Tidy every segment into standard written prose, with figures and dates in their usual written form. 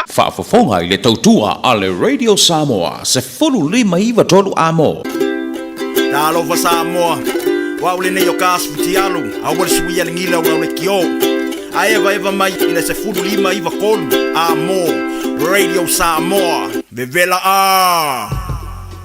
Faafofoga i le tautua a le Radio Samoa 1593 Amo. Talofa Samoa, o au lenei o Kas Futialu, aua le suia le gila o au le kio. A evaeva mai i le 1593 Amo, Radio Samoa, vevela a!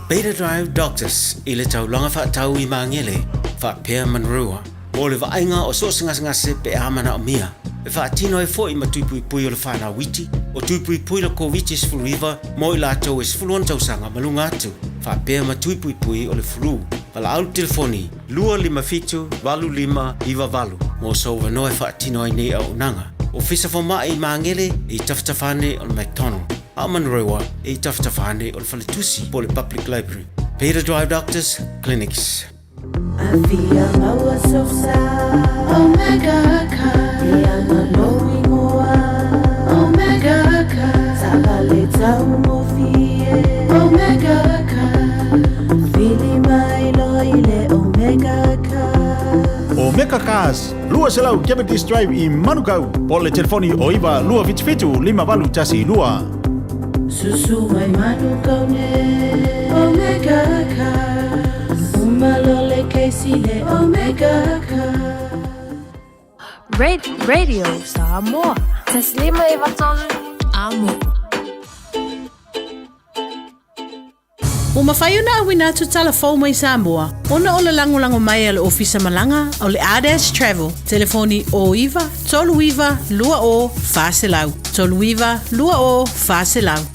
Beta Drive Doctors i le taulaga faatau i Magele, faapea Manurewa, mo le vaaiga o so o se gasegase pe a manaomia. E faatino ai foi ma tui puipui o le whanau iti, o tui puipui la Koviti-19 mo i latou e 16 tausaga ma luga atu, faapea ma tui puipui o le flu. Valaau le telefoni 257 8598 mo sou avanoa e faatino ai nei auaunaga. Ofisa Fomai i Magele i tafatafa ane o le McDonald. A o Manurewa e i tafatafa ane o le faletusi po o le Public Library. Peter Drive Doctors Clinics. Afia maua sosa Omega Car Ia lou ingoa Omega Car Taavale taugofie Omega Car Vili mai loa i le Omega Car. Omega Cars, 200 Cavendish Drive i Manukau, po o le telefoni o 9 277 5812. Susu mai Manukau nei Omega Cars Uma loa le kesi le Omega Cars. Radio Samoa. 153 Amo. Ua mafai ona auina atu tala fou mai Samoa ona o le lagolago mai a le Ofisa Malaga o le Ardash Travel, telefoni 09 39 20 400, 39 20 400.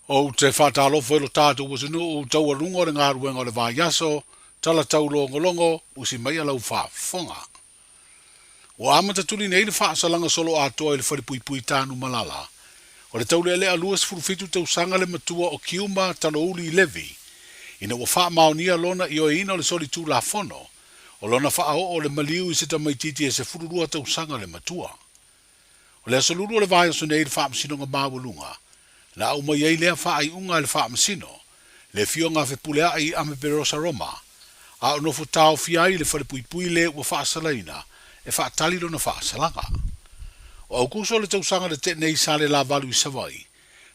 Ou te faatalofa i lo tatou atunuu taualuga o le galuega o le vaiaso, tala taulogologo, usi mai a lau faafofoga. Ua amata tuli nei le faasalaga solo atoa i le falepuipui Tanumalala. O le taulealea 27 tausaga le matua o Kiuma Talouli Levy, ina ua faamaonia lona ioeina o le solitulafono, o lona faaoo o le maliu i se tamaitiiti e 12 tausaga le matua. O le aso lulu o le vaiaso nei i le Faamasinoga Maualuga, na aumai ai lea faaiuga e le Faamasino, le Afioga a Fepuleai Ameperosa Roma, a o nofo taofia ai le falepuipui le ua faasalaina e faatali lona faasalaga. O Aukuso le tausaga na tea nei sa le lavalu i Savaii,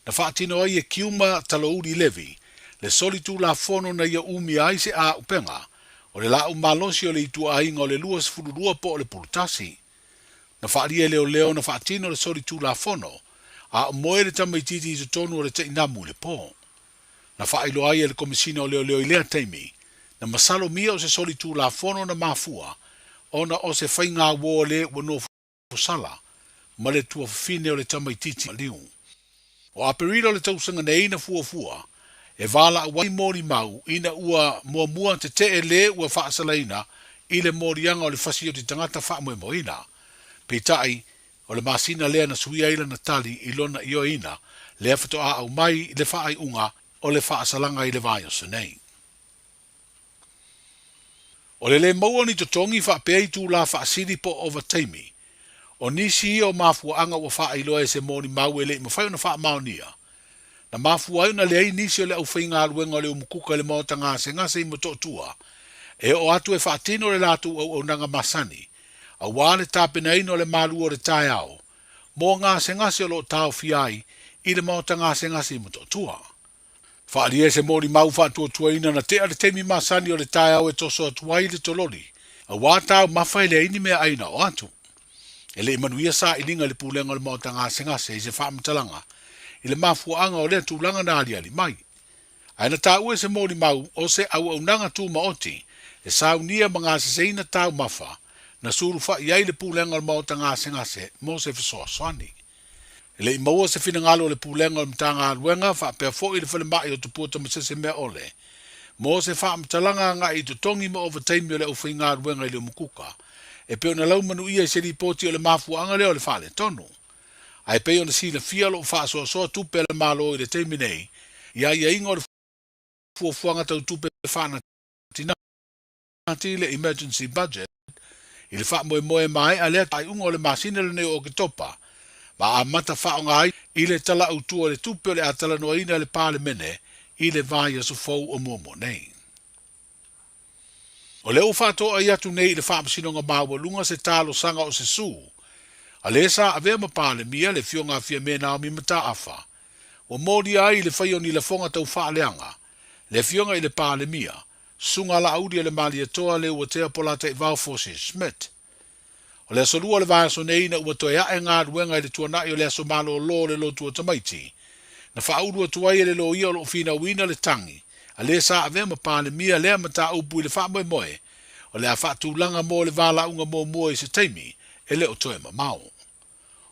na faatino ai e Kiuma Talouli Levy le solitulafono na ia umia ai se āupega o le laau malosi o le ituaiga o le 22 po o le pulutasi. Na faaalia e leoleo na faatino le solitulafono, a o moe le tamaitiiti i totonu o le tainamu i le po. Na faailoa ai e le Komesina o Leoleo i lea taimi, na masalomia o se solitulafono na mafua ona o se faigauo le ua nofosala ma le tuafafine o le tamaitiiti maliu. O Aperila o le tausaga nei na fuafua e valaau ai molimau ina ua muamua tetee le ua faasalaina i le moliaga o le fasioti tagata faamoemoeina. Peitai, o le masina lea na suia ai lana tali i lona ioeina lea faatoa aumai le faaiuga o le faasalaga i le vaiaso nei. O le lē maua o ni totogi faapea itulā faasili po o ovataimi, o nisi ia o mafuaaga ua faailoa e se molimau e le i mafai ona faamaonia. Na mafua ai ona leai nisi o le aufaigaluega o le umukuka i le maota gasegase i Motootua e oo atu e faatino le latou auaunaga masani aua le tapenaina o le malu o le taeao mo gasegase o lo o taofia ai i le maota gasegase i Motootua. Faaalia e se molimau faatuatuaina na tea le taimi masani o le taeao e toso atu ai le tololi, auā taumafa e leai ni meaai na oo atu. E le i manuia sailiga i le pulega o le maota gasegase i se faamatalaga i le mafuaaga o lea tulaga na aliali mai. Ae na taua e se molimau o se auaunaga tumaoti e saunia ma gaseseina taumafa na sulufai ai le pulega o le maota gasegase mo se fesoasoani. E le i maua se finagalo o le Pulega o le Matagaluega faapea foi le Falemai o Tupua Tamasese Meaole mo se faamatalaga agai i totogi ma ovataimi o le aufaigaluega i le umukuka e pei ona laumanuia i se lipoti o le mafuaaga lea o le faaletonu. Ae pei ona silafia o lo o faasoasoa tupe a le Malo i le taimi nei i aiaiga o le fuafuaga tau tupe faanatinati i le emergency budget i le faamoemoe maea lea faaiuga o le masina lenei o Oketopa ma amata faaaoga ai i le Tala Autu o le Tupe o le a talanoaina e le Palemene i le vaiaso fou o muamua nei. O lea ua faatoai atu nei i le Faamasinoga Maualuga se talosaga o se sū a le sa avea ma Palemia, le Afioga a Fiame Naomi Mataafa, ua molia ai i le faia o ni lafoga tau faaleaga le Afioga i le Palemia, Susuga Laauli a le Malietoa Leuatea Polataivao Fosi Schmidt. O le aso Lua o le vaiaso nei ina ua toe ae galuega i le tuanai o le aso malolo o le lotu o tamaiti, na faaulu atu ai e le loia o lo o finauina le tagi a le sa avea ma Palemia lea mataupu i le faamoemoe o le a faatulaga mo le valaauga muamua i se taimi e le o toe mamao.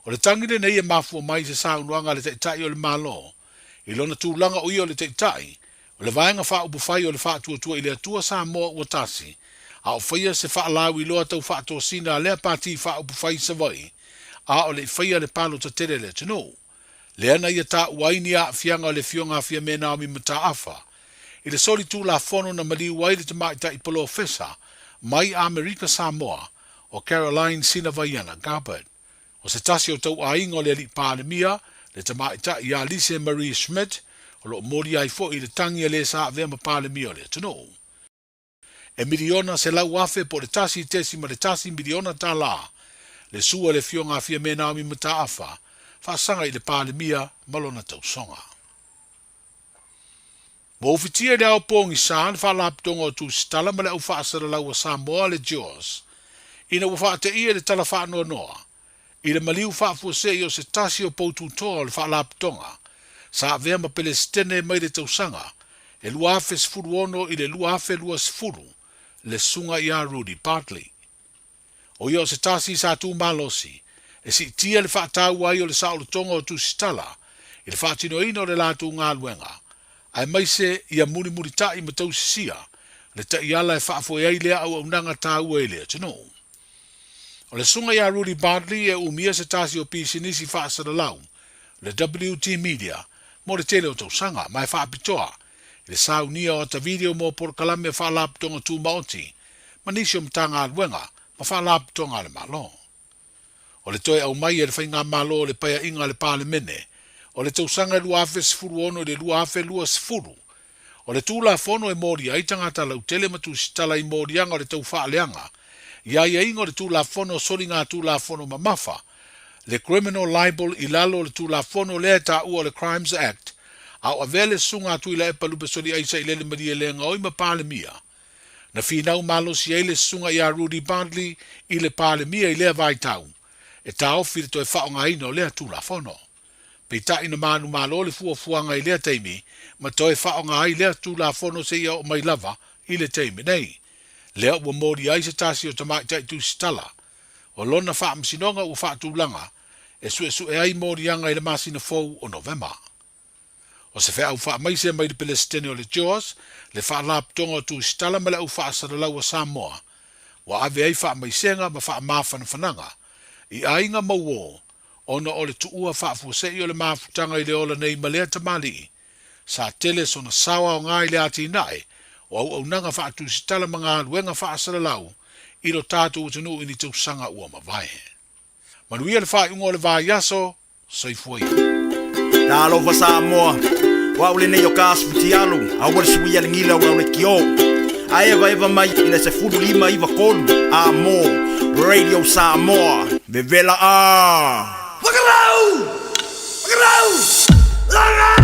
O le tagi lenei e mafua mai i se saunoaga a le Taitai o le Malo i lona tulaga o ia o le Taitai o le Vaega Faaupufai o le Faatuatua i le Atua Samoa Ua Tasi, a o faia se faalauiloa tau faatosina a lea Pati Faaupufai i Savaii a o le i faia le palota tele a le atunuu. Lea na ia taua ai ni aafiaga o le Afioga a Fiame Naomi Mataafa i le soli Tulafono na maliu ai le tamaitai polofesa mai Amerika Samoa o Caroline Sinavaiana Gabbard. O se tasi o tauaiga o le Alii Palemia, le tamaitai ia Lise Marie Schmidt, o lo o molia ai foi i le tagi a le sa avea ma Palemia o le atunuu. E miliona 100,000 po o le $1.1 miliona le sua a le Afioga a Fiame Naomi Mataafa, faasaga i le Palemia ma lona tausoga. Ua ufitia i le ao pogisa le Faalapotopotoga o Tusitala ma le Au Faasalalau a Samoa le JAWS ina ua faateia i le tala faanoanoa i le maliu faafuasei o se tasi o poututoa o le Faalapotopotoga sa avea ma Pelesitene mai le tausaga e 2016 i le 2020, le Susuga ia Rudy Bartley. O ia o se tasi sa tu malosi e siitia le faataua ai o le saolotoga o Tusitala i le faatinoina o le latou galuega, aemaise ia mulimulita'i ma tausisia le taiala e faafoe ai lea auaunaga taua i le atunuu. O le susuga ia Rudy Bartley e umia se tasi o pisinisi faasalalau, le WT Media, mo le tele o tausaga, ma e faapitoa i le saunia o ata video mo polokalame a Faalapotopotoga Tumaoti ma nisi o Matagaluega ma Faalapotopotoga a le Malo. O le toe aumai e le Faigamalo o le Paeaiga a le Palemene o le tausaga e 2016 i le 2020 o le Tulafono e molia ai tagata lautele ma tusitala i moliaga o le taufaaleaga i aiaiga o le Tulafono o Soligatulafono Mamafa, le Criminal Libel i lalo o le Tulafono lea e taua o le Crimes Act, a o avea le Susuga a Tuilaepa Lupesoliai Sailele Malielegaoi ma Palemia. Na finau malosi ai le Susuga ia Rudy Bartley i le Palemia i lea vaitau e taofi le toe faaaogaina o lea Tulafono. Peitai na manumalo le fuafuaga i lea taimi ma toe faaaoga ai lea Tulafono seia oo mai lava i le taimi nei. Lea ua molia ai se tasi o tamaitai tusitala o lona faamasinoga ua faatulaga e suesue ai moliaga i le masina fou o Novema. O se feau faamaise mai le Pelesitene o le JAWS, le Faalapotopotoga o Tusitala ma le Au Faasalalau a Samoa, ua ave ai faamaisega ma faamafanafanaga i aiga mauō ona o le tuua faafuasei o le mafutaga i le ola nei ma lea tamalii sa tele sona sao aoga i le atinae o auaunaga faatusitala ma galuega faasalalau i lo tatou atunuu i ni tausaga ua mavae. Manuia le faaiuga o le vaiaso, soifua ia. Talofa Samoa, o au lenei o Kas Futialu, aua le suia le gila o le kio. A eva eva mai i le 15 93 a mo Radio Samoa. Vevela a! Whakarau! Whakarau! Langa!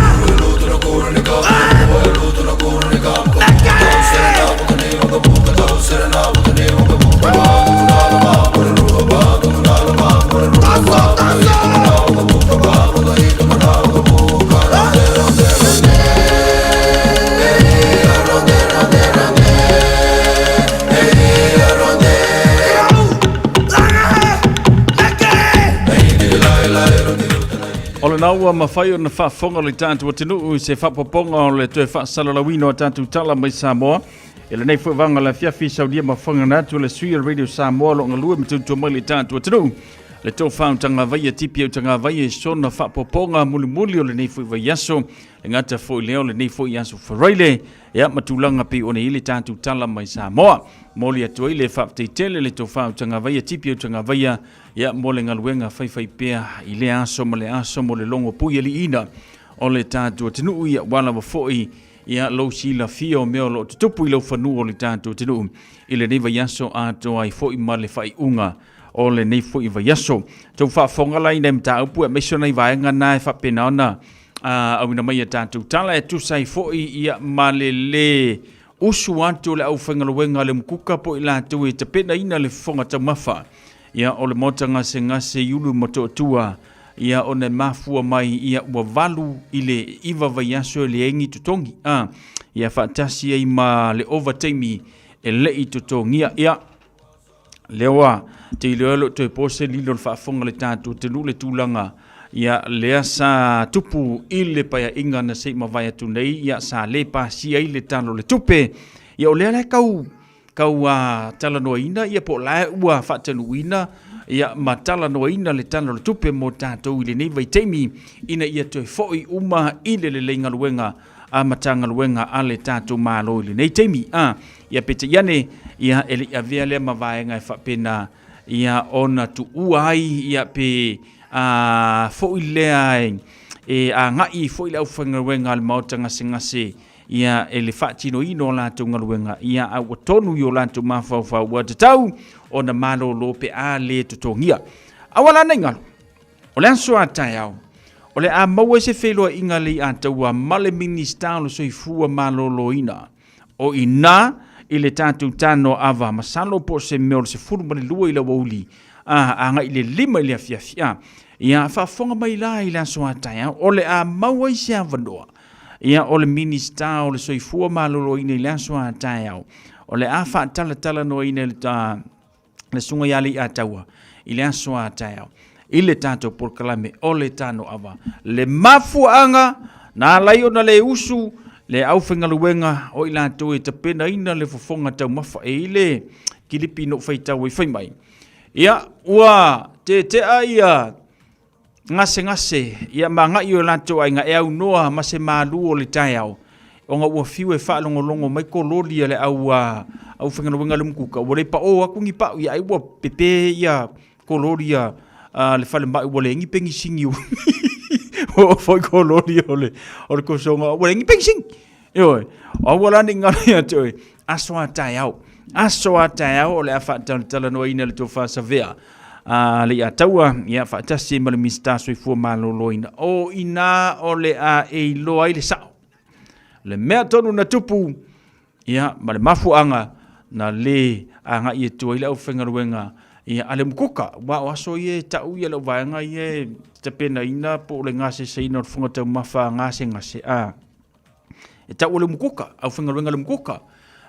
O lena ua mafai ona faafofoga le tatou atunuu i se faapopoga o le toe faasalalauina o tatou tala mai Samoa. E lenei foi vaega o le afiafi saunia ma fofoga atu le sui o le Radio Samoa o lo o galue ma tautua mai le tatou atunuu. Le tofa o Tagavaia Tipi o Tagavaia i sona faapopoga mulimuli o lenei foi vaiaso. Le gata foi lea o lenei foi aso Faraile. Ia ma tulaga pei ona i ai le tatou tala mai Samoa. Momoli atu ai le faafetai tele le tofa o Tagavaia Tipi o Tagavaia ia mo le galuega faifaipea i lea aso ma le aso mo le logo puialiiina o le tatou atunuu ia aua lava foi. ia lou silafia o mea o lo o tutupu i lau fanua o le tatou atunuu i lenei vaiaso atoa ai foi ma le faaiuga o lenei foi vaiaso. Tou faafofoga la i nai mataupu aemaise o nai vaega na e faapena ona auina mai a tatou tala e tusa ai foi ia ma le lē usu atu o le aufaigaluega a le Umukuka po o i latou e tapenaina le fofoga taumafa ia o le Maota Gasegase i Ulu Motootua ia ona e mafua mai ia ua 8 i le 9 vaiaso e leai ni totogi a ia faatasi ai ma le ovataimi e le i totogia. Ia lea ua te iloa lo toe po se lilo le faafofoga le tatou atunuu le tulaga ia lea sa tupu i le paeaiga na se i mavae atu nei ia sa le pasia ai le Tala o le Tupe. Ia o lea la e tau tau talanoaina ia po o la ua faatanuuina ia ma talanoaina le Tala o le Tupe mo tatou i lenei vaitaimi ina ia toe foi uma i le lelei galuega a Matagaluega a le tatou Malo i lenei taimi. A, ia peitai ane, ia e le i avea lea ma vaega e faapena ia ona tuua ai ia pe a foi lea e, e agai foi le aufaigaluega a le Maota Gasegase ia e le faatinoina o latou galuega ia a ua tonu i o latou mafaufau ua tatau ona malolo pe a le totogia. Aua la ne i galo, O le aso a taeao, o le a maua ai se feiloaiga le Ataua ma le Minisita o le Soifua Maloloina. O i ina i le tatou tano ava, masalo po o se mea o le 12 i le aoauli, a agai i le 5 i le afiafi. A, ia faafofoga mai la i le aso a taeao, o le a maua ai se avanoa. Ia, o le Minisita o le Soifua Maloloina i le aso a taeao, o le a faatalatalanoaina i le le susuga ia Leiataua i le aso a taeao i le tatou polokalame o le Tano Ava. Le mafuaaga na ala ai ona le usu le aufaigaluega o i latou e tapenaina le fofoga taumafa e i le kilipi no faitau ai fai mai. Ia, ua tetea ia gasegase ia ma agai o latou aiga e aunoa ma se malu o le taeao, ona ua fiu e faalogologo mai kololi a le au aufaigaluega a le umukuka, ua le paʻō atu ni paʻu ia ai ua pepe ia kololi a le falemai ua leai ni penisini ua oo foi kololi o le kosoga ua leai ni penisini. Ioe, aua la ne i galo ia te oe, aso a taeao, aso a taeao o le a faatalatalanoaina le tofa savea a le Ataua, ia faatasi ma le Minisita Soifua Maloloina. O ina o le a e iloa ai le sao. Le mea tonu na tupu, ia, ma le mafuaaga na le agai atu ai le aufaigaluega ia, a le umukuka. Aua o aso ia e tau ia lau vaega ia e tapenaina po o le gaseseina o le fofoga taumafa gasegase. A, E tau o le umukuka, aufaigaluega le umukuka.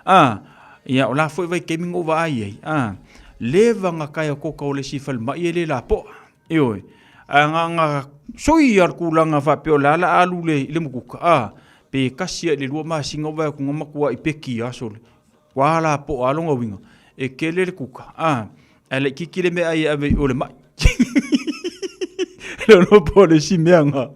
A, ia, o la foi vaitaimi na ou vaai ai, a, leva na taea koka o le isi falemai e le lapoa. Ioe, a na ona sui lava o le tulaga faapea o le a la alu i le umukuka, a, pe tasi lava i le lua masina ou vaai atu na matuai peki lava sole. Ua lapoa lava lona uiga, e tele le kuka, a, ae laitiiti le meaai e ave i o i le mai. Le iloa po o le isi mea na,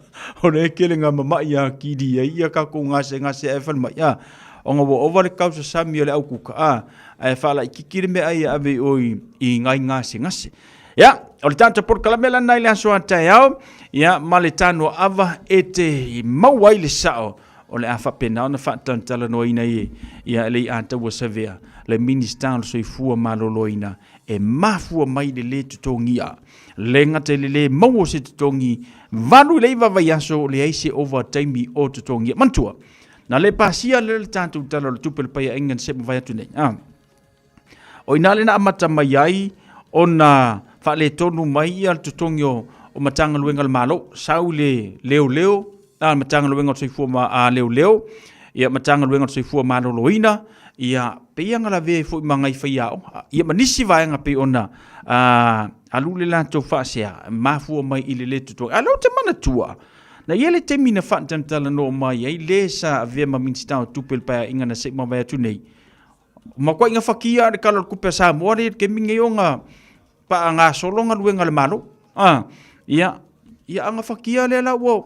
o lea e tele na mamai atili ai ia tatou gasegase ae falemai, a, ona ua ova le tausasami a le au kuka, a, ae faalaitiiti le meaai e ave i o i nai gasegase. Ia, o le tatou polokalame lana i le aso a taeao, ia, ma le tano ava e te maua ai le sao o le a faapena ona faatalatalanoaina ai e le Ataua Savea, le Minisita o le Soifua Maloloina, e mafua mai le lē totogia. Le gata i le lē maua o se totogi, 8 i le 9 vaiaso leai se ova taimi o totogia. Manatua, na le pasia lea le tatou Tala o le Tupe o le Paiaiga na se i mavae atu nei. A. O i ina lea na amata mai ai ona faaletonu mai ia le totogi o Matagaluega a le Malo, sau i le leoleo, a le Matagaluega o le Soifua ma a Leoleo, ia Matagaluega o le Soifua Maloloina, ia pei ona lavea ai foi ma nai faiaoga, ia ma nisi vaega pei ona alu le latou faasea, mafua mai i le lē totogi. A o lea ou te manatua, na i ai le taimi na faatalatalanoa mai ai le sa avea ma Minisita o Tupe i le Paeaiga na se i mavae atu nei, Matuai gafatia le Tala o le Tupe a Samoa lea i le taimi lenei ona faagasolo galuega a le Malo. A, ia, ia a gafatia lea la ua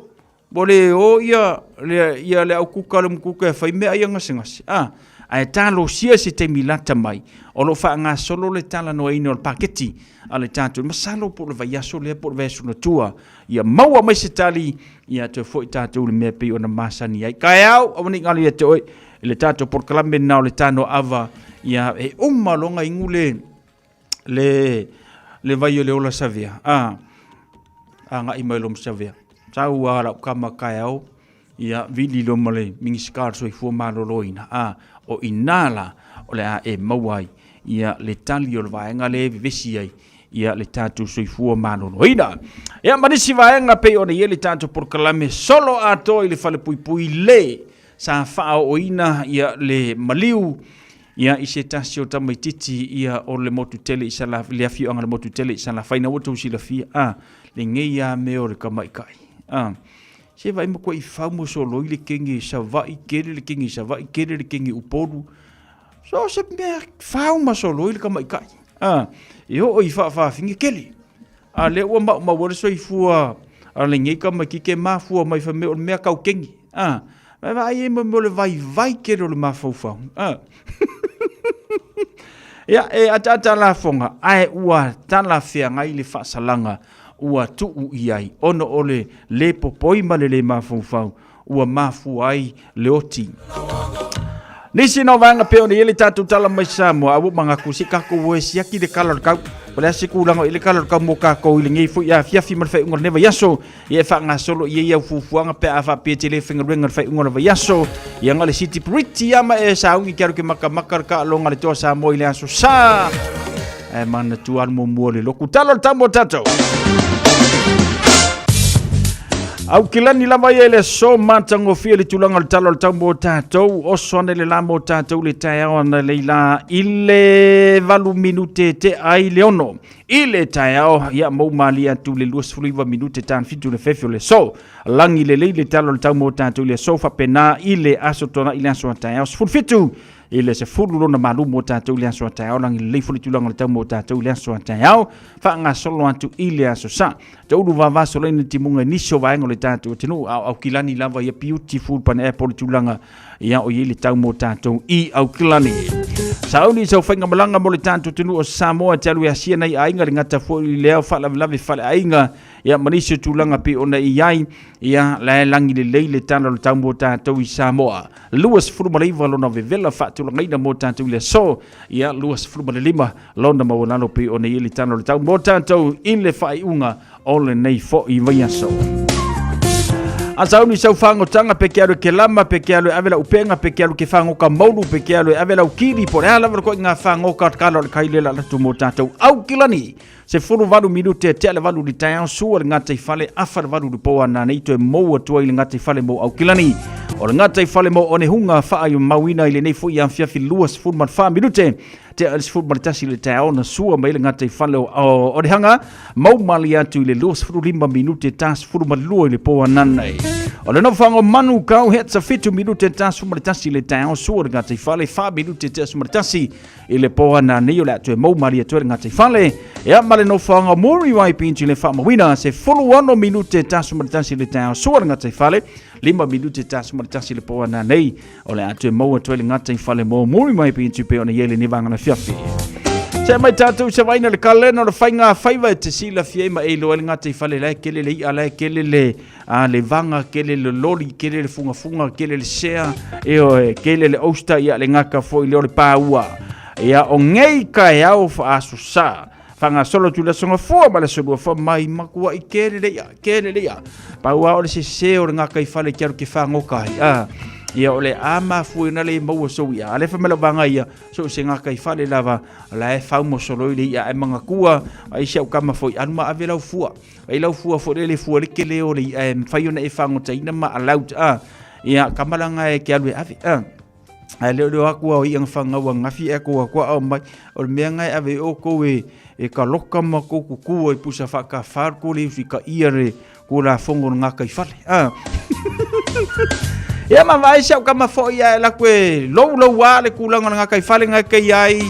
ua le o ia le ia le au kuka le mukuka e fai meaai a gasegase. A, Ae talosia se taimi lata mai, o lo o faagasolo le talanoaina o le paketi a le tatou, masalo po o le vaiaso lea po o le vaiaso na tua, ia maua mai se tali, ia toe foi tatou i le mea pei ona masani ai. Kaeao, aua ne i galo ia te oe i le tatou polokalame lena o le tano ava, ia e uma loga igu le, le, le vai o le ola savea, a, agai mai lom savea. Sau a lau kama kaeao, ia vili lo ma le Minisita o le Soifua Maloloina, a, o i ina la o le a e maua ai ia le tali o le vaega lea e vevesi ai ia le tatou soifua maloloina. Ia ma nisi vaega pei ona i ai le tatou polokalame solo atoa i le falepuipui le sa faaooina ia le maliu ia i se tasi o tamaititi ia o le motu tele i Sala, le afioaga o le motu tele i Salafai. Na ua outou silafia, a, lenei a mea o le tamaitai, a, se vaai matuai fau ma soloi le kenge i Savaii, kele le kenge i Savaii, kele le kenge i Upolu. So se mea fau ma soloi le tamaitai, a, e oo i faafaafine kele. A lea ua maumau ai le soifua a lenei tamaititi e mafua mai fai mai o le mea tau kenge, a, Vaai vaai ai mo le vaivai tele o le mafaufau. Ah. Ia, e ataata lafoga, ae ua talafeagai le faasalaga ua tuu i ai, ona o le le popoi ma le le mafaufau ua mafua ai le oti. Nisi na o vaega pei ona i ai le tatou tala mai Samoa, a ua manatu se tatou o e siaki le kala o le tau. O le a se tulaga o i ai le kala o le tau mo tatou i lenei foi afiafi ma le faaiuga o lenei vaiaso. Ia e faagasolo i ai au fuafuaga pe a faapea e te le faigaluega i le faaiuga o le vaiaso. Ia na o le siti pretty lava ma e sauni ke alu ke makamaka le taaloga a le Toa Samoa i le aso Sa. Ae manatua alu muamua o le loku. Talo le tau mo tatou. Aukilani lava ia i le aso matagofie le tulaga o le tala o le tau mo tatou. Oso ane le la mo tatou le taeao ana leila i le 8 minute te ai le 6. I le taeao, ia mou malie atu le 29 minute tan fitu le fefe o le aso. Lagi lelei le tala o le tau mo tatou i le aso faapena i le aso Toonai i le aso a taeao 17 i le 10 lona malu mo tatou i le aso a taeao. Lagi lelei foi le tulaga o le tau mo tatou i le aso a taeao. Faagasolo atu i le aso Sa. Taulu vavasolaina le timuga i nisi o vaega o le tatou atunuu, a o Aukilani lava ia beautiful pineapple le tulaga ia o i ai le tau mo tatou i Aukilani. Sauni sau faigamalaga mo le tatou atunuu o Samoa te alu e asia nai aiga le gata foi i lea faalavelave faleaiga ia ma nisi o tulaga pei ona i ai ia la e lagi lelei le tala o le tau mo tatou i Samoa. 29 lona vevela faatulagaina mo tatou i le aso ia 25 lona maualalo pei ona i ai le tala o le tau mo tatou i le faaiuga o lenei foi vaiaso. A sauni sau fagotanga pe ke alu e ke lama, pe ke alu e ave lau upenga, pe ke alu ke fagoka maulu, pe ke alu e ave lau kili, po le a lava le koe ngā fagoka kala o le kai le la latu mo tātou au kilani. Se fulu valu minute e tea le valu li taeao, sua le ngata i fale, afa le valu li po ana nei toe mou atu ai le ngata i fale mo au kilani. O le ngata i fale mo one hunga whaa i mauina i lenei foi afiafi 24 minute. Te a le 11 i le taeao na sua mai le gata i fale o Onehanga, mau malie atu i le 25 minute ta 12 i le po ananei. O le nofoaga o Manu kau hetsa 7 minute ta 11 i le taeao sua le gata i fale 4 minute te 11 i le po ananei o le atu e mau malie atu le gata i fale. Ea ma le nofoaga o Muriwai Beach i le faamauina se 16 minute ta 11 i le taeao sua le gata i fale 5 minute ta 11 i le po ananei. O le a toe maua atu ai le gata i fale mo muri mai pe tupe ona i ai lenei vaega afiafi. Se mai tātou se vaina le kalena o le whainga whaiva e te sila fia ma e iloa le gata i fale lae kele le ia lae kele le a le vanga kele le loli kele le funga funga kele le sea e oe kele le osta ia le ngaka foi le o le pāua. Ia o ngei ka e au wha aso sa. Whangasolo tu le songa fua ma le solua fua mai makua i kele le ia, kele le ia. Pau o le sese o le ngaka i fale ki aru ke whangoka ai. Ah, ia o le a mafua ina le maua sou ia. Ale whamela vanga ia, so se ngaka i fale lava, la e whau mo solo i le ia e mangakua, ai si au kama foi, anu ma ave lau fua. Ai lau fua fo le le fua le kele o le ia e mwhai ona e whangota ina ma allowed. Ah, ia kamalanga e ke alu e ave. Ah. Ae le o le aku au i ang whangau ang ngafi e ko aku au mai o le mea ngai ave o kou e e ka loka ma kou kuku e pusa wha ka whar ko le usi ka ia re ko la fongo ngā kai whale. Ah. Ia ma vai sau ka ma fo ia e la koe lou lou a le kulanga ngā kai whale ngai kai ai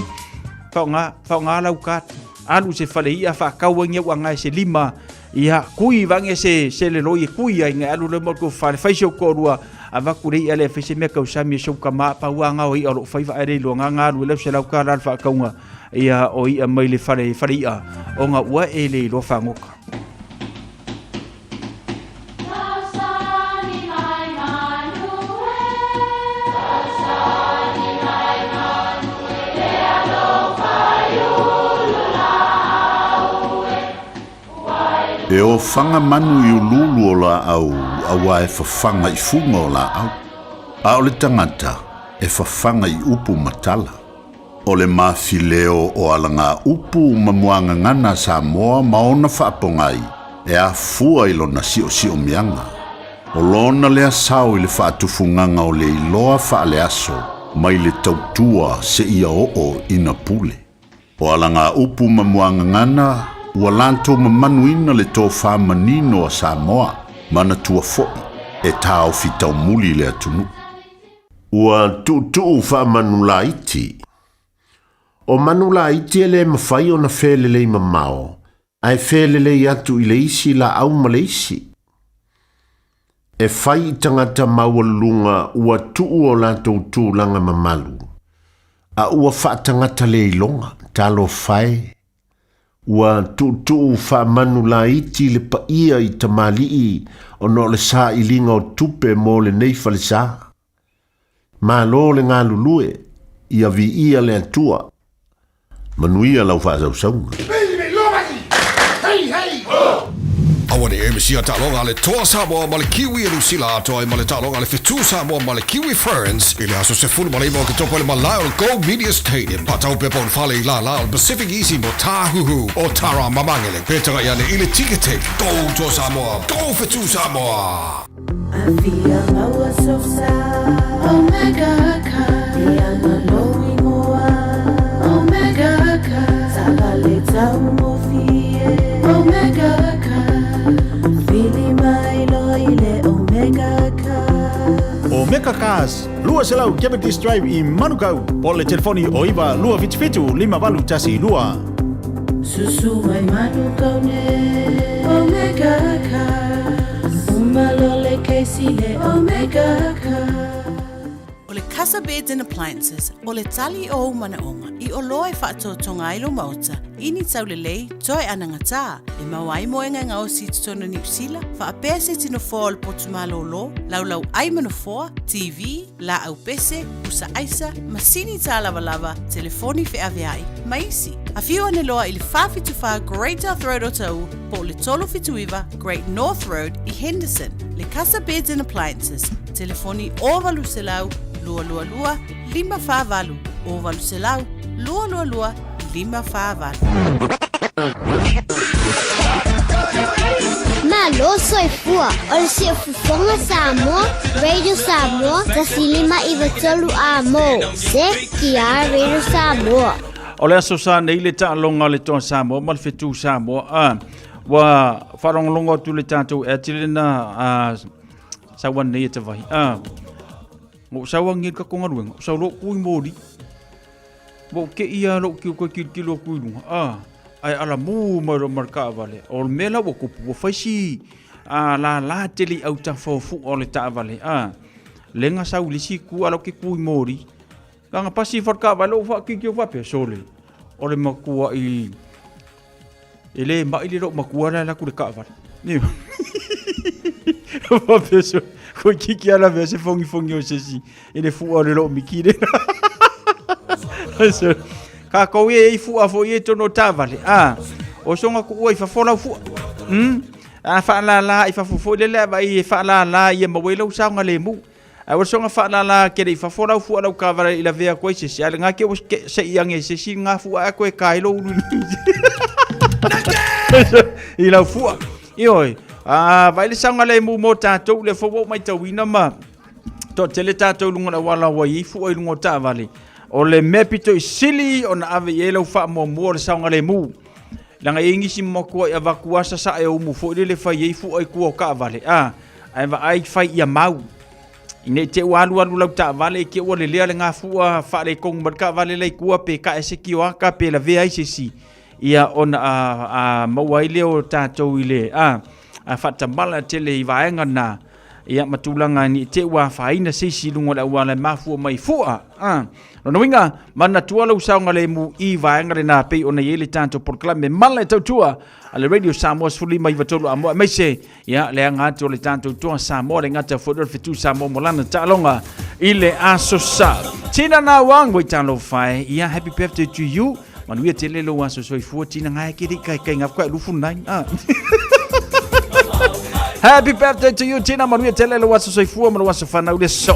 whaonga lau kat alu se whale ia whakau ngia ua ngai se lima ia kui vange se se le loi e kui ai ngai alu le mo ko whale whai se ko rua Avatu le i'a lea e fai se mea tausami e sou tama pau a gao i'a o lo'o faiva ae le iloa ga galu e lau $100 le faatauga ia o i'a mai le fale fale i'a ona ua e le iloa fagota. E ofaga manu i uluulu o laau auā e fafaga i fuga o laau, a o le tagata e fafaga i upu ma tala. O le mafileo o alagaupu ma muagagana a Samoa ma ona faapogai e afua i lona siosiomiaga. O lona lea sao i le faatufugaga o le iloa faaleaso mai le tautua seia oo ina pule. O alagaupu ma muagagana ua latou mamanuina le tofa manino a Samoa, manatua foi e taofi taumuli le atunuu. Ua tuutuu faamanulaiti. O manulaiti e le mafai ona felelei mamao, ae felelei atu i le isi laau ma le isi. E fai i tagata maualuluga ua tuu o latou tulaga mamalu, a ua faatagata le iloga, talofa e! Ua tuutuu faamanulaiti le paia i tamalii ona o le sailiga o tupe mo lenei falesa. Malo le galulue, ia viia le Atua. Manuia lau faasausauga. Aua ne i e misia taaloga a le Toa Samoa ma le Kiwi e Lusila atoa ai ma le taaloga a le Fetu Samoa ma le Kiwi Ferns i le aso 19 o Oketopa i le malae o le Go Media Stadium. Faatau pepa o le fale i lālā o le Pacific Easy mo Tāhuhu o Tara Mamangele. Pe tagai ane i le Ticketek. Go Toa Samoa! Go Fetu Samoa! Afia maua sosa Omega Car Ianga lou ingoa Omega Car Taavale taugofie Omega Car Vili mai loa i le Omega Car. Omega Cars, 200 Cavendish Drive i Manukau, po o le telefoni o 9 277 5812. Susu mai Manukau ne Omega Cars Uma loa le kesi le Omega Cars. O le Casa Beds and Appliances, o le tali o ou manaoga i oloa e faatoatoga ai lou maota i ni taulelei toe anagatā e maua ai moega e gaosi i totonu o Niu Sila, faapea se tino foa o le potu malōlō, laulau ai ma nofoa, TV, laau pese, pusa aisa, masini tālavalava, telefoni feaveai, ma isi. Afio ane loa i le 474 Great South Road o Taʻu po o le 379 Great North Road i Henderson. Le Casa Beds and Appliances, telefoni 0800 222 548, 0800 222 548. Malo soifua, o le Siufofoga Samoa, Radio Samoa, 159 A mo, CKR Radio Samoa. O le aso sa nei le taaloga a le Toa Samoa ma le Fetu Samoa. A, ua faalogologo atu le tatou ati lena a, sauan nei e te vahi. A, mo sauangi i le tatou galuega, o sau loa ku i moli. Ua ou teʻi lava loʻu kiu koe tilotilo atu i luga, a, ae alamu mai loa ma le taavale. O le mea la ua tupu, ua fai si a, lālā tele i autafa o fuʻa o le taavale, a, lega sau i le isi itu, a o la ou te tu i moli. Leaga pasi ifo le taavale, ou faakiki faapea, sole, o le matuaʻi e le maʻi le lou matua la e alu atu i le taavale. Faapea sole, toeitiiti lava lavea se fogifogi o se isi i le fua o le loo miki le. Kākou e i fua foi e tono taavale. A, o soga kuua i fafo lau fua. A faalala i fafo foi lele a vai e faalala ia maua ai lau saogalemu. Ae ua soga faalala kele i fafo lau fua lau taavale i lavea atu ai se isi. A le nga ke ua se i ange se isi nga fua ae koe ka ai lou ulu i lau fua. Ioe, a vai le saogalemu mo tātou le fou ua ou matauina ma Toatele tatou i luga o le auala ua i ai fua i luga o taavale. O le mea pito i sili ona ave i ai lau faamuamua o le saogalemu. Leaga e i ai nisi matua i avatu lava sasae o umu foi lele fai ai fua i tua o taavale, a, ae vaai fai ia mau. I nei te i ua alualu lau taavale i te i ua lelea le gafua faaletonu mai le taavale la i tua pe tae se tioata pe lavea ai se isi, ia ona a, a maua ai lea o tatou i le, a, a faatamala tele i vaega na. Ia ma tulaga ne i te i ua afaina se isi i luga o le auala e mafua mai fua. A. Lona uiga, manatua lou saogalemu i vaega lena pei ona i ai le tatou polokalame mala e tautua a le Radio Samoa 1593 Amoa aemaise ia le aga atu o le tatou Toa Samoa le gata foi o le Fetu Samoa mo lana taaloga i le Aso Sa. Tina na wang wei talofa e. Ia happy birthday to you. Manuia tele lou aso soifua tina ngai ke kai kai ngā koe lufu nai. Ah. Happy birthday to you Tina manuia tele lou aso soifua ma lou aso whanau le so.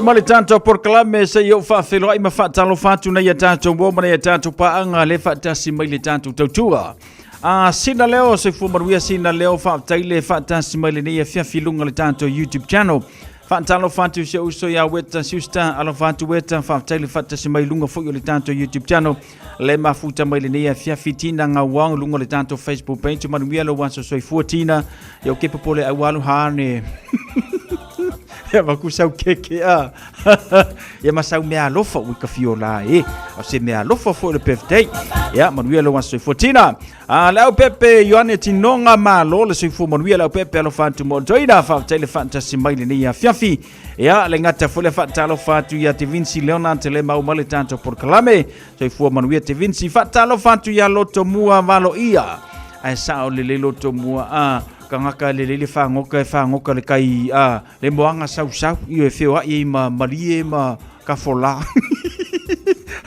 ma le tatou polokalame se i ou faafeiloai ma faatalofa atu nei a tatou uo ma nei a tatou paaga le faatasi mai le tatou tautua. A sina leo soifua manuia sina leo faafetai le faatasi mai lenei afiafi i luga o le tatou YouTube channel. Faatalofa atu si ou uso ia Weta Schuster, alofa atu Weta, faafetai le faatasi mai i luga foi o le tatou YouTube channel. Le mafuta mai lenei afiafi Tina Ngauang luga o le tatou Facebook page. Manuia lou aso soifua Tina. Ia o ke popole au alu hane. Ia maku sau keke a. Ia ma sau mea alofa ui ka fiola e. Au se mea alofa foi le birthday. Ia manuia lou aso soifua Tina. A le au pepe Ioane Tinoga malo le soifua manuia le au pepe alofa atu mo toina faafetai le faatasi mai lenei afiafi. Ia le gata foi le faatalofa atu ia Te Vinci Leonard te le mau ma le tatou polokalame. Soifua manuia Te Vinci faatalofa atu ia Loto Mua Valo ia. Ae sao lelei Loto Mua a kangaka lelei le fagoka e fagoka le kai a le moaga sausau io e feoai ai ma malie ma kafola.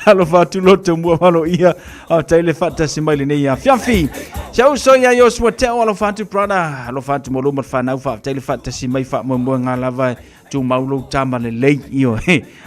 Alofa atu Loto Mua Valo ia. Faafetai le faatasi mai lenei afiafi. Se uso ia Joshua Teo alofa atu brother. Alofa atu mo luma whanau faafetai le faatasi mai faamoemoega lava tumau lou tama lelei io.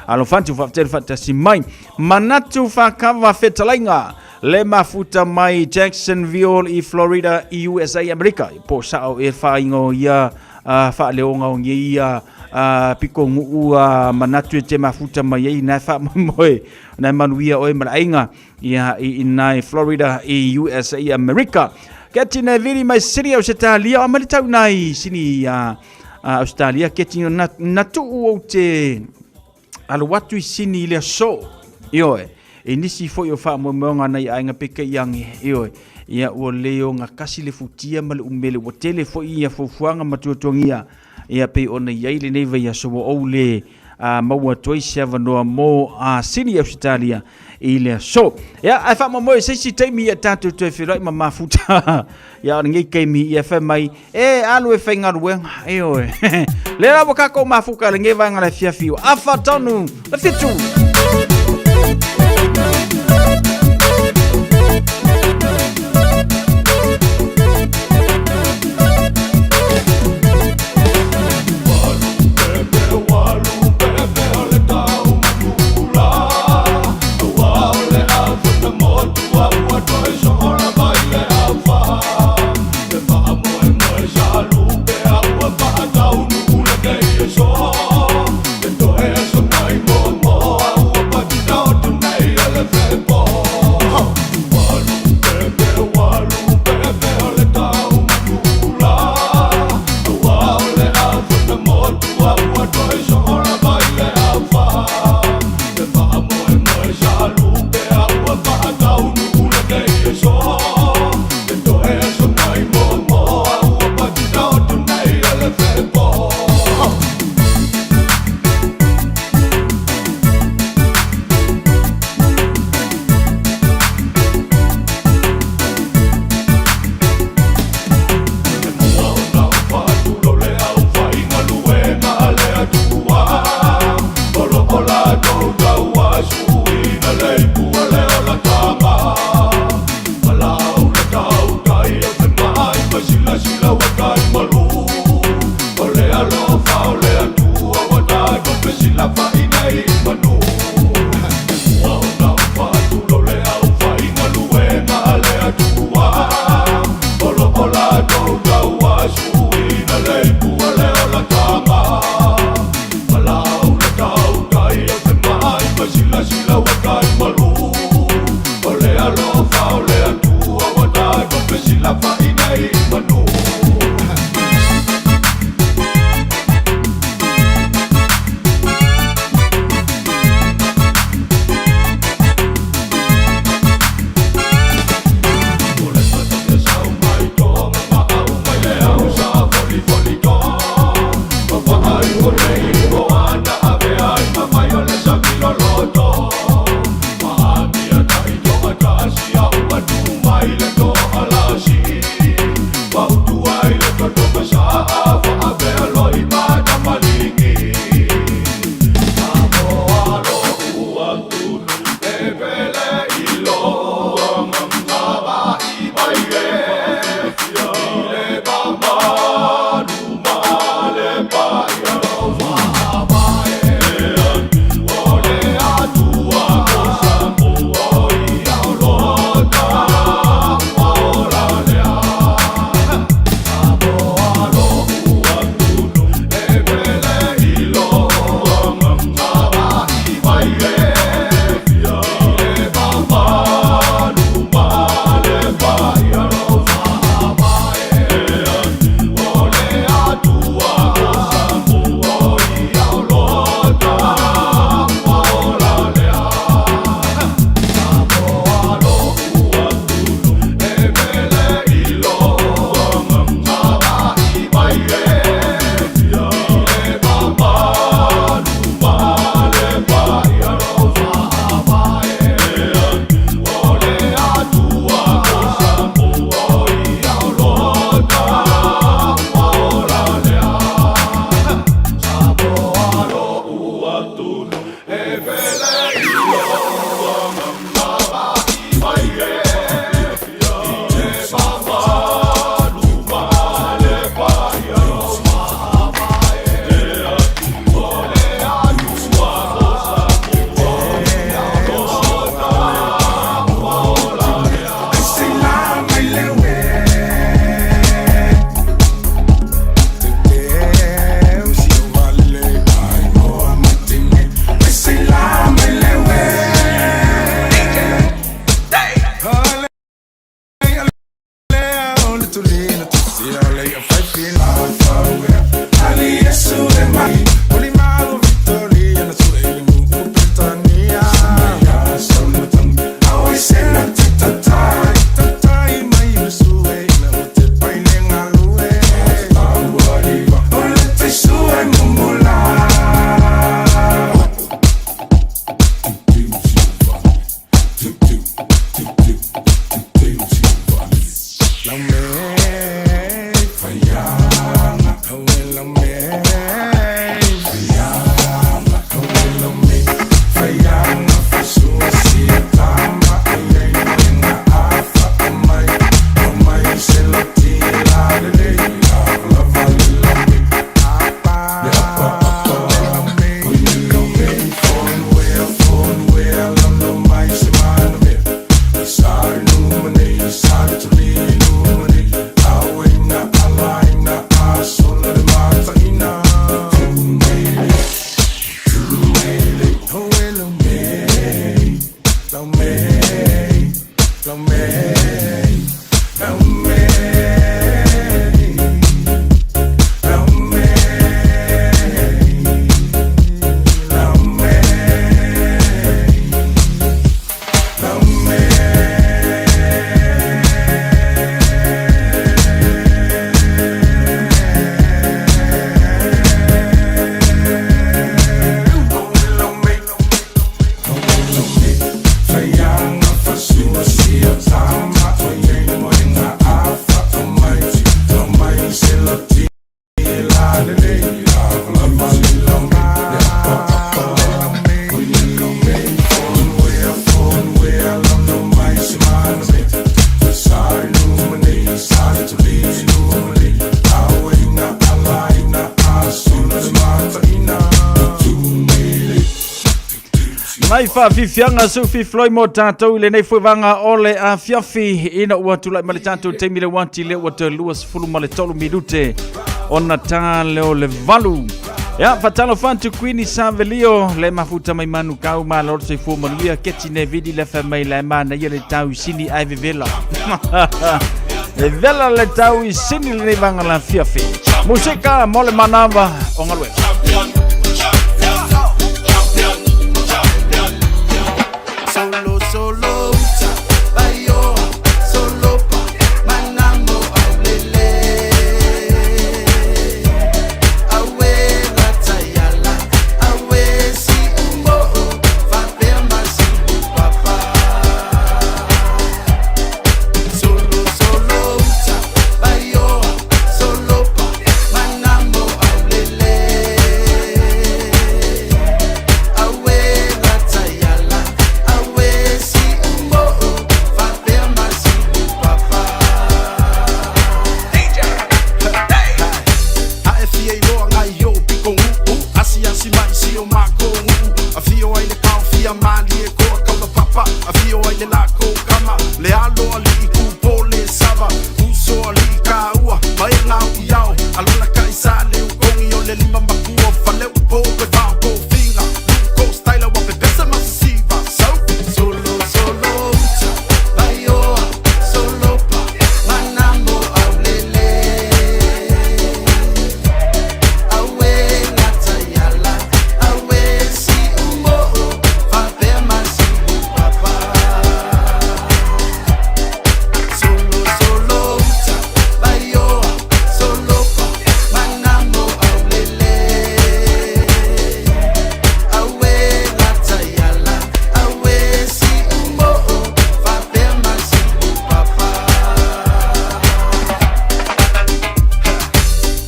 Alofa atu faafetai le faatasi mai. Manatu whakava fetalaiga le mafuta mai Jacksonville i Florida i USA Amerika. Po sao e whaingo ia uh, faaleoga o ia uh, piko nguu uh, manatu e te mafuta mai ai na faamoemoe na manuia oe ma le aiga ia i ina i Florida i USA America. Ke tina e vili mai sini Australia, o mai tau nai sini a Australia ke tina na, na tuu ou te alu atu i sini i le aso. Ioe, e nisi foi o faamoemoega nai aiga peke i ange, ioe, ia ua le o kasi le futia ma le umele, ua tele foi ia fuafuaga ma tuatuagia, ia pei ona i ai lenei vaiaso ua ou le a maua atu ai se avanoa mo a Sini Ausetalia i le aso. Ia, ae faamoemoe se isi taimi ia tatou toe feiloai ma mafuta. Ia, o lenei taimi ia fai mai, e alu e faigaluega, ioe. Le la ua kākou mafuta lenei vaega le afiafi ua afa tonu le fitu. Mai faafiafiaga seu fifiloi mo tatou i lenei foevaga o le afiafi ina ua tulai ma le tatou taimi le uati lea ua toe 23 minute ona tā leo le 8. Ia, faatalofa atu Queen Savelio le mafuta mai manu kau ma lo soifua manuia keti ne vidi le fa mai le mana ia le tau i sini ai vevela. E vela le tau i sini lenei vaga la afiafi. Musika mo le manava o galuega. Solo, solo, uta, baioa, solo pa, manamo aulele. Awe latayala, awe si umbo, fapea masi papa. Solo, solo, uta, baioa, solo pa, manamo aulele. Awe latayala, awe si umbo, fapea masi papa. A e fia i loa ngai o piko nguu Asi asi mai si o mako nguu A fio ai le kao fia mali e koa kaula papa A fio ai le lako kama Le alo ali i kupo le sava Uso ali i ka ua Ma e ngau i ao Alona ka i sa le ukongi o le lima makua Fale upo pe vao ko finga Luko styla wa pe pesa masisiva So Solo solo uta Baioa solo pa Manamo aulele Awe latayala, awe si umbo, fapea masi papa. Solo solo uta, baioa, solo pa, manamo aulele. Awe latayala, awe si umbo, fapea masi papa.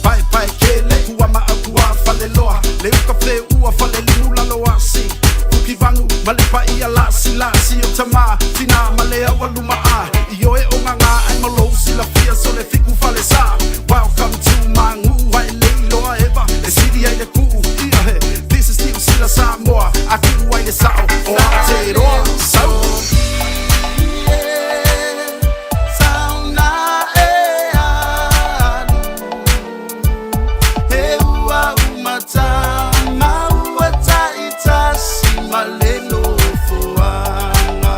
Pae pae ke le kua maa kua fale loa Le uka fe ua fale limu lalo asi Kuki vangu ma le paia lasi lasi o tama Tina ma le awa luma a I oe o ngā ai malo sila fia so le fiku fale sa Welcome to mangu ai le iloa eva E siri ai le kuu ia he This is New Sila Samoa A kuu ai le sao o Aotearoa Sau Sauna e alu He ua umata maua taitasi ma le nofoaga.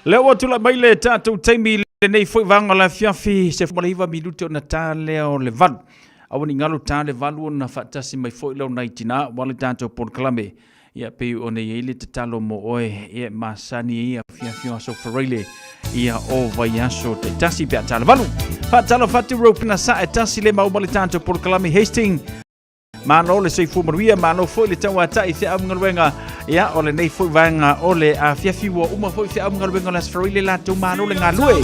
Lea ua tulai mai le tatou taimi i lenei foi vaega o le afiafi, 19 minute ona ta lea o le 8. Aua ne i galo ta le 8 ona faatasi mai foi lea o nai tina aua le tatou polokalame. Ia pei ona i ai le tatalo mo oe, ia e masani ai afiafi o aso Faraile, ia o vaiaso taitasi pe a ta le 8. Faatalofa atu Ropena Sa e tasi le mauma le tatou polokalame Hastings. Malo le soifua manuia, malo foi le tauatai i feau ma galuega. Ia, o lenei foi vaega o le afiafi ua uma foi feau ma galuega o le Aso Faraile latou malo le galue.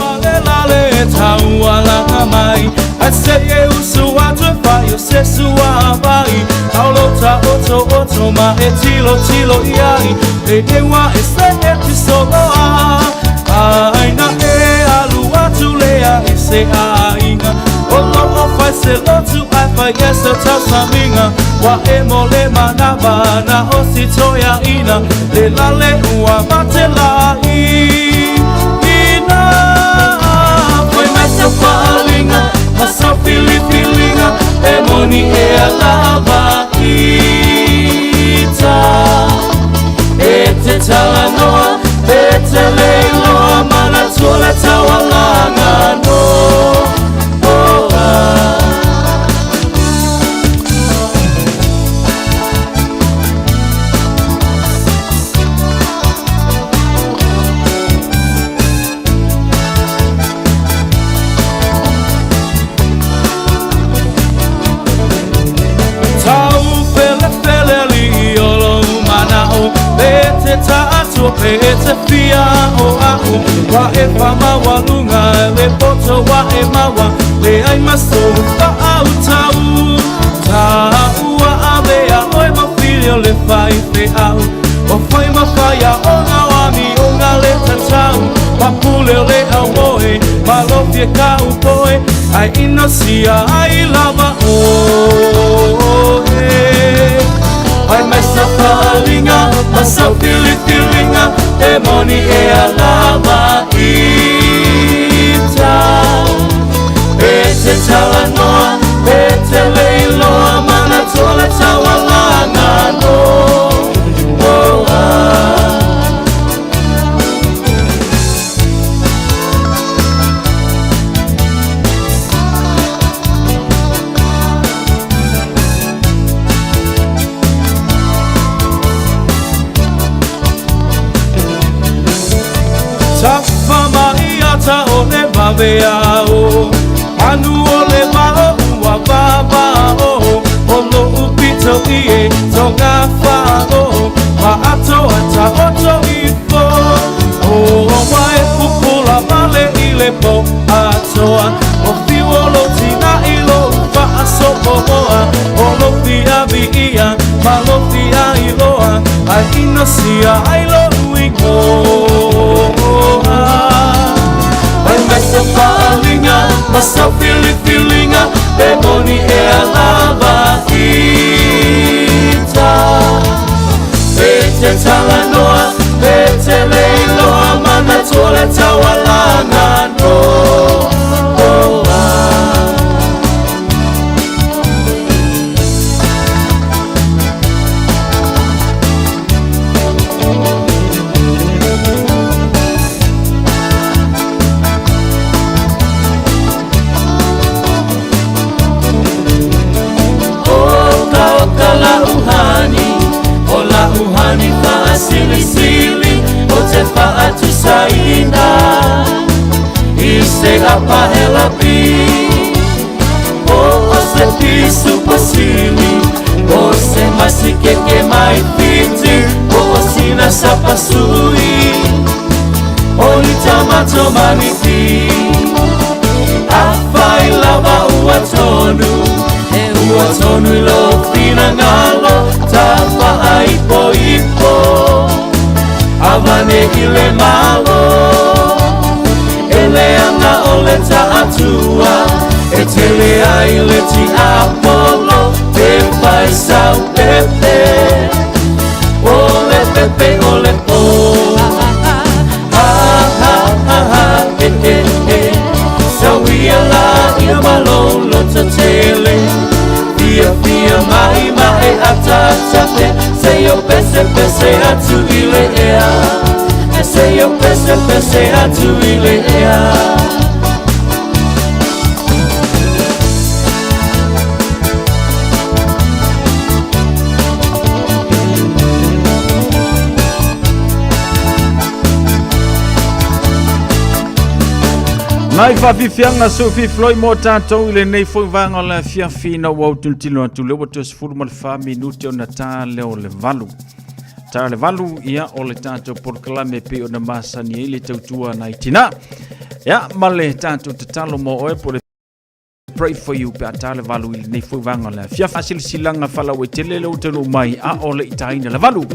Ata ata te, se yo pese pese atu i le ea. Seia ou pesepese atu i le ea. Nai faafiafiaga sou fiafiloi mo tatou i lenei foi vaega o le afiafi ina ua autilotilo atu lea ua toe 14 minute ona ta lea o le 8. Ta le 8 ia o le tatou polokalame e pei ona masani ai le tautua nai tina. Ia ma le tatou tatalo mo oe po le pray for you pe a ta le 8 i lenei foi vaega o le afiafi. Faasilasilaga faalauaitele lea ua taunuu mai a o le i taina le 8.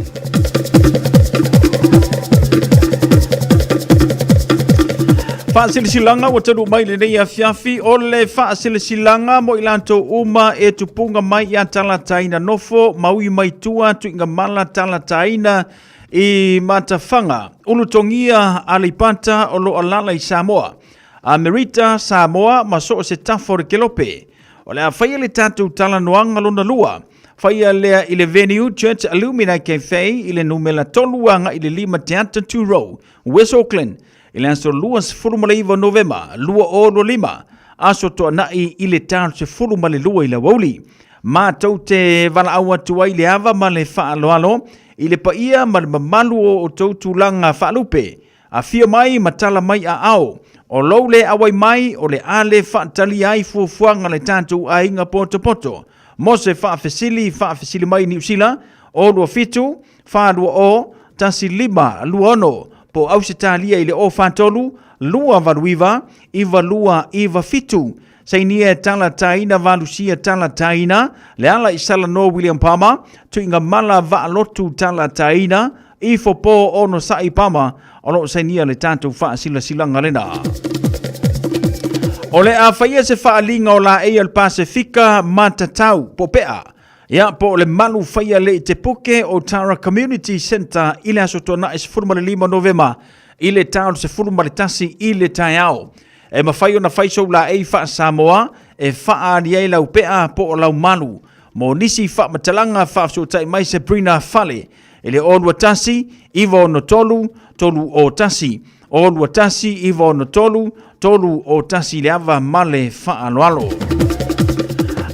Faasilasilaga ua taunuu mai lenei afiafi o le faasilasilaga mo i latou uma e tupuga mai ia talataina nofo ma ui mai tua tuiga mala talataina i Matafaga, Ulutogia, Aleipata o lo alala i Samoa, Amerita, Samoa ma so o se tafa o le kelope. O le a faia le tatou talanoaga lona lua. Faia lea i le venue Church Alumni Cafe i le numera 3 agai le 5 Theatre 2 Row, West Auckland, i le aso 29 Novema 2025, aso toanai i le ta 12 i le aoauli. Matou te valaau atu ai le ava ma le faaaloalo i le paia ma le mamalu o outou tulaga faalupe. Afio mai ma tala mai aao. O lou le auai mai o le a le faatalia ai fuafuaga a le tatou aiga potopoto. Mo se faafesili, faafesili mai i Niu Sila, 027 420 1526 po o Ausetalia i le 043 289 9297. Sainia e talataina valusia talataina le ala i Salanoa William Palmer, tuiga mala vaalotu talataina ifo po onosai Palmer o lo o sainia le tatou faasilasilaga lena. O le a faia se faaliga o laei o le Pasefika matatau po pea. Ia, po o le malu faia le i te puke o Tara Community Centre i le aso Toanai 15 Novema i le ta o le 11 i le taeao. E mafai ona fai sou laei faa-Samoa e faaali ai lau pea po o lau malu. Mo nisi faamatalaga faafesootai mai Sabrina Fale i le 021 963 301, 021 963 301 i le ava ma le faaaloalo.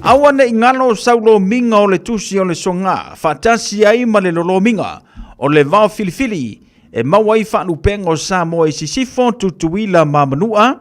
Aua ne i galo sau lomiga o le tusi o le soga faatasi ai ma le lolomiga o le vao filifili e maua ai faalupega o Samoa i Sisifo, Tutuila ma Manua.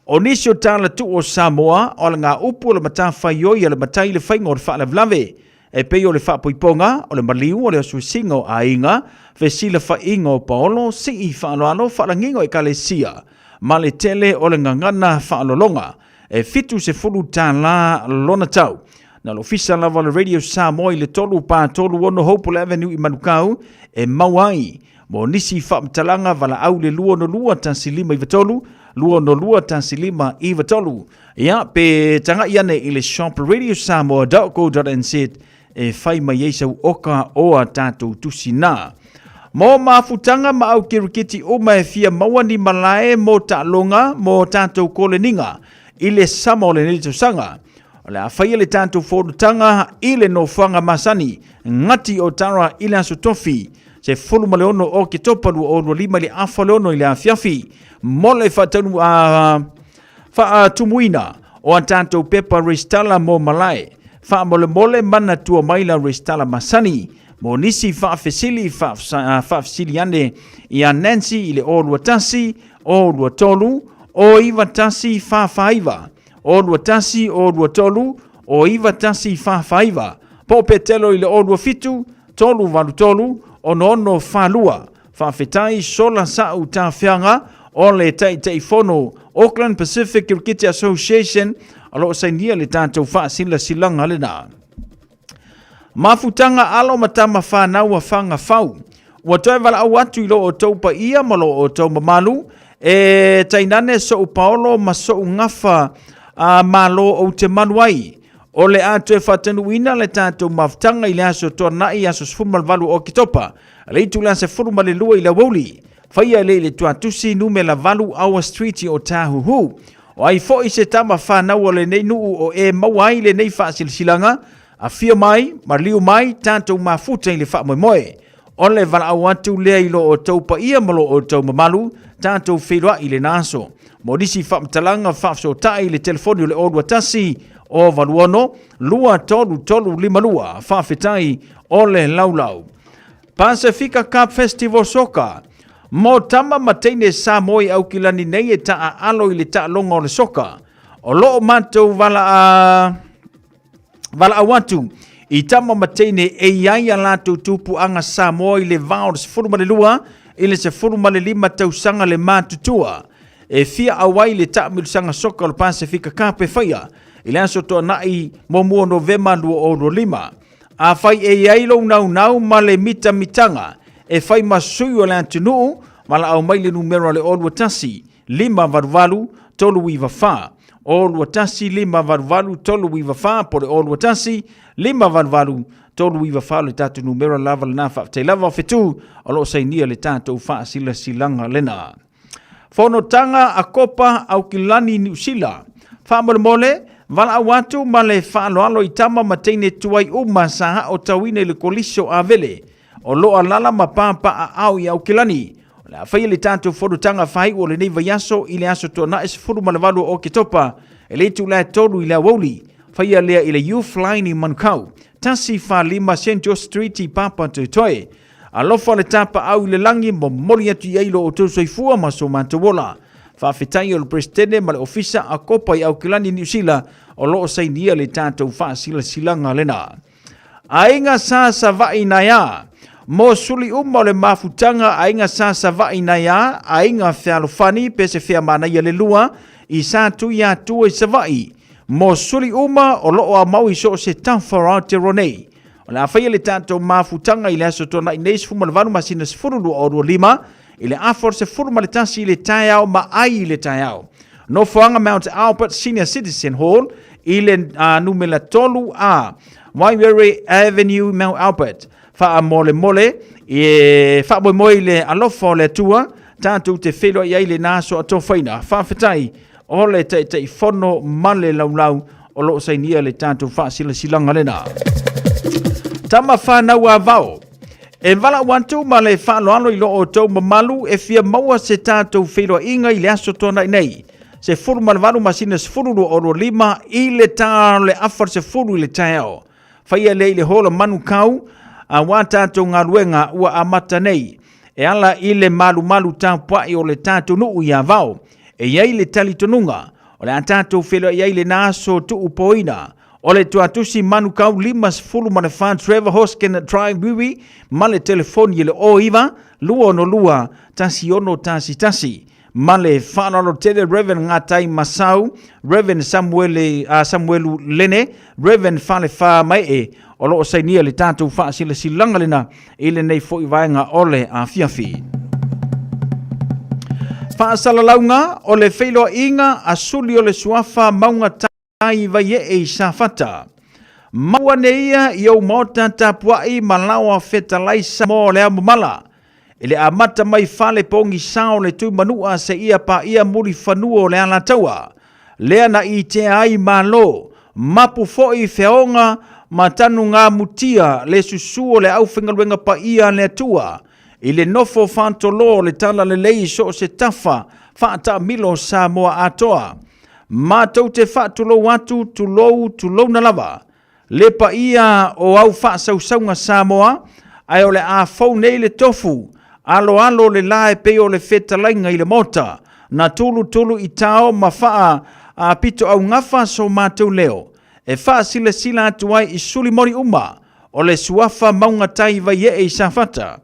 O nisi o tala tuu o Samoa, o le upu o le matafaioi a le matai le faiga o le faalavelave, e pei o le faapoipoga, o le maliu, o le asuasiga o aiga, fesilafaiga o paolo, sii faaaloalo, faalagiga o ekalesia, ma le tele o le gagana faalologa. E $70 lona tau. Na le ofisa lava o le Radio Samoa i le 3 4 3 6 Hopewell Avenue i Manukau e maua ai. Mo nisi faamatalaga valaau le 262 1593, 262 1593. Ia, pe tagai ane i le shop radiosamoa.co.nz e fai mai ai sau oka o a tatou tusi na. Mo mafutaga ma au kirikiti uma e fia maua ni malae mo taaloga mo tatou koleniga i le sama o lenei tausaga. O le a faia le tatou fonotaga i le nofoaga masani gati o Tara i le aso Tofi 16 o Oketopa 2025 i le afa o le 6 i le afiafi mo le faataunu a faatumuina o a tatou pepa resitala mo malae. Faamolemole manatua mai la resitala masani mo nisi faafesili faafesili ane ia Nancy i le 021 023 091 449 021 023 091 449 po o Petelo i le 027 383 6642. Faafetai Sola Sa'u Tafeaga o le Taitaifono Auckland Pacific Cricket Association o lo o sainia le tatou faasilasilaga lena. Mafutaga alo ma tama whanau a Whangawhau. Ua toe valaau atu i lo outou paia ma lo outou mamalu, e tainane sou paolo ma sou gafa a malo ou te malu ai. O le a toe faatanuuina le tatou mafutaga i le aso Toanai aso 18 o Oketopa, le itula 12 i le aoauli. Faia le i le tuatusi numera 8 Aua Street o Tāhuhu. O ai foi se tama whanau o lenei nuu o e maua ai lenei faasilasilaga, afio mai, maliu mai, tatou mafuta i le faamoemoe. O le valaau atu lea i lo outou paia ma lo outou mamalu, tatou feiloai i lena aso. Mo nisi faamatalaga faafesootai i le telefoni o le 021 086 23352. Faafetai o le laulau. Pasefika Cup Festival Soka. Mo tama ma teine Samoa i Aukilani nei e taaalo i le taaloga o le soka. O lo o matou vala valaau atu i tama ma teine e i ai a latou tupuaga Samoa i le va o le 12 i le 15 tausaga le matutua e fia auai le taamilosaga soka o le Pasefika Cup e faia i le aso Toanai 1 Novema 2025. Afai e i ai lou naunau ma le mitamitaga e fai ma sui o le atunuu, valaau mai le numera o le 021 588 394, 021 588 394 po o le 021 588 394 le tatou numera lava lena. Faafetai lava o fetu o lo o sainia le tatou faasilasilaga lena. Fonotaga a Kopa Aukilani Niu Sila. Faamolemole, valaau atu ma le faaaloalo i tama ma teine tuai uma sa aotauina i le Kolisi o Avele o lo o alaala ma papaaao i Aukilani. O le a faia le tatou fonotaga faaiu o lenei vaiaso i le aso Toonai 18 o Oketopa i le itula e 3 i le aoauli. Faia lea i le Youth Line i Manukau, 145 St George Street i Papatoetoe. Alofa le tapaau i le lagi, momoli atu i ai lo outou soifua ma so matou ola. Faafetai o le Peresetene ma le Ofisa a Kopa i Aukilani, Niu Sila, o lo o sainia le tatou faasilasilaga lena. Aiga sa Savaii Naiā. Mo suli uma o le mafutaga Aiga sa Savaii Naiā, Aiga Fealofani pe se fea manaia le lua i sa Tuiatua i Savaii. Mo suli uma o lo o aumau i so o se tafa o Aotearoa nei. O le a faia le tatou mafutaga i le aso Toonai nei 18 masina 12 25 i le afa o le 11 i le taeao ma ai i le taeao. Nofoaga Mount Albert Senior Citizen Hall i le numera 3A Waiwere Avenue Mount Albert. Faamolemole e faamoemoe i le alofa o le Atua tatou te feiloai ai lena aso atofaina. Faafetai o le Taitaifono ma le laulau o lo o sainia le tatou faasilasilaga lena. Tama whanau a vao. E valaau atu ma le faaaloalo i lo outou mamalu e fia maua se tatou feiloaiga i le aso Toonai nei, 18 masina 12 25 i le ta o le afa o le 10 i le taeao. Faia lea i le holo Manukau, aua tatou galuega ua amata nei. E ala i le malumalu tapuai o le tatou nuu i Avao, e i ai le talitonuga o le a tatou feiloai ai lena aso tuupoina o le tuatusi Manukau 54 Trevor Hoskin Drive Wiwi ma le telefoni e le 09 262 1611 ma le faaaloalo tele Rev Ngatai Masau, Rev Samuele, Samuelu Lene, Rev Falefa Maee o lo o sainia le tatou faasilasilaga lena i lenei foi vaega o le afiafi. Faasalalauga o le feiloaiga a suli o le suafa mauga tai Vaiee i Safata. Mau ane ia i ou maota tapuai ma laoa fetalai Samoa o le ao mamala. I le amata mai fale pogisa o le Tuimanua seia paia mulifanua o le Alataua. Lea na itea ai Malo, mapu foi feaoga ma tanugamutia le susu o le aufaigaluega paia a le Atua i le nofo faatolo o le talalelei i so o se tafa faataamilo o Samoa atoa. Matou te faatulou atu, tulou, tulouna lava le paia o au faasausauga Samoa, ae o le a fou nei le tofu, aloalo le la e pei o le fetalaiga i le Maota, na tulutulu i tao ma faa a pitoaugafa so matou leo, e faasilasila atu ai i suli moni uma o le suafa maugatai Vaiee i Safata.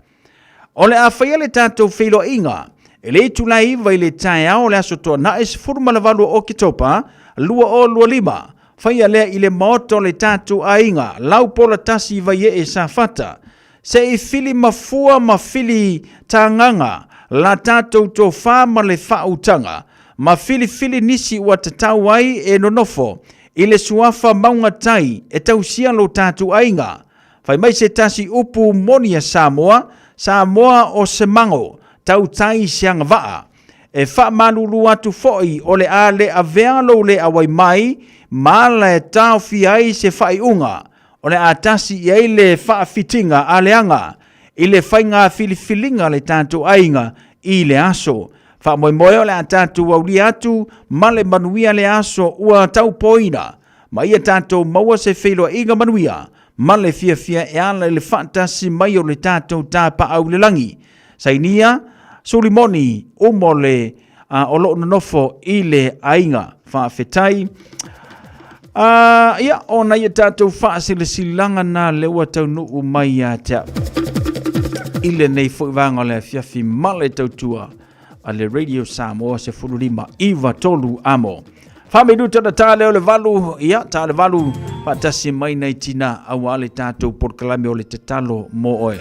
O le a faia le tatou feiloaiga i le itula e 9 i le taeao o le aso Toonai 18 o Oketopa 2025, faia lea i le maota o le tatou aiga, Laupola 1 i Vaiee Safata. Se i fili mafua ma fili tagaga la tatou tofa ma le faautaga, ma filifili nisi ua tatau ai e nonofo i le suafa maugatai e tausia lo tatou aiga. Fai mai se tasi upu moni a Samoa, Samoa o se mago, tautai se agavaa. E faamalulu atu foi o le a le avea lou le auai mai ma ala e taofia ai se faaiuga o le a tasi i ai le faafitiga a leaga. i le faiga filifiliga a le tatou aiga i le aso. Faamoemoe o le a tatou aulia atu ma le manuia le aso ua taupoina, ma ia tatou maua se feiloaiga manuia ma le fiafia e ala i le faatasi mai o le tatou tapaau i le lagi. Sainia Sulimoni uma o le o loo nonofo i le aiga. Faafetai. Ia, o nai a tatou faasilasilaga na lea ua taunuu mai ia te au i lenei foi vaega o le afiafi ma le tautua a le Radio Samoa 15 93 amo. Faaminuta na tā leo le valu, ia, tā le valu, faatasi mai nai tina aua le tatou polokalame o le tatalo mo oe.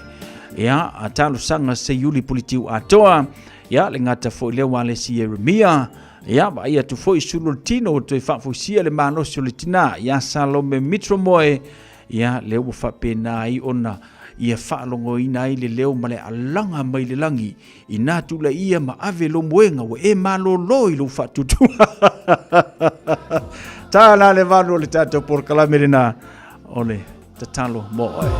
Ia, a talosaga se iuli pulitiu atoa, ia, le gata foi lea ua le si Ieremia, ia, vaai atu foi sulu o le tino ua toe faafoisia le malosi o le tina, ia Salome Mitromoe, ia, lea ua faapena ai ona ia faalogoina ai le leo ma le alaga mai le lagi, Inā tula ia ma ave lou moega ua e malōlō i lou faatuatua. Tā la le valu o le tatou polokalame lenā o le tatalo mo oe.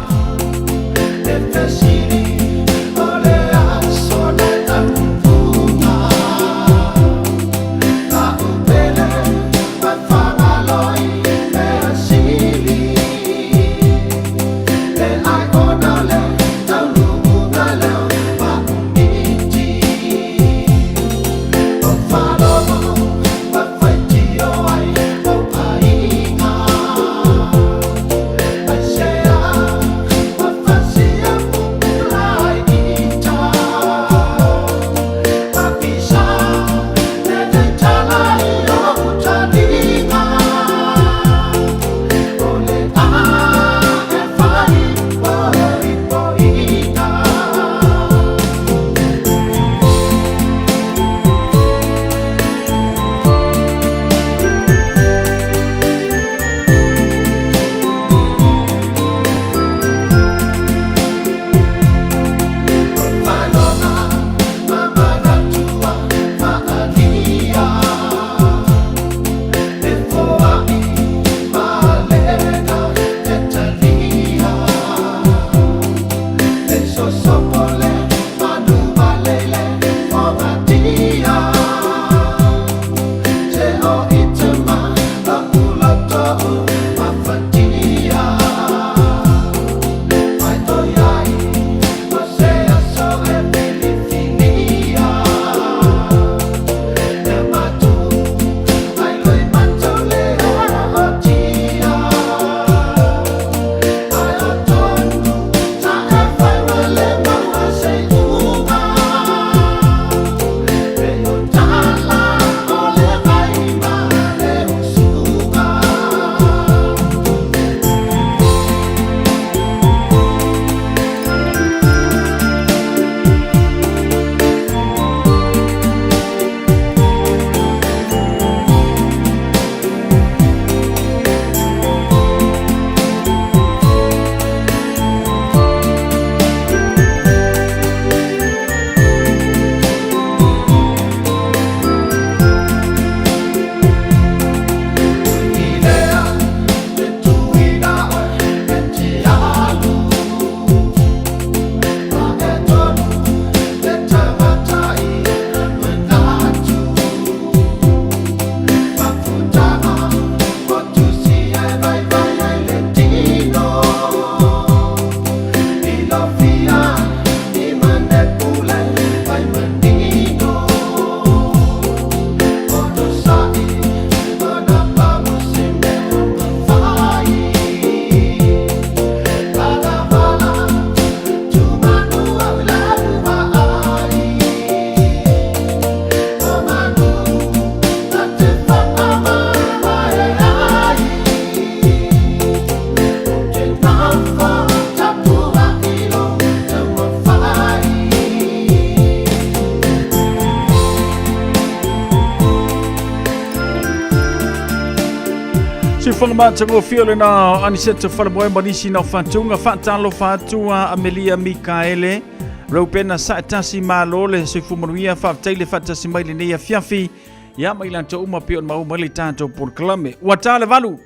Siufoga matagofie o lena o Aniseta Falemoe ma nisi na o faatuga faatalofa atu a Amelia Mikaele Reupena Saetasi malo le soifua manuia faafetai le faatasi mai lenei afiafi ia ma i latou uma pei ona maua mai le tatou polokalame ua ta le valu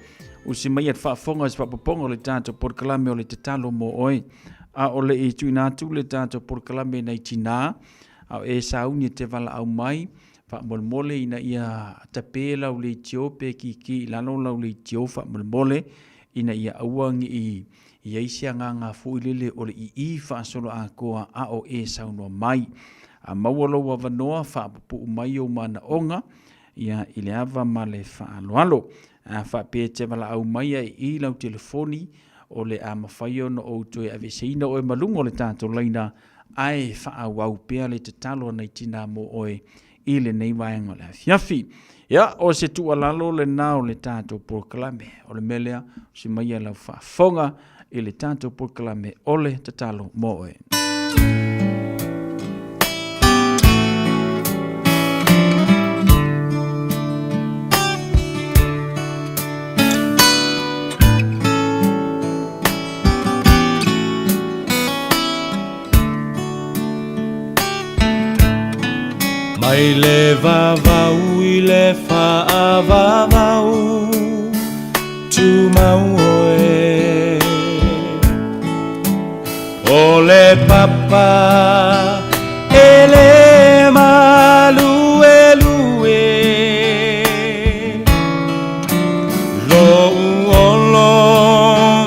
usi mai e faafofoga se faapopoga o le tatou polokalame o le tatalo mo oe. A o le i tuuina atu le tatou polokalame nai tinā, a o e sauni e te valaau mai, faamolemole ina ia tape lau leitio pe kiki i lalo lau leitio faamolemole, ina ia aua ne i i ai se agaga foi lele o le ii faasoloatoa a o e saunoa mai. A maua lou avanoa, faapupuu mai ou manaoga, ia, i le ava ma le faaaloalo. A faapea e te valaau mai a i lau telefoni, o le a mafai ona ou toe aveeseina oe ma luga o le tatou laina, ae faaauau pea le tatalo a nai tinā mo oe i lenei vaega o le afiafi. Ia, o se tuualalo lena o le tatou polokalame. O le mea lea, usi maia lau faafofoga i le tatou polokalame o le tatalo mo oe. Mai le vavau i le faavavau Tumau oe O le papa e le maluelue Lou olo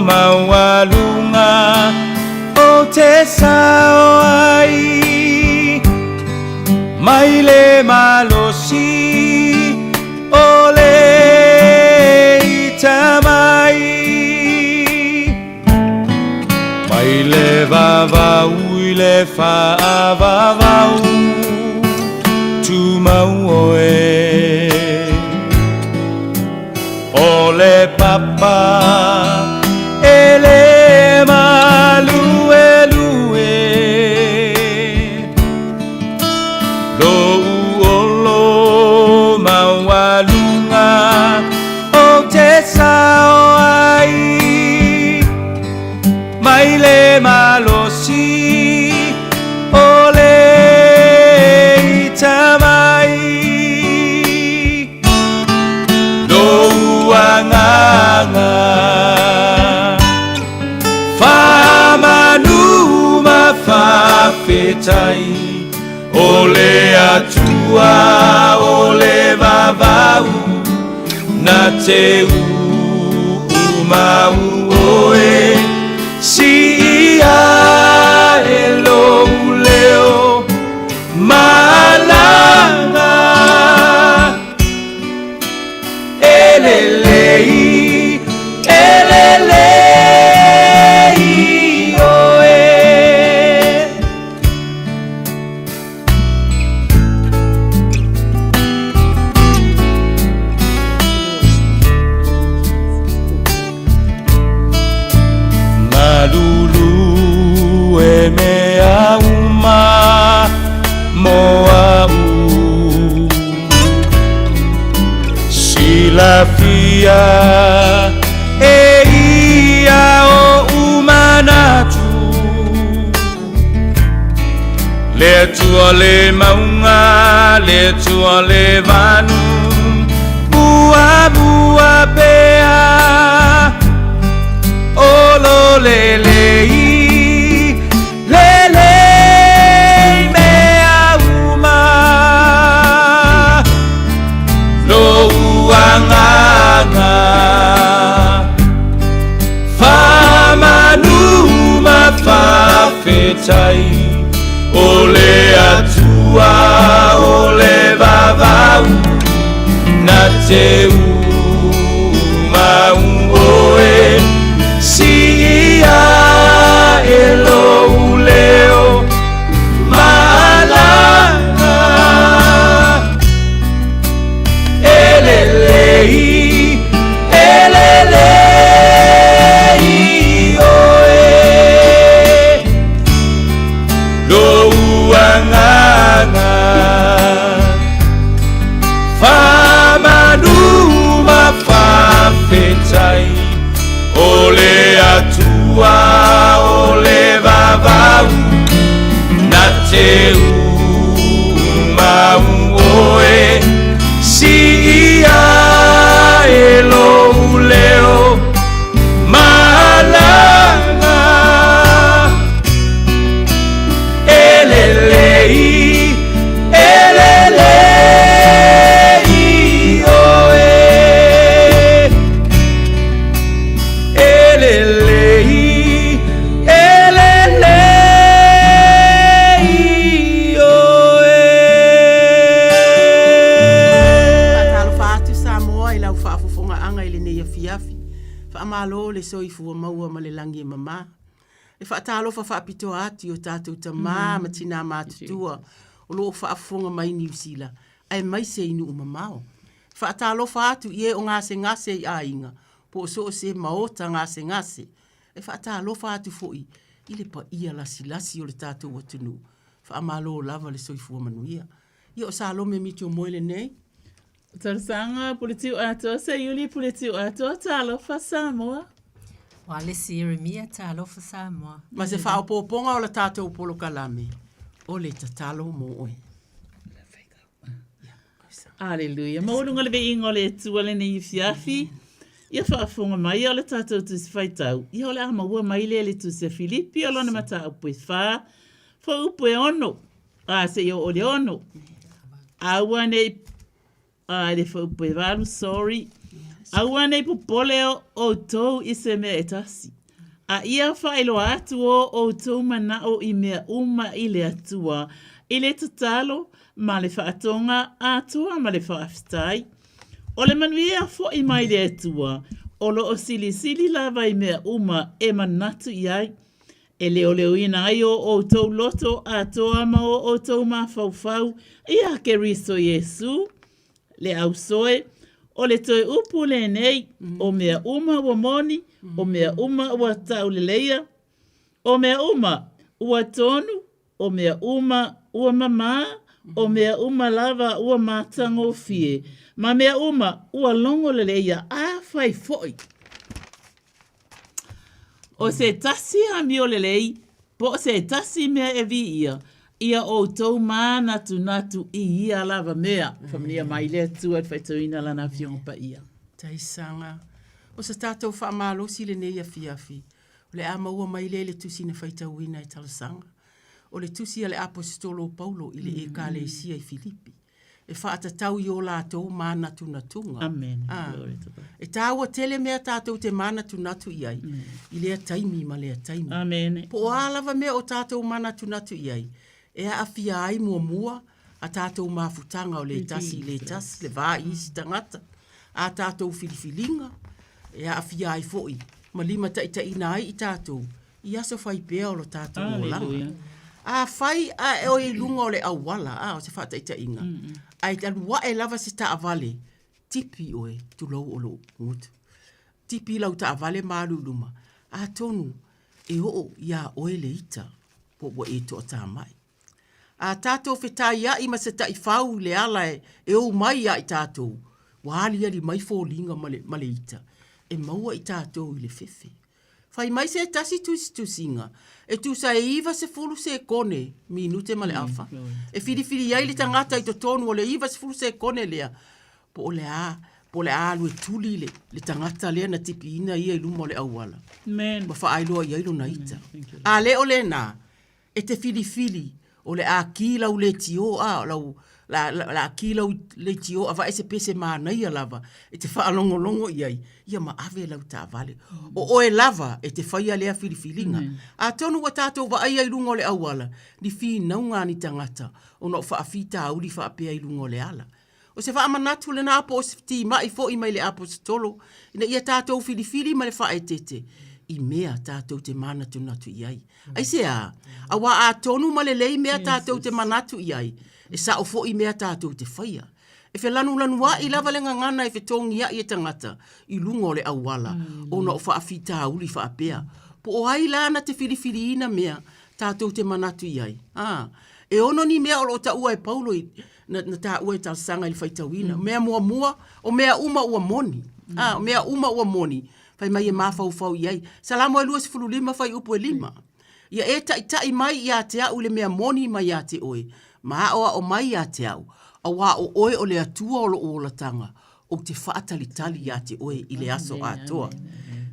maualuga O te sao ai Mai le malosi o le ita mai Mai le vavau i le faavavau Tumau oe O le papa e le maluelue Lou olo maualuga o te sao ai Mai le malosi o le ita mai Lou agaga Faamanu ma faafetai O le Atua o le vavau Na te uumau oe Siia e lou leo malaga E lelei, e lelei oe. Malulu e mea uma mo a'u Silafia e ia oʻu manatu Le Atua le mauga, le Atua le vanu Muamua pea Olo lelei Lelei mea uma Lou agaga Faamanu ma faafetai O le Atua o le vavau Na te umau oe Siia e lou leo malaga E lelei, e lelei oe Lou agaga Faamanu ma faafetai O le Atua o le vavau Na te umau oe Siia e lou leo malaga. le soifua maua ma le lagi e mama. E faatalofa faapitoa atu i o tatou tamā ma tinā matutua o lo o faafofoga mai i Niu Sila, aemaise i nuu mamao. E faatalofa atu i e o gasegase i aiga, po o so o se maota gasegase. E faatalofa atu foi i le paia lasilasi o le tatou atunuu. Faamalo lava le soifua manuia. Ia o Salome Mitchell Moe lenei. Talosaga Puletiu Atoa Seiuli Puletiu Atoa Talofa Samoa. O Alesi Ieremia Talofa Samoa. Ma se faaopoopoga o la tatou polokalame, o le tatalo mo oe. Aleluia. Maualuga le viiga o le Atua lenei afiafi. Ia faafofoga mai o le tatou Tusi Faitau. Ia o le a maua mai lea i le Tusi a Filipi o lona mataupu e 4, fuaiupu e 6, a seia oo i le 6. Aua nei a i le fuaiupu e 8, sorry. Aua nei popole outou i se mea e tasi. A ia faailoa atu o outou manao i mea uma i le Atua, i le tatalo ma le faatoga atoa ma le faafetai. O le manuia foi mai le Atua, o lo o silisili lava i mea uma e manatu i ai, e leoleoina ai o outou loto atoa ma o outou mafaufau iā Keriso Iesū, le ausoe, o le toe upu lenei, o mea uma ua moni, o mea uma ua tauleleia, o mea uma ua tonu, o mea uma ua mamā, o mea uma lava ua matagofie, ma mea uma ua logo leleia, afai foi o se tasi amio lelei, po o se tasi mea e viia, ia outou mānatunatu i ia lava mea. Faamanuia mai le Atua i le faitauina o Lana Afioga Paia. Taisaga, o se tatou faamalosi lenei afiafi, o le a maua mai lea i le tusi na faitauina e Talosaga. O le tusi a le Aposetolo o Paulo i le Ekalesia i Filipi, e faatatau i o latou mānatunatuga. Amen. Ah, e tāua tele mea tātou te mānatunatu i ai, i lea taimi ma lea taimi. Amen. Po o a lava mea o tātou mānatunatu i ai, e aafia ai muamua a tātou mafutaga o le tasi i le tasi, le va i isi tagata, a tātou filifiliga, e aafia ai foi ma limataitaiina ai i tātou i aso fai pea o lo tātou olaga. Afai a e oe i luga o le auala, a o se faataitaiga, ae alu ae lava se taavale, tipi oe, tulou o lou gutu. Tipi lau taavale ma alu i luma, atonu e oo iā oe le ita po ua e toatamai. A tatou fetaiaʻi ma se taifau i le ala e ou mai ia i tatou, ua aliali mai foliga ma le, ma le ita, e maua i tatou i le fefe. Fai mai se tasi tusitusiga, e tusa e 90 sekone, minute ma le afa, e filifili ai le tagata i totonu o le 90 sekone lea, po o le a, po o le a alu e tuli le, le tagata lea na tipiina ia i luma o le auala. Amen. Ma faailoa i ai lona ita. A le o lena, E te filifili, o le a kī lau leitio a, o lau, la, la, la kī lau leitio avae se pese manaia lava e te faalogologo i ai, ia ma ave lau taavale. O oe lava e te faia lea filifiliga. Atonu ua tatou vaaia i luga o le auala, ni finauga a ni tagata ona o faafitauli faapea i luga o le ala. O se faamanatu lena po o se timai foi mai le Aposetolo ina ia tatou filifili ma le faaeteete i mea tatou te manatunatu i ai. Aisea? Aua atonu ma lelei mea tatou te manatu i ai, e sao foi mea tatou te faia. E felanulanuaʻi lava le gagana e fetogiaʻi e tagata i luga o le auala ona o faafitauli faapea. Po o ai la na te filifiliina mea tatou te manatu i ai? A, e ono ni mea o lo o taua e Paulo i, na, na taua e talosaga i le faitauina. Mea muamua, o mea uma ua moni. A, o mea uma ua moni, fai mai e mafaufau i ai. Salamo e 25 fuaiupu e 5. Ia e taitai mai iā te au i le mea moni mai iā te oe, ma aʻoaʻo mai iā te au, auā o oe o le Atua o loʻu olataga, ou te faatalitali iā te oe i le aso atoa.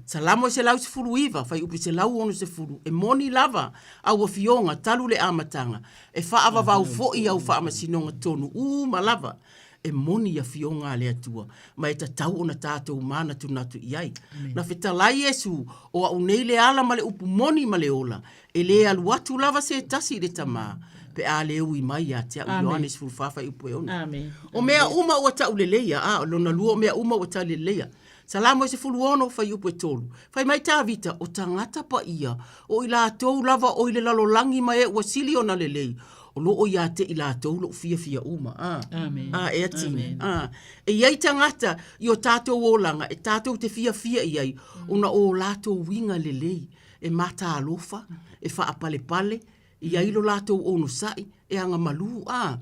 Salamo e 119, fuaiupu 160, e moni lava au afioga talu le amataga, e faavavau foi au faamasinoga tonu uma lava. E moni afioga a le Atua, ma e tatau ona tatou manatunatu i ai. Na fetalai Iesu, O au nei le ala ma le upu moni ma le ola, e lē alu atu lava se tasi i le Tamā, pe a le ui mai ia te au. Ioane 14 fuaiupu e 6. O mea uma ua tauleleia, a, o lona lua o mea uma ua tauleleia. Salamo e 16 fuaiupu e 3. Fai mai Tavita, o tagata paia, o i latou lava o i le lalolagi ma e ua sili ona lelei, o lo o ia te i latou lou fiafia uma. A, Amen. a, e a Tina. Amen. A, e i ai tagata i o tatou olaga e tatou te fiafia i ai, ona o o latou uiga lelei, e matalofa, e faapalepale, e i ai lo latou onosai, e agamalu, a,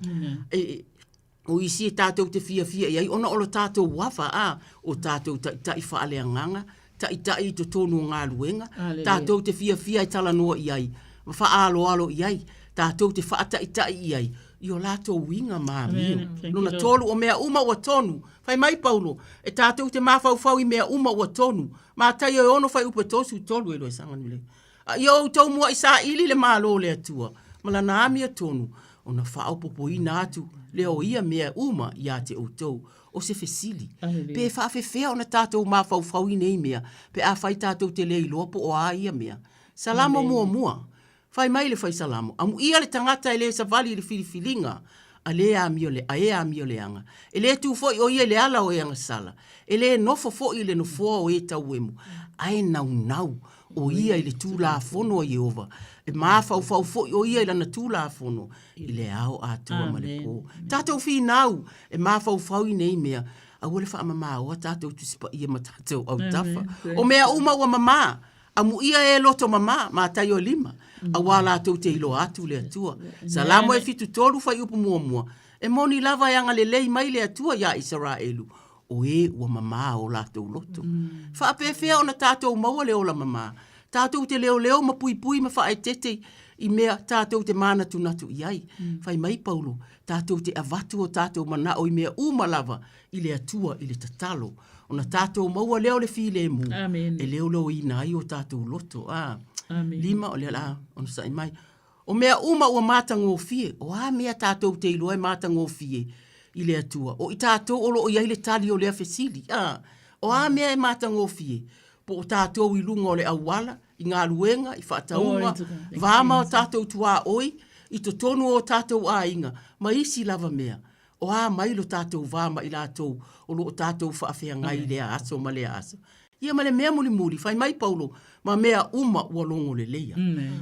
e, o isi e tatou te fiafia i ai ona o lo tatou ava, a, o tatou taitai faaleagaga, taitai i totonu o galuega, tatou te fiafia e talanoa i ai ma faaaloalo i ai, tatou te faataitai i ai i o latou uiga ma amio. Lona tolu, o mea uma ua tonu. Fai mai Paulo, e tatou te mafaufau i mea uma ua tonu. Mataio e 6 fuaiupu e 33 e Loisaga Nule. A ia outou muaʻi saili le Malo o le Atua ma lana amiotonu, ona faaopoopoina atu lea o ia mea uma ia te outou. O se fesili, pe faafefea ona tatou mafaufau i nei mea pe afai tatou te le iloa po o a ia mea? Salamo muamua. Fai mai le Fai Salamo, Amuia le tagata e le savali i le filifiliga a le amio a e amioleaga, e le tu foi o ia i le ala o e agasala, e le nofo foi i le nofoa o e tauemu, ae naunau o ia i le Tulafono a Ieova, e mafaufau foi o ia i lana Tulafono i le ao atoa ma le po. Tatou finau e mafaufau i nei mea, aua le faamamaoa tatou Tusi Paia ma tatou autafa. O mea uma ua mamā, amuia e loto mamā, Mataio e 5, auā latou te iloa atu le Atua. Salamo e 73 fuaiupu muamua, E moni lava e agalelei mai le Atua iā Isaraelu, o e ua mamā o latou loto. Faapefea ona tatou maua le ola mamā? Tatou te leoleo ma puipui ma faaeteete i mea tatou te mānatunatu i ai. Fai mai Paulo, tatou te avatu o tatou manao i mea uma lava i le Atua i le tatalo, ona tatou maua lea o le filemu e leoleoina ai o tatou loto. A. Lima, o lea o le a onosai mai. O mea uma ua matagofie, o a mea tatou te iloa e matagofie i le Atua? O i tatou o lo o i ai le tali o lea fesili. A, o a mea e matagofie? Po o tatou i luga o le auala, i galuega, i faatauga, va ma o tatou tuaoi, i totonu o o tatou aiga, ma isi lava mea. O a mai lo tatou va ma i latou o lo o tatou faafeagai i lea aso ma lea aso? Ia ma le mea mulimuli, fai mai Paulo, ma mea uma ua logo leleia.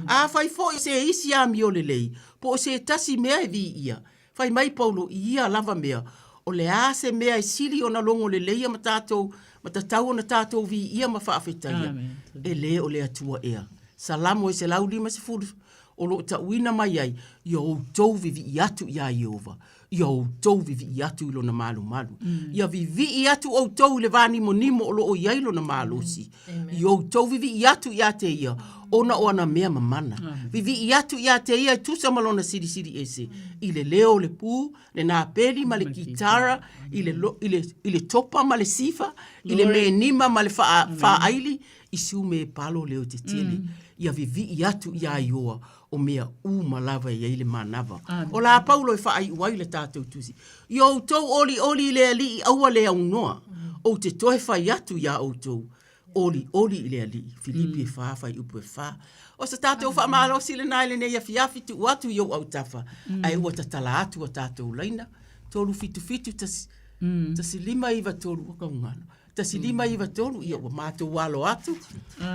Afai foi o se isi amio lelei, po o se tasi mea e viia, fai mai Paulo i ia lava mea, o le a se mea e sili ona logo leleia ma tatou, ma tatau ona tatou viia ma faafetaia? E le o le Atua ea. Salamo e 150 o lo o tauina mai ai, Ia outou vivii atu iā Ieova, ia outou vivii atu i lona malumalu. Ia vivii atu outou i le vānimonimo o lo o i ai lona malosi. Ia outou vivii atu iā te ia, ona o ana mea mamana. Vivii atu iā te ia e tusa ma lona silisili ese, i le leo o le pū, le napeli ma le kitara, i le, i le, i le topa ma le sifa, i le menima ma le faaili, i sume e palo leo tetele, ia vivii atu iā Ioa o mea uma lava e i ai le manava. O la Paulo e faaiu ai le tatou tusi. Ia outou olioli i le Alii aua le aunoa, ou te toe fai atu iā outou, olioli i le Alii. Filipi e 4 fuaiupu e 4. O se tatou faamalosi lena i lenei afiafi tuu atu i ou autafa, ae ua tatala atu a tatou laina, 377 1593 ua kaugalo. 1593, ia ua matou alo atu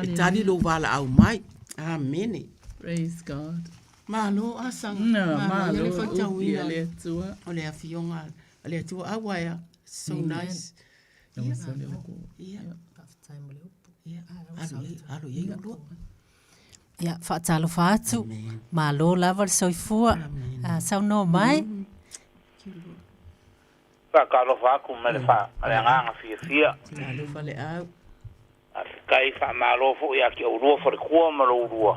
e tali lou valaau mai. Amene. Praise God. Malo Asaga. No, malo. Le faitauina o le Atua. O le afioga a le Atua. Aua ea. So Amen. nice. Ia. Ia. Faafetai mo le upu. Ia. Alo i ai, alo i ai ulua. Ia, faatalofa atu. Malo lava le soifua. Ah, saunoa mai. Faatalofa atu ma le fa ma le agaga fiafia. Talofa Leau. Faafetai faamalo foi ia te oulua faletua ma lo oulua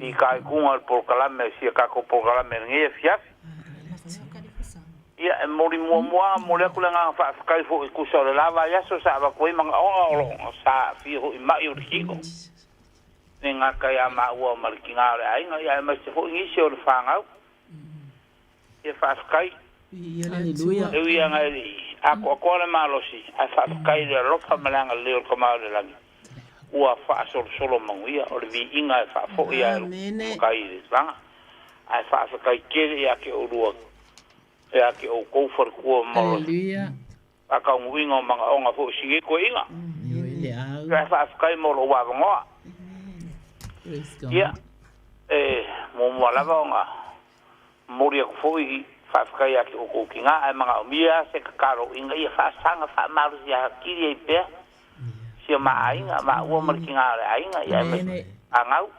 fitaituga o le polokalame o si a tatou polokalame i lenei afiafi. Ia e momoli muamua ona momoli atu le agaga faafetai foi e tusa o le la vaiaso sa avatu ai manaoga o lo o sa aafia foi i mai o le tino e le gata ia maua ma le tina o le aiga ia aemaise foi nisi o le fanau. Ia faafetai. Aleluia. E ui lava e le i atoatoa le malosi, ae faafetai i le alofa ma le agalelei o le Tama o le Lagi, ua faasolosolo manuia. O le viiga e faafoi lava e lou matai i le tulaga. Ae faafetai tele ia te oulua, ia te outou faletua ma Aleluia. Faataunuuina o manaoga foi o si nei toeaina. Ia, faafetai mo lou avanoa. Ia, e muamua lava ona momoli atu foi faafetai ia te outou tinā, ae manaomia lava se tatalo ina ia faasaga faamalosi atili ai pea si o ma aiga, maua ma le tinā o le aiga, ia aemaise fanau.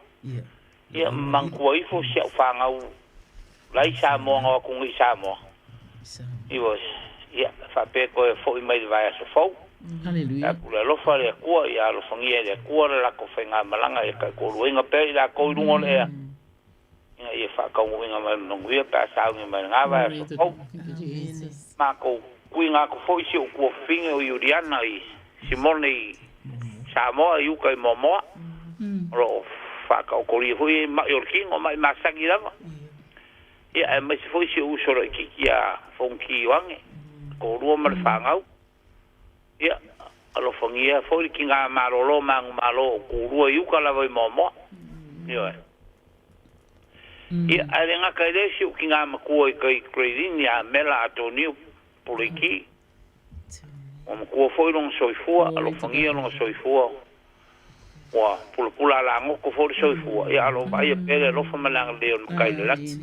Ia manatua ifo si au fanau la i Samoa na o atu nei i Samoa. Ioe, ia faapea toe foi mai le vaiaso fou. Haleluia. Atu le alofa le Atua, ia alofagia e le Atua le latou faigamalaga ia taitoaluaina pea i latou i luga o le ea, ina ia faataunuuina mai le manuia pe a sauni mai lena vaiaso fou. Matou tuuina atu foi si ou tuafafine o Iuliana i Simone i Samoa i uta i Moamoa, o lo o faataotolia foi e ma'i o le tino, ma'i masani lava. Ia, aemaise foi si ou uso laitiiti ia Fonoti Ioane, toalua ma le fanau. Ia, alofagia foi le tiga malolo manumalo o kulua i uta lava i Moamoa. Ioe. Ia, ae le gata i lea si ou tiga matua i tai Grey Lynn ia Mela Atonio Puleiti. Ua matua foi lona soifua, alofagia lona soifua. Ua pulapula alagoto foi le soifua, ia, ae o lo o vaaia pea le alofa ma le agalelei o le Matai i le lagi.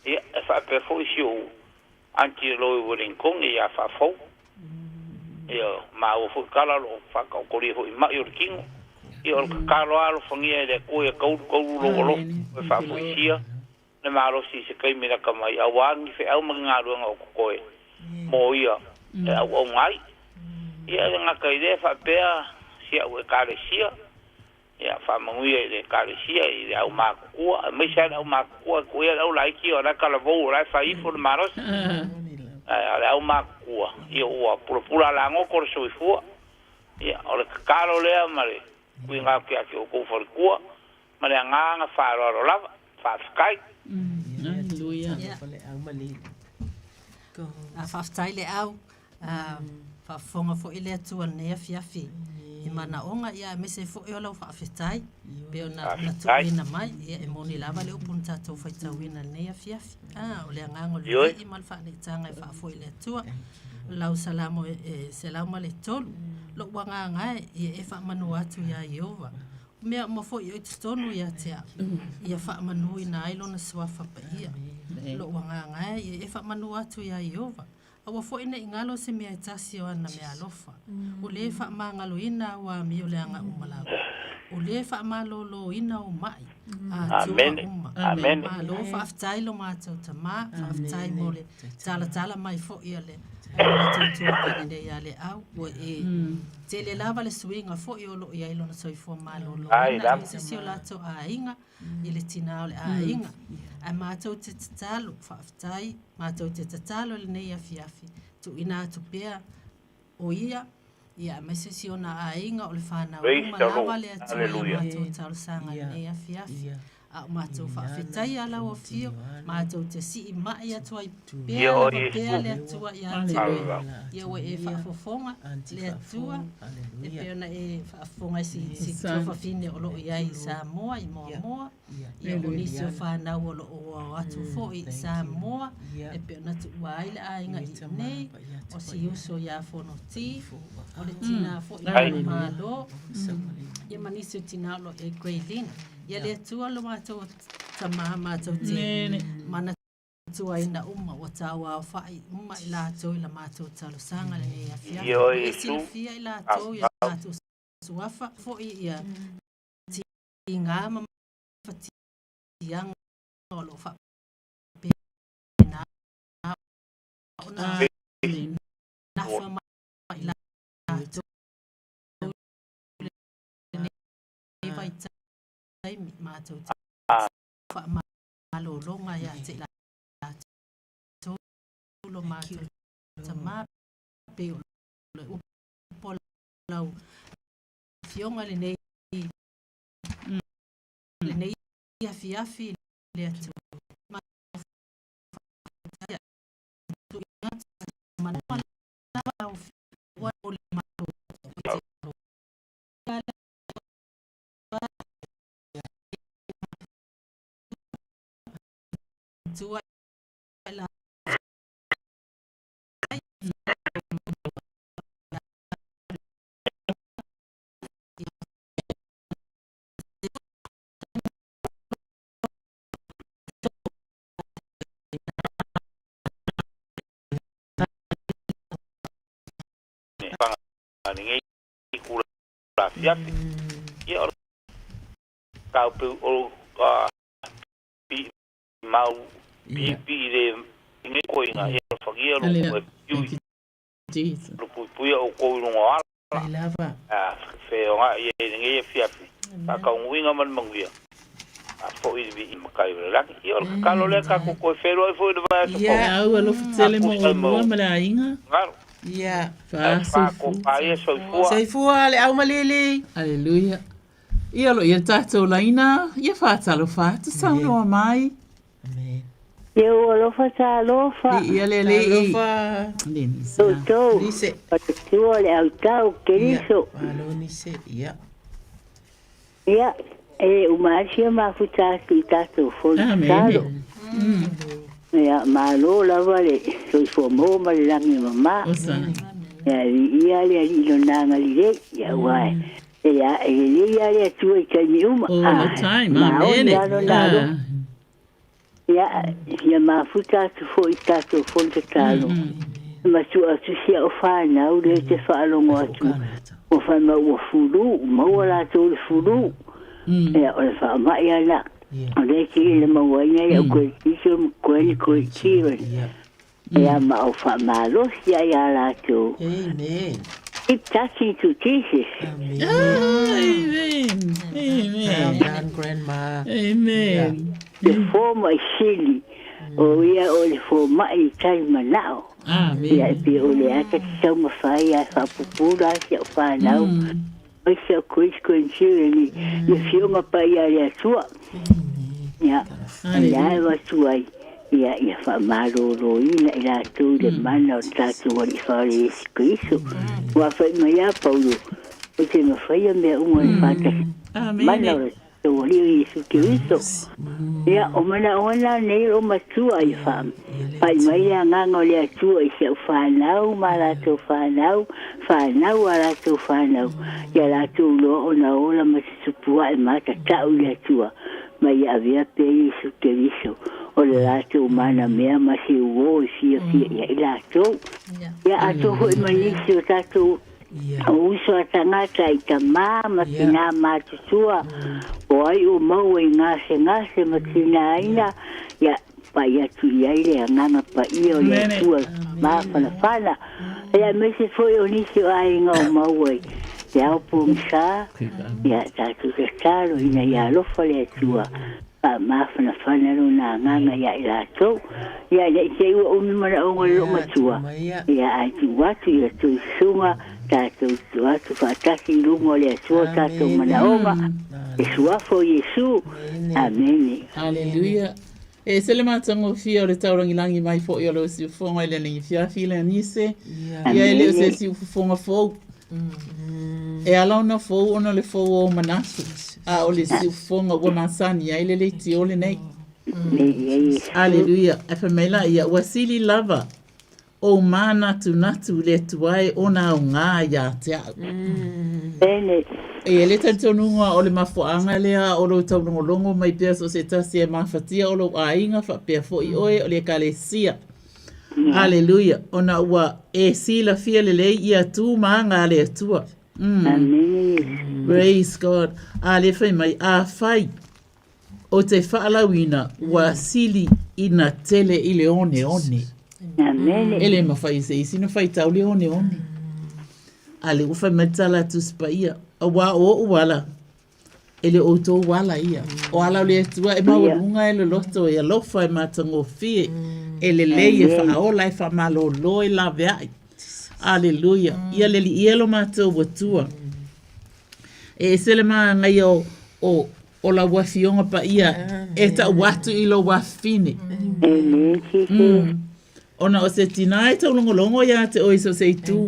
Ia, e faapea foi si ou aunty o lo o i Wellington ia Faafou. Ia, maua foi tala o lo o faataotolia foi i ma'i o le tino. Ia, o le tatalo lava alofagia e le Atua ia taulu taulu lou alofa e faafoisia le malosi i se taimi lata mai, auā ni feau ma ni galuega o totoe mo ia e auauna ai. Ia, e le gata i lea, faapea si au Ekalesia, ia faamanuia i le Ekalesia i le aumatutua, aemaise lava le aumatutua e tuia le au laiti o la e talavou o la e fai ifo le malosi. Ae o le aumatutua, ia ua pulapula alagoto le soifua. Ia, o le tatalo lea ma le tuuina atu ia te outou faletua ma le agaga faaaloalo lava. Faafetai. Hallelujah. A faafetai le au, a faafofoga foi le Atua i lenei afiafi i manaoga, ia aemaise foi o lau faafetai pei ona na tuuina mai. Ia e moni lava le upu na tatou faitauina i lenei afiafi. A o le agaga o le alii ma le faaneetaga e faafoi i le Atua. Lau Salamo e 103, Lou agaga e, ia e faamanu atu iā Ieova. Mea uma foi o i totonu ia te au, ia faamanuina ai lona suafa paia. Lou agaga e, ia e faamanu atu iā Ieova. Aua foi ne i galo se mea e tasi o ana meaalofa. O lē faamagaloina au amio leaga uma lava. O lē faamalōlōina ou maʻi, atoa uma. Malo faafetai lo matou Tamā, faafetai mo le talatala mai foi a le matou tuaga lenei ia Leau, ua e tele lava le suiga foi o lo o i ai lona soifua malōlōina aemaise si o latou aiga i le tinā o le aiga. Ae matou te tatalo, faafetai, matou te tatalo i lenei afiafi, tuuina atu pea o ia, ia aemaise si ona aiga o le fanau uma lava le Atua i a matou talosaga i lenei afiafi. A o matou faafetaia lau afio, matou te sii mai atu ai pea lava pea le Atua ia te oe. Ia ua e faafofoga le Atua, e pei ona e faafofoga i si tuafafine o lo o i ai i Samoa, i Moamoa, Ia o nisi o fanau o lo o ao atu foi i Samoa e pei ona tuua ai le aiga i inei, o si uso iā Fonoti, o le tinā foi o Malo, ia ma nisi o tinā o lo o i ai Grey Lynn. Ia le Atua lo matou tamā matou te manatuaina uma ua tauaofa'i uma i latou i la matou talosaga lenei afiafi. Ua e silafia i latou i o latou suafa foi ia tiga ma fatiaga o lo o faapena ona nafa mai latou i lenei vaitaimi matou te faamalologa ia te i latou lo matou tama pei o le upu a lau Afioga i lenei lenei afiafi le Atua. lenei itula afiafi. Ia o le taupe o pi mau pi pi i le lenei koiga ia alofagia lo e Jesus. Lo puipuia outou i luga o ala. Ai lava. A feogai ai i lenei afiafi, faataunuuina ma le manuia, faafoi le viiga matai o le lagi. Ia o le tatalo lea tatou toe feiloai foi i le vaiaso fou. Ia au alofa tele mo oulua ma le aiga. Galo. Ia. Ae faatopa ia soifua. Soifua le aumalili. Aleluia. Ia lo ia tatou laina, ia faatalofa atu saunoa mai. Ia alofa talofa. Ia le alii. Talofa. Lenise. Outou. Nise. Tua le autau Keriso. Malo nise. Ia. Ia, e uma asia mafuta atu i tatou fono Amen. tatalo. Ia, malo lava le soifua maua ma le lagi e mamā. Osana. Ia, viia le Alii lona agalelei. Ia, aua e e lelei lava le Atua i taimi uma. All the time. Maoni Amen. lava lona alofa. Ia, ia mafuta atu foi i tatou fono tatalo. Ma tua atu si au whānau le te whaalogo atu. Ua whai mau ua fulu, maua latou le fulu. Ia, o le faama'i ana. O lea te i le mauaina i au koe tiso ma koe ni koe children. Ia, ma au whaamalosi ai a latou. Amen. Keep touching to Jesus. Amen. Amen. Amen. Well done, Grandma. Amen. Le fōma'i sili, o ia o le fōma'i i tai mana'o. Amen. Ia e pei o le ata te taumafai ae faapupula ai si au fanau. Ai si au Chris Quentin i le afioga paia a le Atua. Ia, o lea e avatu ai, ia, ia faamalōlōina i latou i le mana o le tatou Alii Faaola Iesu Keriso. Ua fai mai lava Paulo, ou te mafaia mea uma i le faatasi mana o le tatou Alii o Iesu Keriso. Ia, o manaoga na nei o matua ia faapai mai le agaga o le Atua i si au fanau ma a latou fanau, fanau a latou fanau, ia latou iloa ona ola ma tutupu ae ma tatau i le Atua, ma ia avea pea Iesu Keriso o le latou manamea ma se uō e fiafia i ai latou. Ia atoa foi ma nisi o tatou o uso a tagata i tamā ma tinā matutua, o ai ua maua i gasegase ma tināina, ia pai atu i ai le agaga paia o le Atua mafanafana. Ia aemaise foi o nisi o aiga o maua i te ao pogisa, ia tatou tatalo ina ia alofa le Atua faamafanafana lona agaga iā i latou. Ia ina i te i ua umi manaoga o le loomatua, ia ae tuu atu i la tou susuga, tatou tuu atu faatasi i luga o le Atua tatou manaoga, le Suafa o Iesu. Amene. Haleluia. E ese le matagofie o le taulagilagi mai foi o le usiufofoga i lenei afiafi le Anise. Ia e le o se isi ufofoga fou. E ala ona fou ona o le fou o ou manatu, a o le siufofoga ua masani ai le leitio lenei. Aleluia. Ae fai mai laia, ua sili lava ou mānatunatu i le Atua e ona aoga iā te au. E i ai le talitonuga o le mafuaaga lea o lou taulogologo mai pea so o se tasi e mafatia o lou aiga faapea foi oe o le Ekalesia. Aleluia! Ona ua e silafia lelei ia tu ma aga a le Atua. Praise God. A lea fai mai, afai o te faalauina ua sili ina tele i le oneone. Amene. E le mafai e se isi ona faitau le oneone. A lea ua fai mai le tala a Tusi Paia, auā o o'u ala, E le o outou ala ia. O ala o le Atua e maualuga e loloto, e alofa, e matagofie, e lelei, e faaola, e faamalōlō, e laveai. Aleluia. Ia le Alii e lo matou Atua. E ese le mānaia o, o, o lau Afioga Paia e tau atu i lou afafine. Ona o se tinā e taulogologo iā te oe i so o se itu,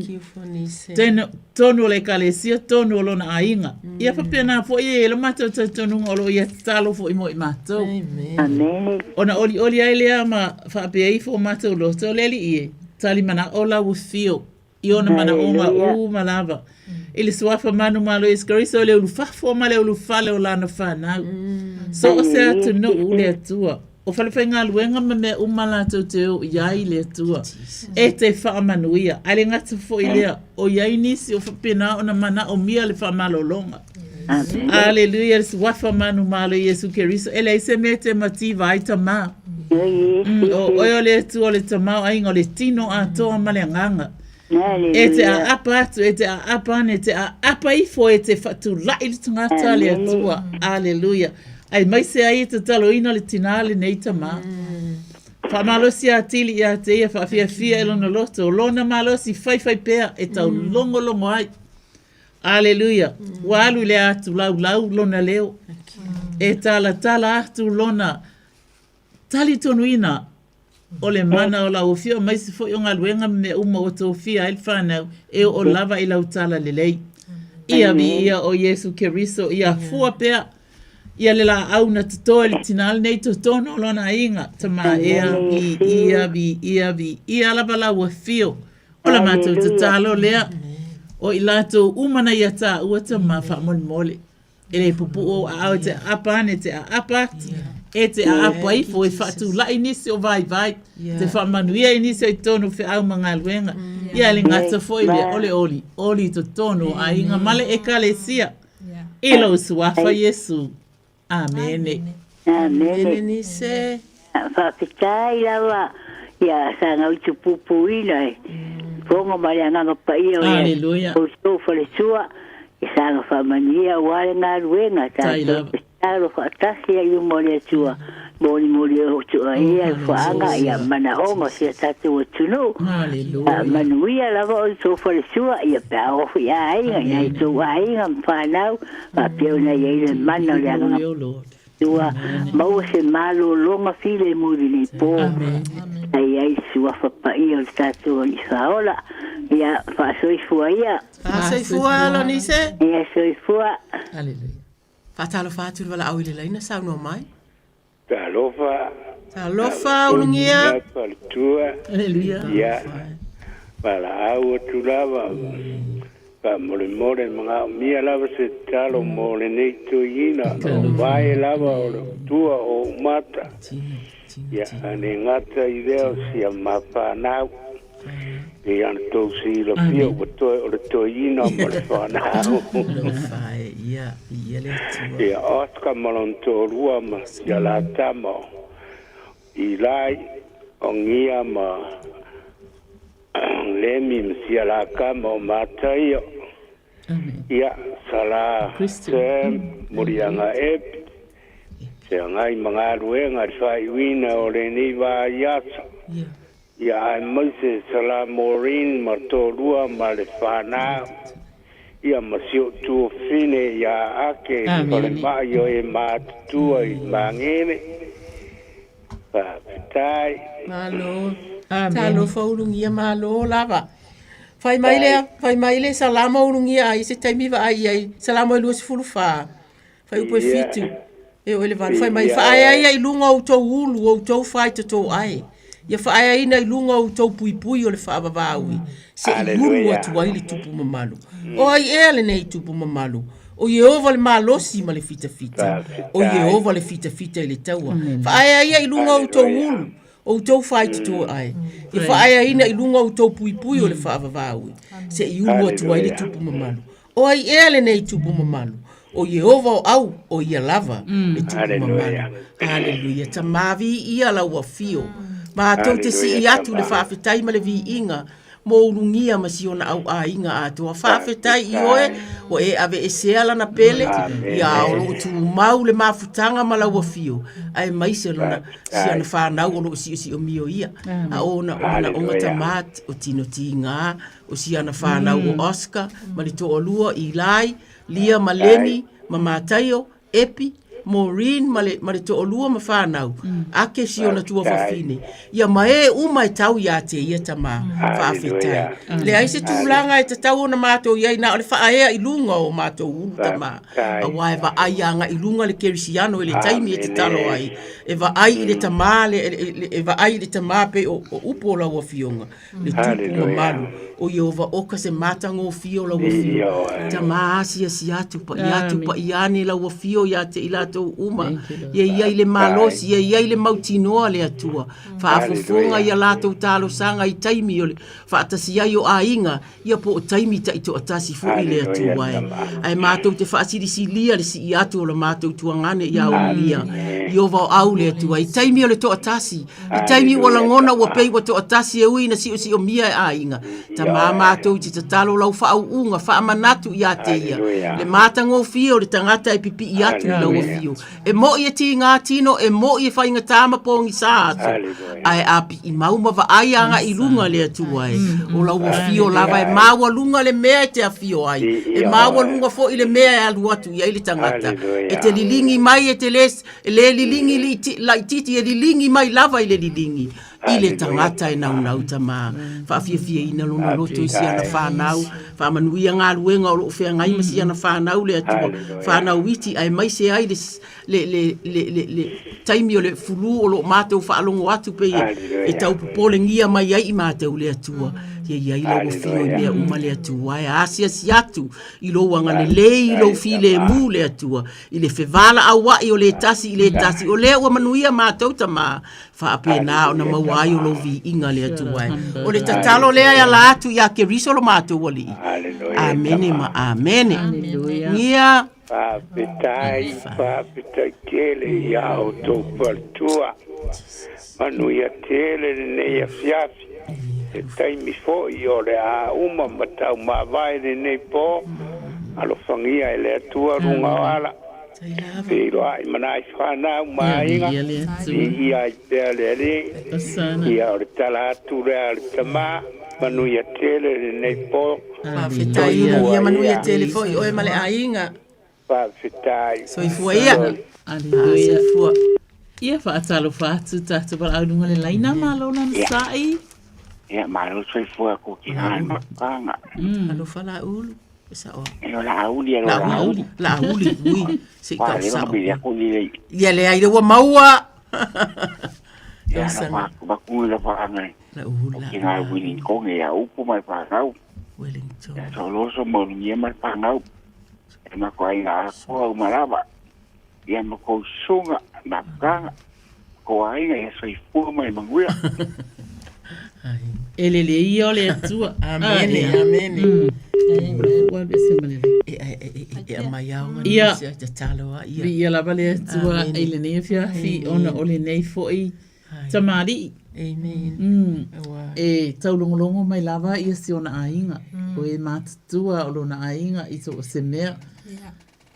tenu, tonu o le Ekalesia, tonu o lona aiga. Ia faapena foi e i ai lo matou talitonuga o lo o ia tatalo foi mo i matou. Amen. Ona olioli ai lea ma faapea ifo o matou loto, le Alii e, tali manao lau afio i ona manaoga uma lava. I le suafa manumalo o Iesu Keriso, le ulufafo ma le ulufale o lana fanau. So o se atunuu le Atua. O falefaigaluega ma mea uma latou te o i ai le Atua e te faamanuia. Ae le gata foi lea, o i ai nisi o faapena ona manaomia le faamalologa. Aleluia, le suafa manumalo o Iesu Keriso, e leai se mea e te mativa ai tamā. O oe o le Atua o le tamaoaiga o le tino atoa ma le agaga. E te aapa atu, e te aapa ane, e te aapa ifo, e te faatulai le tagata a le Atua. Aleluia. Aemaise ai e tataloina le tinā lenei tamā. Faamalosi atili ia te ia, faafiafia i lona loto, o lona malosi faifai pea e taulogologo ai. Aleluia. Ua alu i le atu laulau lona leo. E talatala atu lona talitonuina o le mana o lau afio aemaise foi o galuega ma mea uma ua tofia ai le fanau e oo lava i lau talalelei. Ia viia o Iesu Keriso, ia fua pea ia le laau na toto e le tinā lenei i totonu o lona aiga. Tama ea, viia, viia, viia lava lau afio. O la matou tatalo lea, o i latou uma na ia tāua tama faamolemole. E le pupuu ou aao e te aapa ane, te aapa atu, e te aapa ifo, e faatulai nisi o vaivai, te faamanuia i nisi o i totonu o feau ma galuega. Ia, e le gata foi lea, o le olioli i totonu o aiga ma le Ekalesia. I lou suafa Iesu. Amene. Amene. Nise. Faafetai lava ia saga utupupuina e fofoga ma le Agaga Paia o Aleluia. outou faletua i saga faamanuia aua le galuega Tai tatou lava. tatalo faatasi ai i luma o le Atua molimoli o tuaia i fuaaga ia manaoga o si o tatou atunuu. Aleluia. Manuia lava outou faletua ia pe a oo foi i aiga i nai outou aiga ma fanau faapea ona i ai le mana o le Agaga Glory, O Lord. Ua maua se malologa filemu i lenei po, ai ai le suafa paia o le tatou Alii Faaola. Ia, faasoifua ia. Faasoifua Alonise. Ia soifua. Hallelujah. Faatalofa atu i le valaau i le laina, saunoa mai. Talofa. Talofa Ulugia. Faletua. Hallelujah. Ia, valaau atu lava. Faamolemole manaomia lava se tatalo mo lenei toeaina, o vae lava o le tua o ou mata. Ia, a le gata i lea o sia ma fanau. Pei ona tou silafia ua toe o le toeaina ma le fanau. Ia, Oscar ma lona toalua ma sia la tama o Eli, o Gia ma Lemi ma sia la kama o Mataio. Ia, Sala Sam, Muliaga Epi, feagai ma galuega i le faaiuina o lenei vaiaso. Ia, aemaise Sala Maureen ma toalua ma le fanau. Ia, ma si ou tuafafine ia Ake i le falemai o e matutua i Magele. Faafetai. Malo. Talofa ulugia malo lava. Fai mai le fai mai le salamo ulugia ai se taimi vaai i ai salamo e 24. Fai upu e fitu. E o ele valu fai mai faaeaia i luga o outou ulu o outou faitoto ae. Ia faaeaina i luga o outou puipui o le faavavaui se'i ulu atu ai le tupu mamalu. O ai ea lenei tupu mamalu? O Ieova le malosi ma le fitafita. O Ieova le fitafita i le taua. Faaea ia i luga o outou ulu, o outou faitotoa ae. Ia faaeaina i luga o outou puipui o le faavavaui, se'i ulu atu ai le tupu mamalu. O ai ea lenei tupu mamalu? O Ieova o au, o ia lava le tupu mamalu. Aleluia. Tama viia lau afio. Matou te sii atu le faafetai ma le viiga mo ulugia ma si ona au aiga atoa. Faafetai i oe ua e aveesea lana pele, ia o loo tumau le mafutaga ma lau afio, aemaise lona si ana fanau o loo siosiomio ia. A o ona manaoga tama o tino tiga o si ana fanau o Oscar ma le toalua Eli, Lia ma Lemi ma Mataio, Epi, Maureen ma le, ma le toalua ma fanau, ake si ona tuafafine, ia ma e uma e tau iā te ia tamā. Faafetai. Leai se tulaga e tatau ona matou i ai, na o le faaea i luga o matou ulu tamā, aua e vaai agai i luga le kerisiano i le taimi e tatalo ai, e vaai i le tamā, le, e vaai i le tamā pei o, o upu o lau afioga. le tupu mamalu o Ieova oka se matagofie o lau afio. Tama asiasi atu, paia atu, paia ane lau afio ia te i latou. matou uma. Ia i ai le malosi, ia i ai le mautinoa le Atua. Faafofoga ia latou talosaga i taimi o le faatasi ai o aiga, ia po o taimi taitoatasi foi le Atua e. Ae matou te faasilisilia le sii atu o la matou tuagane ia Ulugia, Ieova o au le Atua, i taimi o le toatasi, i taimi ua lagona ua pei ua toatasi e ui ina siosiomia e aiga. Tama matou te tatalo lau faauuga faamanatu ia te ia, le matagofie o le tagata e pipii atu i lau afio. E moʻi e tīgā tino, e moʻi e faigata ma pogisa aso, ae a piʻi mau ma vaai agai i luga le Atua e. O lau afio lava e maualuga le mea e te afio ai, e maualuga foi le mea e alu atu i ai le tagata. E te liligi mai e te le, e le liligi laitiiti, e liligi mai lava i le liligi. i le tagata e naunau tama. Faafiafiaina lona loto i si ana whanau, faamanuia galuega o loo feagai ma si ana whanau le Atua, whanau iti aemaise ai le, le, le, le, le, le taimi o le fulu o loo matou faalogo atu pei e tau popolegia mai ai i matou le Atua. Ia i ai lau afio i mea uma le Atua e asiasi atu i lou agalelei i lou filemu le Atua i le fevala'aua'i o le tasi i le tasi o lea ua manuia matou tama faapena ona maua ai o lou viiga le Atua e. O le tatalo lea e ala atu ia Keriso lo matou Alii. Amene ma amene. Ia. Faafetai, faafetai tele ia outou faletua. Manuia tele lenei afiafi. Se taimi foi o le a uma ma taumavae lenei po, alofagia e le Atua luga o ala. Feiloai ma nai fanau ma aiga, viia ai pea le Alii. Ia o le tala atu lea a le tama, manuia tele lenei po. Faafetai Ulugia, manuia tele foi oe ma le aiga. Faafetai. Soifua ia. Aleluia. Soifua. Ia faatalofa atu tatou valaau i luga le laina, malo lana sa'i. Ia, malo soifua ko ki hana mapanga. Alofa la ulu. E o la auli, e o la auli. La auli, ui. Se i tau sao. Ia le ai le ua maua. Ia la vaku la whaanga. La ula. Ki ngā Wellington e a upu mai whangau. Wellington. Ia so loso mo ngia mai whangau. E mako ai ngā akoa u marava. Ia mako sunga na whanga. Ko ainga ia soifua mai manguia. E lele ia o le Atua. Amene, amene. E aumai aoga Ia. nisi ai tatalo a ia. Viia lava le Atua i lenei afiafi ona o lenei foi tamalii. Amen. E taulogologo mai lava ia si ona aiga. O e matutua o lona aiga i so o se mea.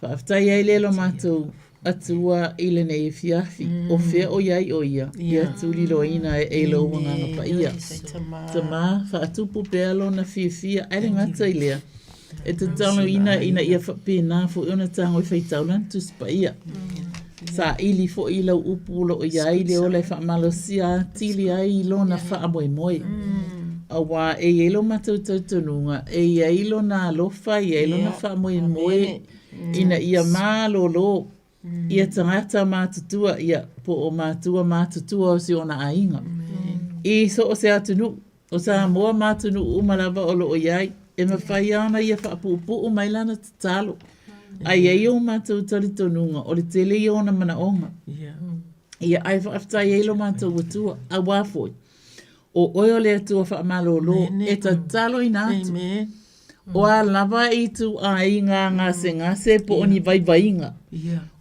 Faafetai ai lea lo matou Atua i lenei afiafi, o fea o i ai o ia, ia tuliloaina e e lou Agaga Paia. Tama, faatupu pea lona fiafia, ae le gata i lea, e tataloina ina ia faapena foi ona tago e faitau lana Tusi Paia. Saili foi i lau upu o lo o i ai le ola e faamalosia atili ai i lona faamoemoe. Auā e i ai lo matou talitonuga, e i ai lona alofa, e i ai lona faamoemoe ina ia malōlō ia tagata matutua, ia, po o matua matutua o si ona aiga. I so o se atunuu, o Samoa ma atunuu uma lava o lo o i ai, e mafai ona ia faapuupuu mai lana tatalo. Ae i ai o matou talitonuga, o le tele ia o ona manaoga. Ia, ae faafetai ai lo matou Atua, auā foi, O oe o le Atua faamalōlō, e tataloina atu. O a lava ituaiga gasegase po o ni vaivaiga,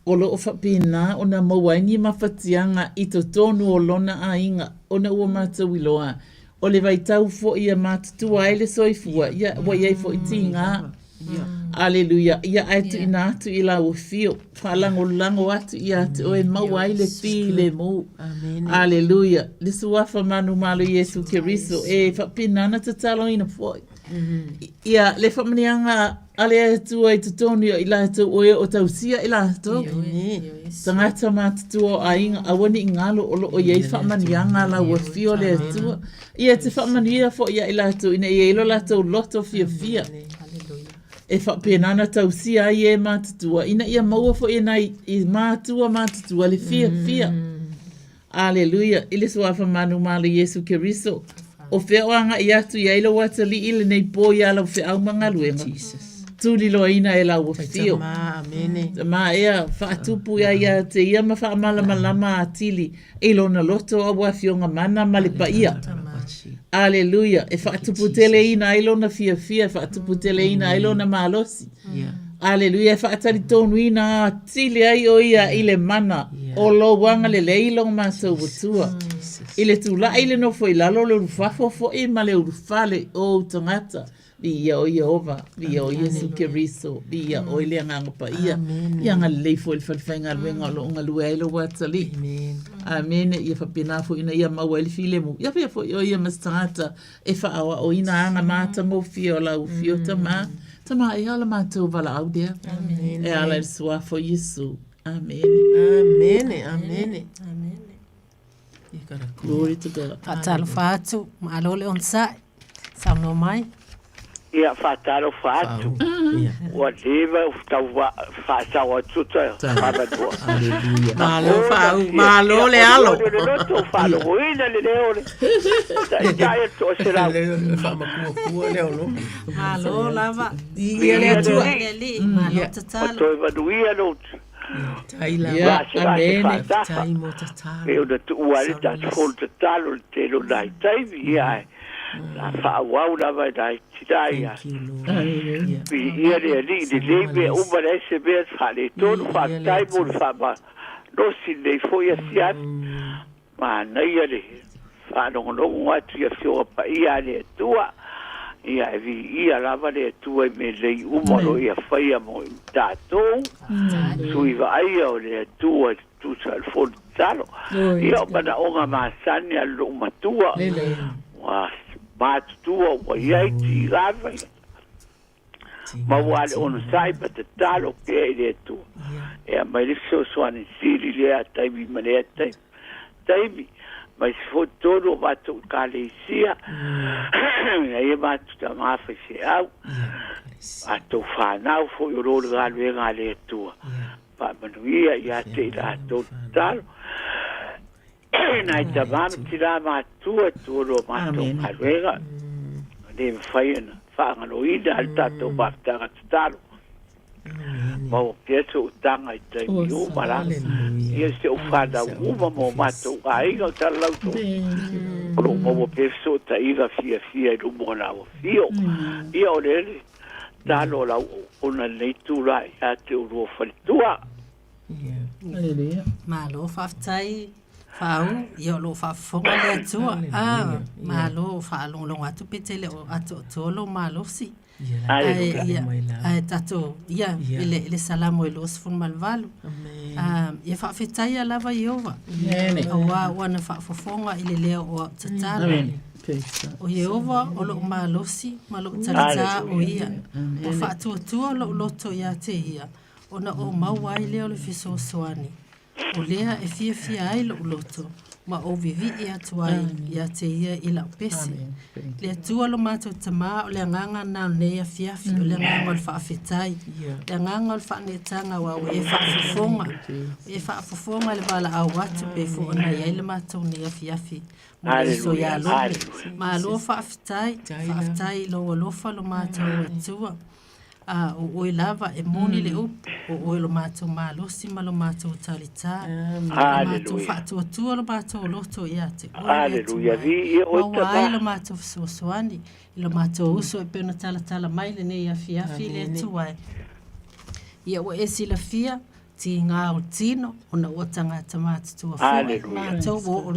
o lo o faapena ona maua ai ni mafatiaga i totonu o lona aiga, ona ua matou iloa, o le vaitau foi e matutua ai le soifua, ia, ua i ai foi tiga. Aleluia. Ia ae tuuina atu i lau afio, faalagolago atu ia te oe maua ai le filemu. Aleluia. Le suafa manumalo Iesu Keriso e faapena ona tataloina foi. Ia le faamanuiaga a le Atua i totonu o i latou o e o tausia i latou. Tagata matutua o aiga, aua ne i galo o lo o i ai faamanuiaga a lau afio le Atua. Ia te faamanuia foi ia i latou ina ia i ai lo latou loto fiafia. E faapena ona tausia ai e matutua, ina ia maua foi e nai i matua matutua le fiafia. Aleluia, i le suafa manumalo Iesu Keriso. O fea o agai atu i ai lou atalii i lenei po iā lau feau ma galuega. Tuliloaina e lau afio. Tama, amene. Tama ea, faatupu ia ia te ia ma faamalamalama atili i lona loto aua afioga mana ma le paia. Aleluia. E faatuputeleina ai lona fiafia, e faatuputeleina ai lona malosi. Aleluia. E faatalitonuina atili ai o ia i le mana o lou agalelei i lo matou Atua. I le tulai i le nofo i lalo o le ulufafo foi ma le ulufale o ou tagata. Viia oe Ieova, viia oe Iesu Keriso, viia oe le Agaga Paia. Ia agalelei foi i le falefaigaluega o lo o galue ai lou atalii. Amene. Ia faapena foi ina ia maua ai le filemu. Ia avea foi oe ia ma se tagata e faaoaoina aga matagofie o lau afio Tama. Tama, e ala matou valaau lea. E ala i le Suafa o Iesu. Amene. Amene, amene. Glory to God. Faatalofa atu, malo le onosai, saunoa mai. Ia, faatalofa atu. Ua leva ou tau faasao atu ta faamanua. Malo faau, malo le alo. O le loto faalogoina le leo o le taitai o le toaselau. Faamatuatua le olo. Malo lava. Ia le Atua. Le Alii, malo tatalo. O toe manuia lou Tai lava. Amene. Tai mo tatalo. E ona tuua ai le tatou fono tatalo i le tele o nai taimi, ia ae la faaauau lava e nai tina ia. Viia le Alii i lenei mea uma leai se mea faaletonu, faafetai mo le faamalosi lenei foi asiasi. Manaia le faalogologo atu i Afioga Paia a le Atua. Ia, e viia lava le Atua i mea lelei uma o lo o Ia faia mo i tatou, sui vaaia o le Atua i le tusa o le fono tatalo. Ia, o manaoga masani a le lou matua, ua matutua ua i ai tiga ia. Maua le onosai ma tatalo pea i le Atua e aumai le fesoasoani sili lea taimi ma lea taimi. Taimi, mai se foi tonu o matou ekalesia, ina ia matou tama faifeau, matou fanau foi o lo le galuega a le Atua. Faamanuia ia te i latou tatalo. Nai tama ma tina matutua i totonu o matou galuega, le mafai ona faagaloina le tatou mafutaga tatalo. Maua pea se utaga i taimi uma la. Ia si ou fanau uma ma o matou aiga o Talalautolu. O lo o maua pea fesootaiga fiafia i luma o lau afio. Ia o le talo o lau auauna i lenei tulaga ia te oulua faletua. Hallelujah. Malo faafetai Faau, ia o lo o faafofoga le Atua. Ah, malo faalogologo atu pe te le o atoatoa lou malosi. Ae, ia, ae tatou, ia, i le, i le Salamo e 28. Ah, ia faafetaia lava Ieova. Auā ua na faafofoga i le leo o au tatalo. O Ieova o lou malosi ma lou talitā o ia. Ua faatuatua lou loto iā te ia. Ona ou maua ai lea o le fesoasoani, o lea e fiafia ai loʻu loto, ma ou vivii atu ai ia te ia i lau pese. Le Atua lo matou Tamā, o le agaga na o lenei afiafi, o le agaga o le faafetai, le agaga o le faaneetaga aua ua e faafofoga, ua e faafofoga i le valaau atu pei foi ona i ai le matou nei afiafi mo le uso ia Lomi. Malo faafetai, faafetai i lou alofa lo matou Atua. A o oe lava e moni le upu, o oe lo matou malosi ma lo matou talitā, lo matou faatuatua lo matou loto ia te oe le Atua e, maua ai lo matou fesoasoani i lo matou uso e pei ona talatala mai lenei afiafi le Atua e. Ia ua e silafia tiga o le tino ona ua tagata matutua foi matou ua oo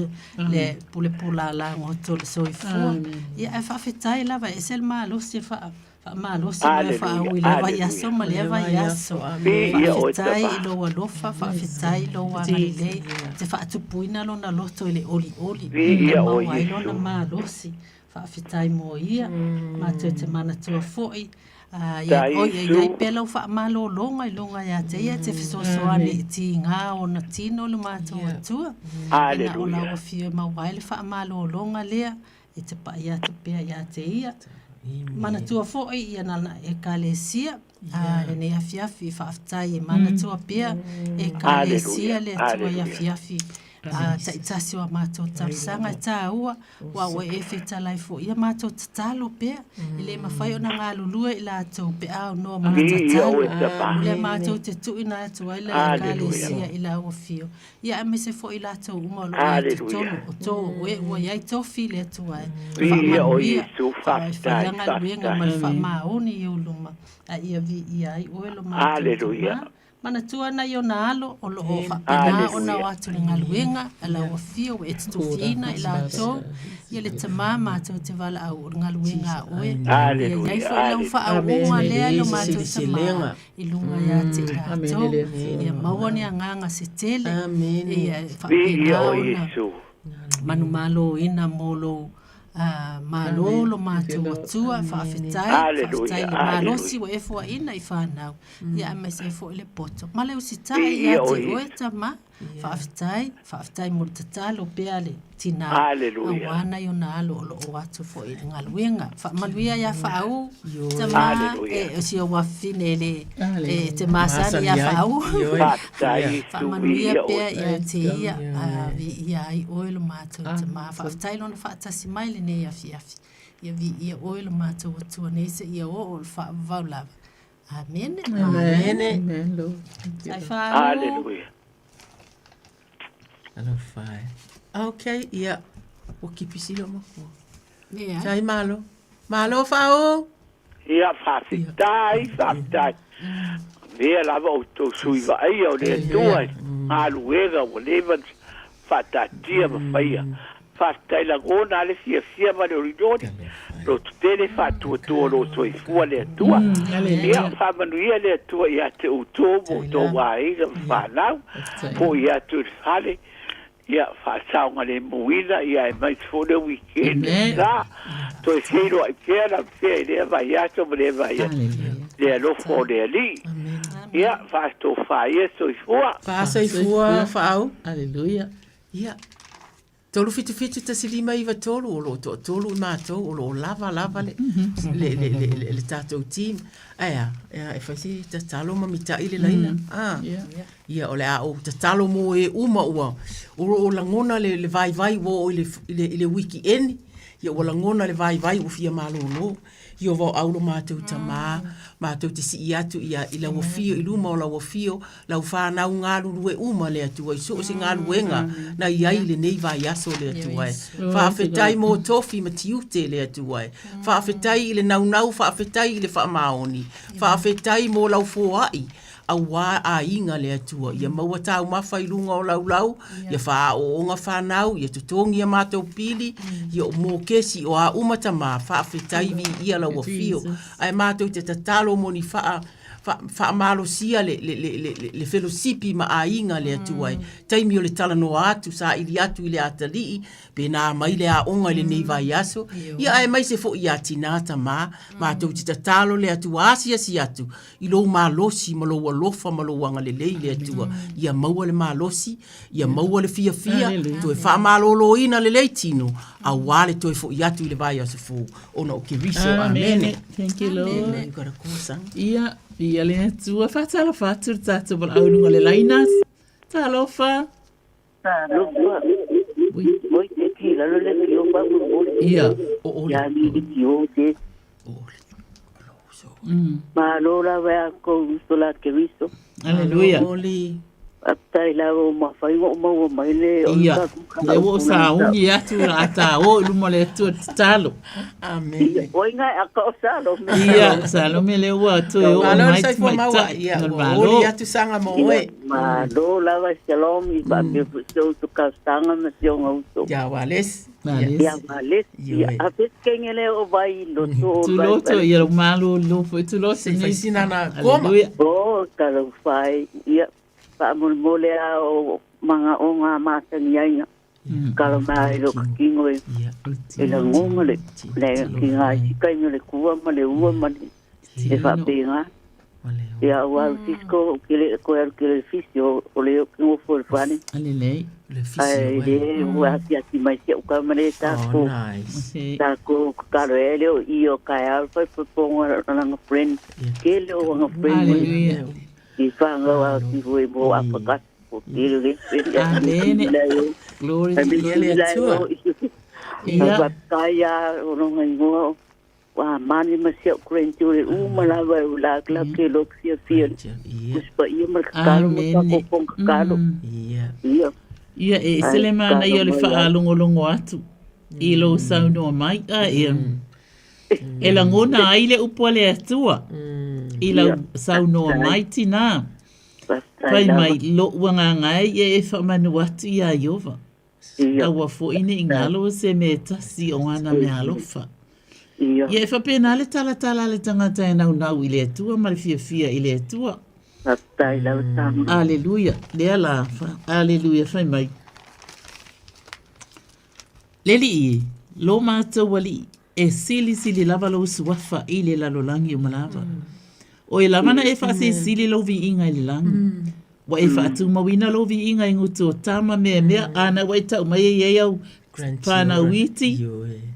le pulepulala goto o le soifua. Ia ae faafetai lava e ese le malosi e faa Faamalosi ma e faaui lea vaiaso ma lea vaiaso. Faafetai i lou alofa, faafetai i lou agalelei, te faatupuina lona loto i le olioli, e maua ai lona malosi. Faafetai mo ia, matou te manatua foi, ia oi e i ai pea lau faamalologa i luga ia te ia, e te fesoasoani i tiga o ona tino lo matou Atua. E na o lau afio e maua ai le faamalologa lea, e te paʻi atu pea iā te ia. Manatua foi ia nana Ekalesia, a lenei afiafi faafetai e manatua pea Ekalesia le Atua i afiafi. Taitasi o a matou talosaga e tāua, ua ua e fetalai foi ia matou tatalo pea. E le mafai ona galulue i latou pe a aunoa ma le tatalo. O lea matou te tuuina atu ai le Ekalesia i lau afio, ia aemaise foi i latou uma o lo o i ai i totonu o to oe ua i ai tofi le Atua e faamanuia, faia galuega ma le faamaoni i ou luma, a ia viia ai oe lo matou Tama. Manatua nai ona alo o lo o faapena ona o atu le galuega a lau afio ua e totofiina i latou, ia le tama matou te valaau o le galuega a oe. Ia i ai foi lau faauuga lea i lo matou tama i luga ia te i latou. Ia maua ni agaga se tele, ia e faapena ona manumaloina mo lou Malo lo matou Atua, faafetai, faafetai i le malosi ua e foaina i fanau, ia aemaise ai foi le poto ma le usitai ia te oe tama. Faafetai, faafetai mo le tatalo pea le tina aua nai ona alo o lo o atu foi i le galuega. Faamanuia ia Faau, tama, e, si ou afafine e le, e te masani ia Faau. Faamanuia pea ia te ia, a viia ai oe lo matou Tama. Faafetai lona faatasi mai lenei afiafi. Ia viia oe lo matou Atua nei seia oo i le faavavau lava. Amene. Amene. Amen, Lord. Thank you, Sai Lord. Faau. Hallelujah. Alofa e. Okay, ia. Ua kipi sila makua. Leai. Sai malo. Malo Faau. Ia, faafetai, faafetai. Avea lava outou sui vaaia o le Atua i galuega ua leva ona faataatia ma faia. Faafetai lagona a le fiafia ma le olioli, lototele faatuatua o lo soifua le Atua. Ia, faamanuia le Atua ia te outou ma outou aiga ma fanau, foi atu i le fale, Ia, faasaogalemuina, ia aemaise foi le weekend la. Toe feiloai pea lau pea i lea vaiaso ma lea vaiaso. Le alofa o le Alii. Ia, faatofa ia soifua. Faasoifua Faau. Hallelujah. Ia. 3771593 o lo o toatolu i matou o lo o lava lava le, le, le, le, le, le tatou team. Ae a, e fai se tatalo ma mitai le laina. Ah. Ia, o le a ou tatalo mo e uma ua o lo o lagona le, le vaivai ua oo i le, i le, i le wikieni, ia ua lagona le vaivai ua fia malōlō. Ia ua au lo matou tamā, matou te sii atu ia i lau afio, i luma o lau afio, lau whānau galulue uma le Atua i so o se galuega na i ai i lenei vaiaso le Atua e. Faafetai mō tofi ma tiute le Atua e. Faafetai i le naunau, faafetai i le faamaoni, faafetai mō lau foai, Auā aiga le Atua, ia maua taumafa i luga o laulau, ia faaooga fanau, ia totogi a matou pili, ia o mokesi, o a uma tamā, faafetai viia lau afio. Ae matou te tatalo mo ni faa, faa, faamalosia le, le, le, le, le felosipi ma aiga le Atua e. Taimi o le talanoa atu, saili atu i le atalii, pēnā mai le aoga i lenei vaiaso, ia aemaise foi ia tinā tamā, matou te tatalo le Atua asiasi atu, i lou malosi ma lou alofa ma lou agalelei le Atua, ia maua le malosi, ia maua le fiafia, toe faamaloloina lelei tino, auā le toe foi atu i le vaiaso fou, ona o Keriso. Amene. Thank you, Lord. You got a call, son? Ia, ia le Atua, faatalofa atu le tatou valaau i luga o le laina. Talofa. Talofa. Oi, te ki lalo le ki o pa mo. Ia. Ia ni le ki o te. Malo lava ia kou uso la Keriso. Aleluia. Faafetai lava ua mafai ona ou maua mai le o le Ia, tatou lea ua ou sauni atu a ta o i luma o le Atua tatalo. Amene. Oi ngai aka o Salome. Ia, Salome lea ua toe oo Malo le mai soifua maua. tamaitai. Ia, No le ua Malo. oli atu saga mo oe. Malo lava Shalom i faapea foi se uso talosaga ma si ona uso. Ia Wales. Wales. Ia Wales. Ia a fe kenge le o vai loto o vai. Tuloto, ia lau malo lo foi tuloto Se fai sina na koma. Aleluia. O talofa ia faamolemole a o manaoga a masani ai kala mai lo ka kingo e e lagoga le le kinga i kaimi o le kua ma le ua ma le e faapena. Ia ua alu Cisco ke le koe alu ke le fisi o o le o kingo fo le fale. Alelei. Ae le ua ati mai si au ka ma le Oh, tākou. nice. Tākou kakalo e le o i o ka e au fai ponga langa friend. Ke le o anga friend. Hallelujah. I whangau au ki hui mo apakasi. tele le. Amene. Glory to God. Le Atua. Ia. Faafetai a o lona igoa ua mani ma si au grandchildren uma lava e la la ke lo fiafia. Usi paia ma le tatalo ma tatou fofoga tatalo. Ia. Ia, e ese le manaia o le faalogologo atu i lou saunoa mai, a ia. E lagona ai le upu a le Atua i lau saunoa mai tinā. Fai mai, loʻu agaga e ia e faamanu atu iā Ieova. Aua foi ne i galo se mea e tasi o ana meaalofa. Ia e faapena le talatala a le tagata e naunau i le Atua ma le fiafia i le Atua. Faafetai lau tama. Aleluia. Lea la, aleluia, fai mai. Le Alii e, lo matou Alii, e silisili lava lou suafa i le lalolagi uma lava. O e lava na e faasilisili lou viiga i le lagi. Ua e faatumauina lou viiga i gutu o tama meamea, a na ua e tau mai e i ai au whanau iti,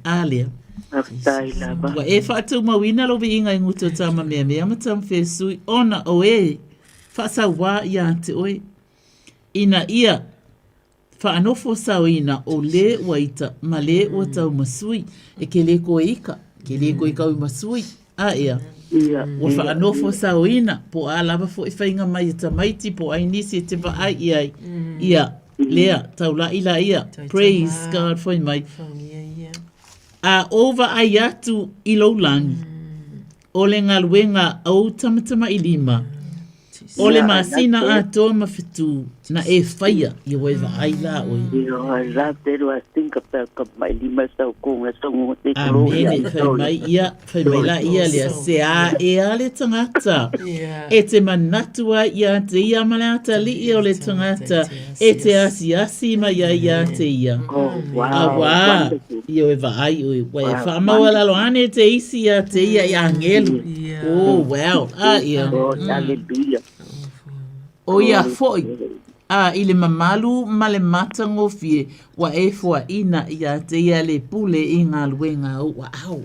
a lea. Faafetai lava. Ua e faatumauina lou viiga i gutu o tama meamea ma tama fesui, ona o e faasauā ia te oe, ina ia Faanofo saoina o lē ua ita ma lē ua tau masui, e ke lē koe ika, ke lē koe kau masui, a ea. Ua faanofo saoina, po a lava foʻi faiga mai e tamaiti po ai nisi e te vaai i ai, ia, lea, taulaʻi la ia, praise God foi mai. A ou vaai atu i lou lagi, o le galuega a ou tamatamailima, O le masina atoa ma fetu na e faia ia ua e vaai la oe. Amene, fai mai ia, fai mai la ia lea, se a e a le tagata e te manatu ai ia te ia ma le atalii o le tagata e te asiasi mai ai ia te ia. Auā, ia e vaai oe, ua e faamaualalo ane te isi ia te ia i agelu. Oh, wow. A ia. Oh, hallelujah. O ia foi, a i le mamalu ma le matagofie, ua e foaina ia te ia le pule i galuega a ou aao.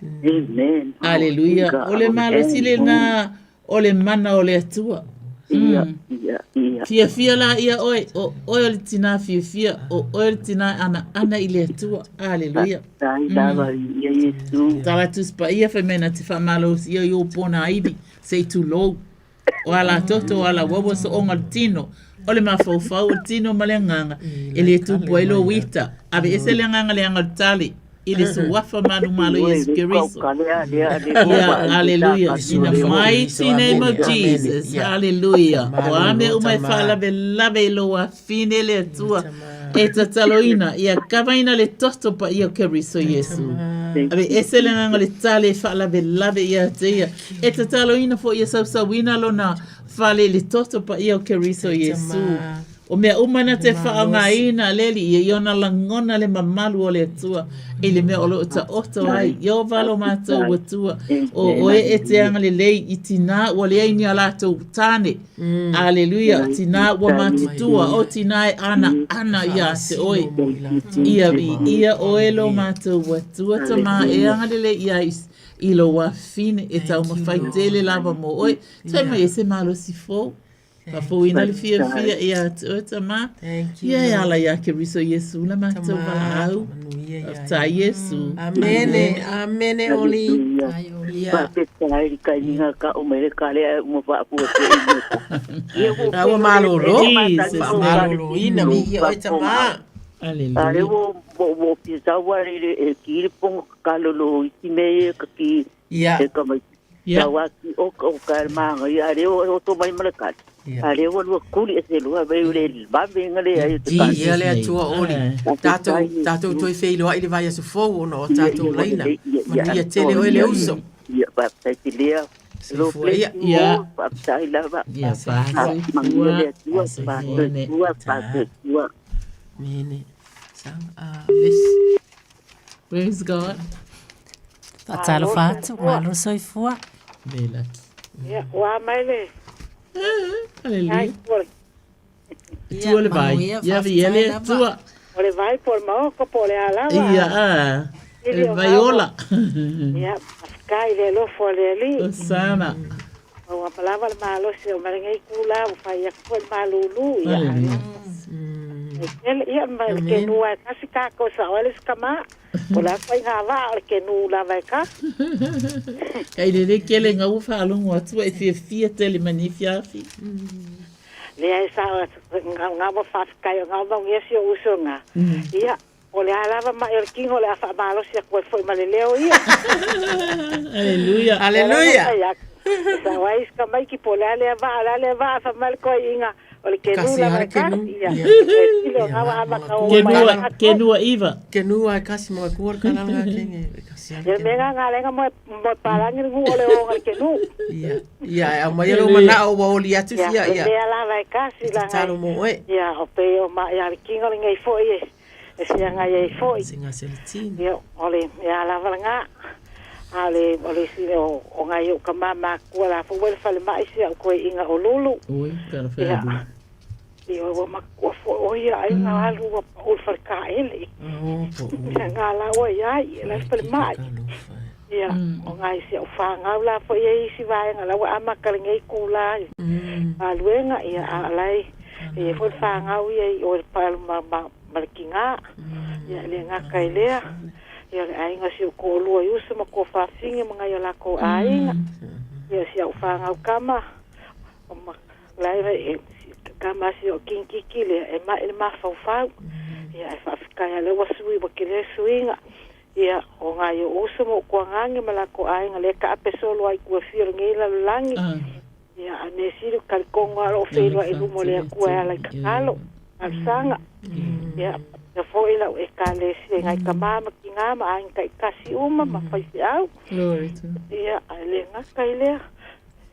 Amen. Aleluia. O le malosi lena o le mana o le Atua. Ia, ia, ia. Fiafia la ia oe, o oe o le tinā fiafia, o oe o le tinā anaana i le Atua. Aleluia. Faafetai lava ia Iesu. Tala Tusi Paia fai mai na te faamalosi ia i ou pona ivi, se i tulou. O ala toto, o ala uaua soonga o le tino, o le mafaufau o le tino ma le agaga, e le tupu ai lou ita. Aveese le agaga leaga o le tale, i le suafa manumalo o Iesu Keriso. Ia, aleluia. In the mighty name of Jesus. Hallelujah. O a mea uma e faalavelave i lou afine le Atua e tataloina, ia kavaina le toto paia o Keriso Iesu. Aveese le agaga o le tale e faalavelave ia te ia. E tataloina foi ia sausauina lona fale i le toto paia o Keriso Iesu. O mea uma na te faaaogaina le Alii ia i ona lagona le mamalu o le Atua i le mea o lo o taoto ai. Ieova lo matou Atua, o oe e te agalelei i tinā ua leai ni a latou tāne. Aleluia, o tinā ua matutua, o tinā e anaana iā te oe. Ia viia oe lo matou Atua Tamā e agalelei iā i lou afafine e taumafai tele lava mo oe. Fai mai e se malosi fou. Faafouina le fiafia ia te oe tamā. Ia e ala iā Keriso Iesu le matou valaau. Faafetai Iesu. Amene, amene Oli. Ia. Faafetai i kainiga ka o mai le kale ae uma faafua te i mota. Ia ua La ua malolo. Faamaloloina viia oe tamā. Aleluia. Ale ua ua fia sau ale le e ki le pongo ka lolo iti me e ka ki Ia. E ka mai. Ia. Tau atu o ka o ka manga ia ale o o to mai ma le kale. Ale o lua kuli e se lua ve le vave nga le ai te kale. Ia le Atua Oli. Tatou, tatou toe feiloai i le vaiaso fou ona o tatou laina. Manuia tele oe le uso. Ia, faafetai tele au. Soifua ia. Ia. Faafetai lava. Ia, Manuia le Atua, fasoifua, fasoifua. Mene. Sang a vesi. Praise God. Faatalofa atu, malo le soifua. Velaki. Ia, ua mai le. Hallelujah. Tua le vai. Ia vi ele tua. O le vai po le maoko po le alawa. Ia a. Le vai ola. Ia, faafetai le alofa o le Alii. Osana. Ua malava le malosi o malenei kula ua fai aku foi le malūlū ia. Aleluia. E tele ia ma le kenu ai kasi kākou sa oe le sikama. O le a faiga va'a o le kenu lava e kasi. Kai lelei kele gau ua faalogo atu e fiafia tele ma nei afiafi. Leai sa ngau ma faafetai o ngau maugia si o'u usoga. Ia, o le a lava ma'i o le tino o le a faamalosi atu ai foi ma le leo ia. Aleluia. Aleluia. Sa o ai sikamaiki po o le a lea vaa, o le a lea vaa, fai mai le toeaina, o le kenu Kasi lava lava e kasi. kenu. Ia, Ia. e sili o ngau amata o mai Kenua, le atu. kenua iva. Kenua e kasi mo kua le kalala nga kenge. Kasi ala Ia mea ngā lenga mo mo palangi le nuu o le onga le kenu. Ia. Ia, e au mai lo mana o wa oli atu Ia, fia le ia. mea lava e kasi E tatalo mo oe. Ia, o pe o ma ia le kinga le ngai foi e. E sia ngai ai foi. Singa se le tini. Ia, o le mea lava le ngā. A le, o le si o, o ngai o ka mama kua la fo wele fale mai si au koe inga o lulu. Oi, kala Ia. whaadu. Ia, o makua fo o ia ai ngā alu wa pa o fale ka ele. Oh, po. Ia ngā la o ia ai, la fale mai. Ia, o ngai si au whāngau la fo ia isi vaenga la wa ama ka le ngei kula. A luenga, ia a lai, ia fo le whāngau ia i o le palu ma, ma, ma le kinga. Ia le ngā kai lea. Ia le ainga si o ko lua i usu ma ko whawhingi ma ngai o la ko ainga. Ia si au whāngau kama. O ma, lai e, kama si o kinkiki le e ma e le mawhauwhau. Ia e whaafikaia le wa sui wa ki le suiga. Ia o ngai o usu mo kua ngangi ma la ko ainga le ka ape solo ai kua fio le ngei lalolagi. Ia a me sili ka le kongo alo o whenua i lumo le akua e ala i kakalo. Alsaga. Ia ia foi lau e ka le si e ngai ka mama ki ngā ma ainga kai kasi uma ma whaiwhiau. Glory to. Ia a le ngaka i lea.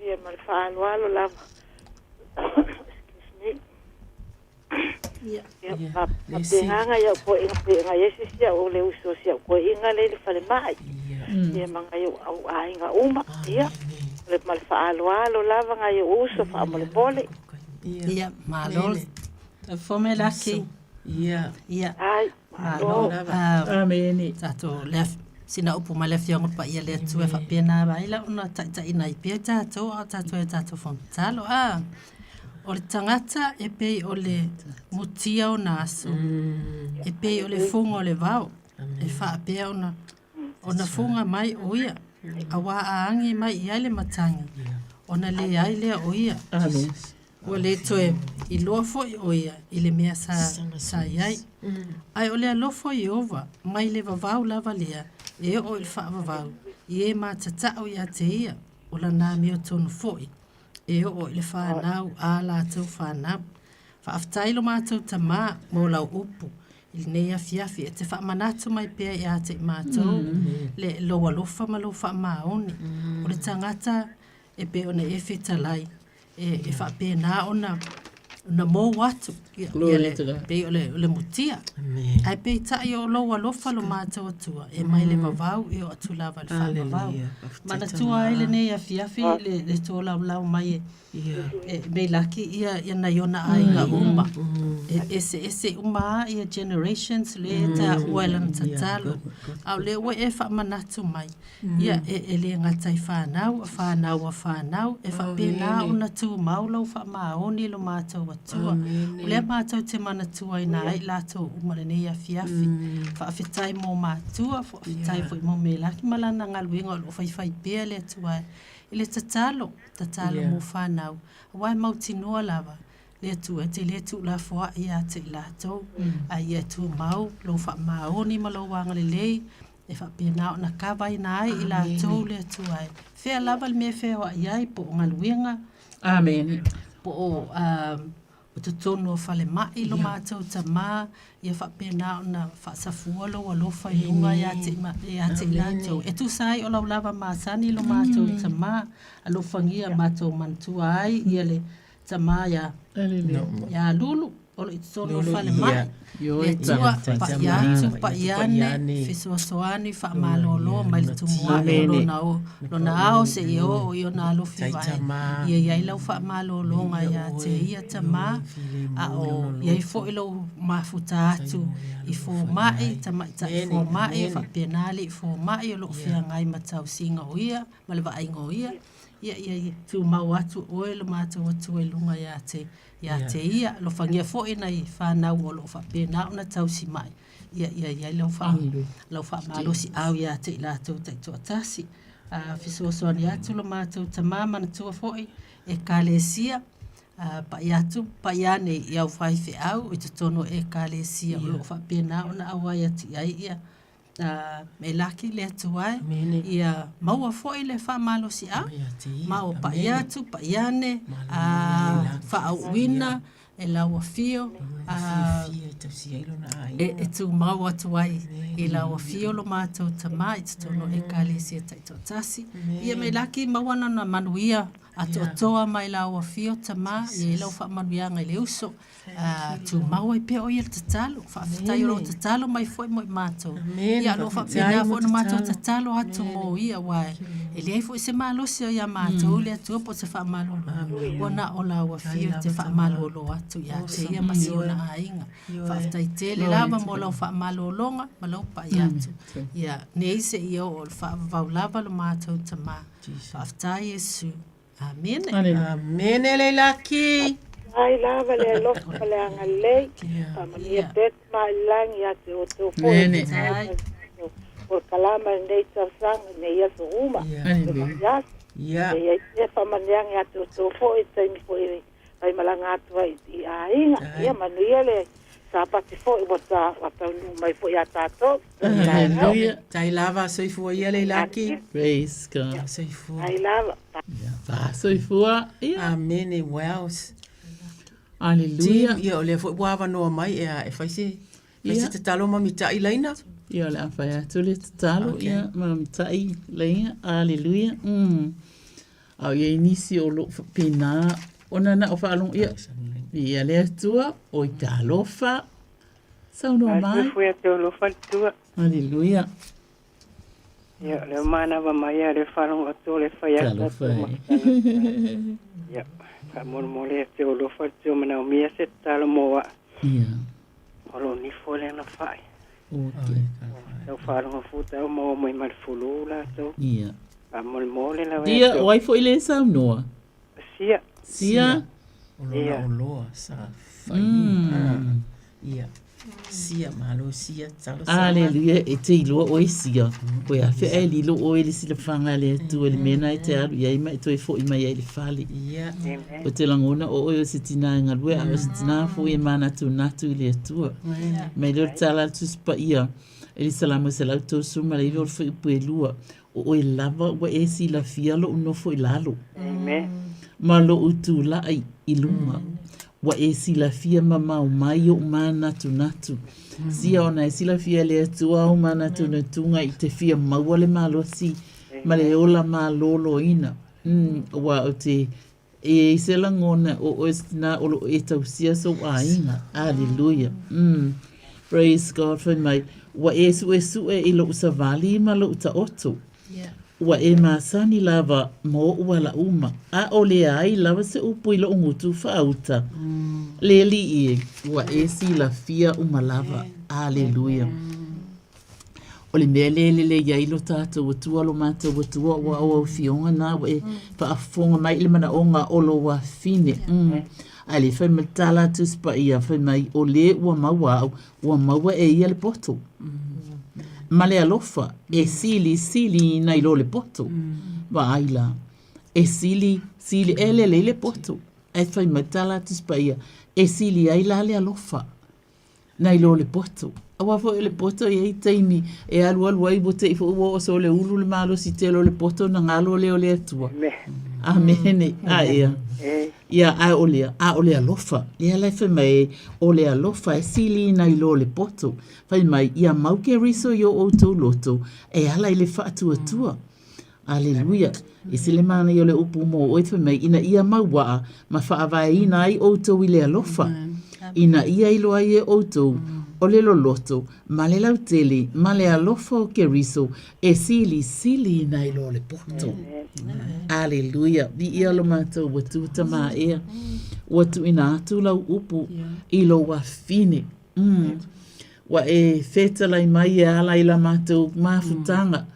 Ia ma le whaaloalo lava. Excuse me. Ia. Ia, ma peganga ia ko inga pe ngai esi sia o le uso sia ko inga le le fale mai. Ia ma ngai o au ainga uma. Ia. Le ma le whaaloalo lava ngai o uso wha mo le pole. Ia, malo. Fome laki. Ia. Ia. Ai, malo. Amene. Tatou le sina upu mai le afioga paia le Atua e faapena ai la ona taʻitaʻina ai pea tatou a o tatou e tatou fogatalo a. O le tagata e pei o le mutia ona aso. E pei o le fuga o le vao. E faapea ona ona fuga mai o ia. Auā a agi mai i ai le matagi. Ona leai lea o ia. Amen. Ua lē toe iloa foʻi o ia i le mea sa sa iai. Ae o le alofa o Ieova mai le vavau lava lea e oo i le faavavau i e matata'u iā te ia o lana amiotonu foʻi e oo i le fanau a latou fanau. Faafetai lo matou tamā mo lau upu i lenei afiafi e te faamanatu mai pea iā te i matou le lou alofa ma lou faamaoni. O le tagata e pei ona e fetalai e e faapena ona ona mou atu ia ia Glory le to God. pei o le o le mutia. Ae peitai o lou alofa lo matou Atua e mai le vavau e oo atu lava i le faavavau. Hallelujah. Faafetai Manatua ai lenei afiafi le le tolaulau mai e e meilaki ia ia nai ona aiga uma. E eseese uma a ia generations le e taua e lana tatalo. A o lea ua e faamanatu mai. Ia e e lē gata i fanau, a fanau a fanau e faapena ona tumau lau faamaoni lo matou Atua. O lea matou te manatuaina ai i latou uma lenei afiafi. Faafetai mo matua, faafetai foi mo Melaki ma lana galuega o loo faifai pea le Atua i le tatalo, tatalo mo fanau auā e mautinoa lava le Atua e te lē tuulafoaʻi iā te i latou. Ae ia tumau lou faamaoni ma lou agalelei e faapena ona kavaina ai i latou le Atua e fea lava le mea e feoaʻi ai po o galuega. Amene. Po o o totonu o falemaʻi lo matou tamā ia faapena ona faasafua lou alofa i luga iā te iā te i latou. E tusa ai o lau lava masani lo matou tamā alofagia matou manatua ai ia le tamā iā Hallelujah. iā Lulu o loo i totonu o Lulu, falemaʻi. ia. Le Atua, paia atu, paia ane, fesoasoani, faamalōlō mai le tumu aʻe o Lona o, Lona ao seia oo i Ona alofi vae. Ia i ai lau faamalōlōga iā te ia Tamā, a o i ai foi lou mafuta atu i fōmaʻi, tamaitai fōmaʻi, faapena alii fōmaʻi o loo feagai ma tausiga o ia, ma le vaaiga o ia. Ia, ia, ia tumau atu oe lo matou Atua i luga iā te, iā te ia. Alofagia foi nai fanau o loo faapena ona tausi mai. Ia, ia i ai lau wha, lau faamalosiau iā te i latou taitoatasi. A fesoasoani atu lo matou Tamā manatua foi Ekalesia, a paʻi atu, paʻi ane i au faifeau i totonu o Ekalesia o loo faapena ona auai atu i ai ia me laki le Atua e, ia maua foi le faamalosiau, ma o paʻi atu, paʻi ane, a faaauuina e lau afio, a e tumau atu ai i lau afio lo matou Tamā i totonu o Ekalesia taitoatasi. Ia me laki maua lana manuia atoatoa mai lau afio Tamā, ia i lau faamanuiaga i le uso. Tumau ai pea ʻoe ia le tatalo. Faafetai o lou tatalo mai foi mo i matou. Ia o lo o faapena foi ona matou tatalo atu mo ia aua e leai foi se malosi o ia matou le Atua po o se faamalolo. Ua na o lau afio e te faamalolo atu ia te ia ma si ona aiga. Faafetai tele lava mo lau faamalologa ma lau pai atu. Ia nei seia oo i le faavavau lava lo matou Tamā. Faafetai Iesu. Amene. Amene Leilaki. Ai lava le alofa ma le agalelei. Faamanuia pea te Tamailangi ia te outou foi. Amene. O le kalama i lenei tausaga i nei aso uma. Aleluia. Ia. E i ai pea faamanuiaga ia te outou foi i taimi foi e faimalaga atu ai i aiga. Ia manuia le Sapati foi ua ta ua taunuu mai foi ia tatou. Hallelujah. Tai lava soifua ia Leilaki. Praise God. Soifua. Tai lava. Fa soifua. Ia. Amene Wells. Hallelujah. Ia o lea foi ua avanoa mai e a e fai se fai se tatalo ma mitaʻi laina. Ia o le a fai atu le tatalo ia ma mitaʻi laina. Hallelujah. A o i ai nisi o loo faapena ona na o faalogo ia ia le Atua o i te alofa. Saunoa mai. Soifua te alofa le Atua. Haleluia. Ia, o lea manava mai ia le faalogo atu o le fai atu Talofa e. Ia, faamolemole ia te alofa le Atua manaomia se tatalo mo aa. Ia. O lo nifo le ana fai. Okay. Tau faalogo fu tau maua mai ma le fulu latou. Ia. Faamolemole lava Ia, o ai foi le saunoa? Sia. Sia. O lona oloa sa fai. Ia. Sia malo sia talo sa. Aleluia, e te iloa oe sia. Koe a whea e lilo oe le silafaga a le Atua i le mea na e te alu i ai ma e toe foʻi mai ai i le fale. Ia. O te lagona o oe o se tinā e galue a o se tinā foi e manatunatu i le Atua. Mai lea o le tala a le Tusi Paia i le Salamo 139 o le fuaiupu e lua, O oe lava ua e silafia loʻu nofo i lalo. Amen. Ma loʻu tulaʻi i luga. Ua e silafia mamao mai oʻu mānatunatu. Sia ona e silafia e le Atua ou mānatunatuga i te fia maua le malosi ma le ola malōlōina. Ua o te e i se lagona o oe se tinā o loo e tausia sou aiga. Aleluia. Praise God. Fai mai, ua e suʻesuʻe i loʻu savali ma loʻu taoto. Ua e masani lava ma oʻu ala uma, ʻaʻole ai lava se upu i loʻu gutu faauta. Le Alii e, ua e silafia uma lava. Aleluia. O le mea lea e lelei ai lo tatou Atua, lo matou Atua, ua o au fioga na ua e faafofoga mai i le manaoga o lou afine. Ae le fai mai tala a Tusi Paia, fai mai, o le ua maua au, ua maua e ia le poto. Ma le alofa e silisili nai lo le poto. Vaai la, e sili, sili, e lelei le poto. Ae fai mai tala a Tusi Paia, e sili ai la le alofa. Nai lo le poto. Aua foi o le poto e i ai taimi e alualu ai ua te i foi ua oo sole ulu le malosi tele o le poto ona galo lea o le Atua. Amene. A ea. Ia, ae o le, a o le alofa. Lea la e fai mai ai, o le alofa e sili nai lo le poto. Fai mai, ia mau Keriso i o outou loto e ala i le faatuatua. Aleluia. E se le manaia o le upu mo oe fai mai, ina ia mau waa ma faavaeina ai outou i le alofa. Ina ia iloa ai e outou, O le loloto, ma le lautele, ma le alofa o Keriso e silisili ina i lo le poto. Aleluia. Viia lo matou ua tu tama ea. Ua tuuina atu lau upu i lou afine. Mm. Ua e fetalai mai e ala i la matou mafutaga.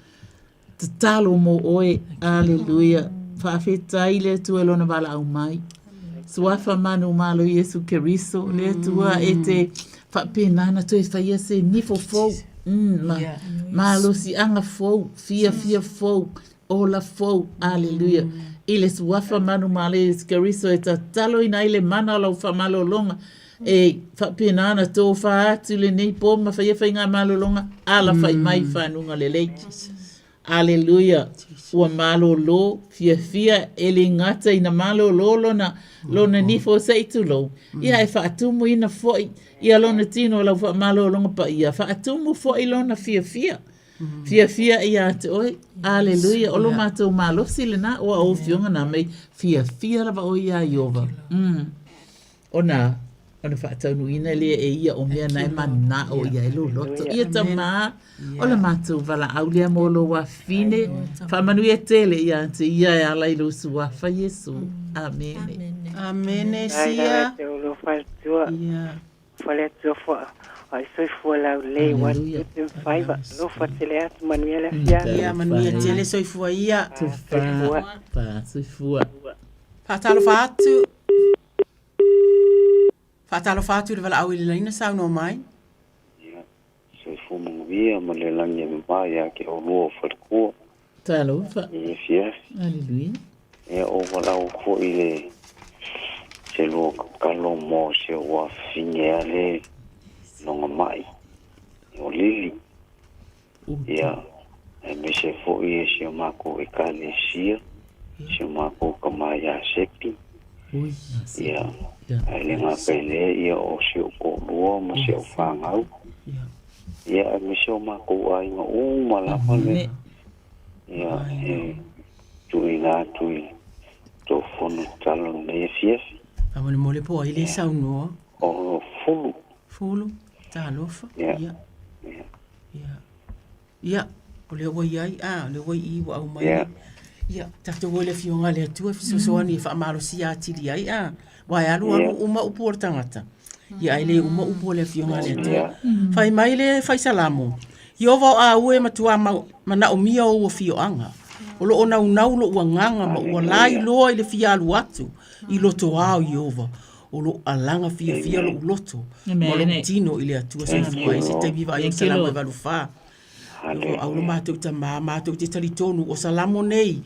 Tatalo mo oe. Aleluia. Faafetai i le Atua i lona valaau mai. Suafa manumalo Iesu Keriso, le Atua e te faapena ona toe faia se nifo fou. Mm, ma, malosiaga fou, fiafia fou, ola fou. Aleluia. I le suafa manumalo Iesu Keriso e tataloina ai le mana o lau faamalologa e faapena ona tofa atu lenei po ma faia faigamalologa alafai mai i fanuga lelei. Aleluia! Ua malolo fiafia e le gata ina malolo lona, lona nifo se i tulou, ia e faatumuina foi ia lona tino lau faamalologa paia, faatumu foi lona fiafia. Fiafia ia te oe. Aleluia! O lo matou malosi lena, ua ou afioga na mei, fiafia lava oe iā Ieova. Mm. Ona, ona faataunuuina lea e ia o mea na e manao i ai lou loto. Ia tamā, o le matou valaau lea mo lou afine. Faamanuia tele ia te ia e ala i lou suafa Iesu. Amene. Amene sia. Ia manuia tele soifua ia. Tufa, soifua. Faatalofa atu. Faatalofa atu i le valaau i le laina saunoa mai. Ia, soifua manuia ma le lagi e mama ia te oulua o faletua. Talofa. I afiafi. Aleluia. Ia, o valaau foi i le se lua tatalo mo si ou afafine a le loga mai o Lili. Ia, aemaise foi e si o makou Ekalesia, si o makou tama ia Sepi. Ia, ae le gata i lea, ia o si ou toalua ma si ou fanau. Ia, aemaise o makou aiga uma lava le, ia, e tuuina atu i tou fono tatalo i lenei afiafi. Faamolemole po o ai le saunoa? O Fulu. Fulu, talofa. Ia. Ia. Ia, o lea ua i ai, a, o lea ua i i ua aumai. Ia. Ia, tatou o i le Afioga a le Atua e fesoasoani e faamalosia atili ai, a. Aua e alu alu uma upu o le tagata, ia ae le uma upu a le Afioga a le Atua. Fai mai le Fai Salamo, Ieova o au e matua manaomia ou afioaga, o lo o naunau lou agaga ma ua lailoa i le fia alu atu i loto ao Ieova, o lo o alaga fiafia lou loto ma lou tino i le Atua soifua ai se taimi vaai o le Salamo e 84. O au lo matou tamā, matou te talitonu o Salamo nei,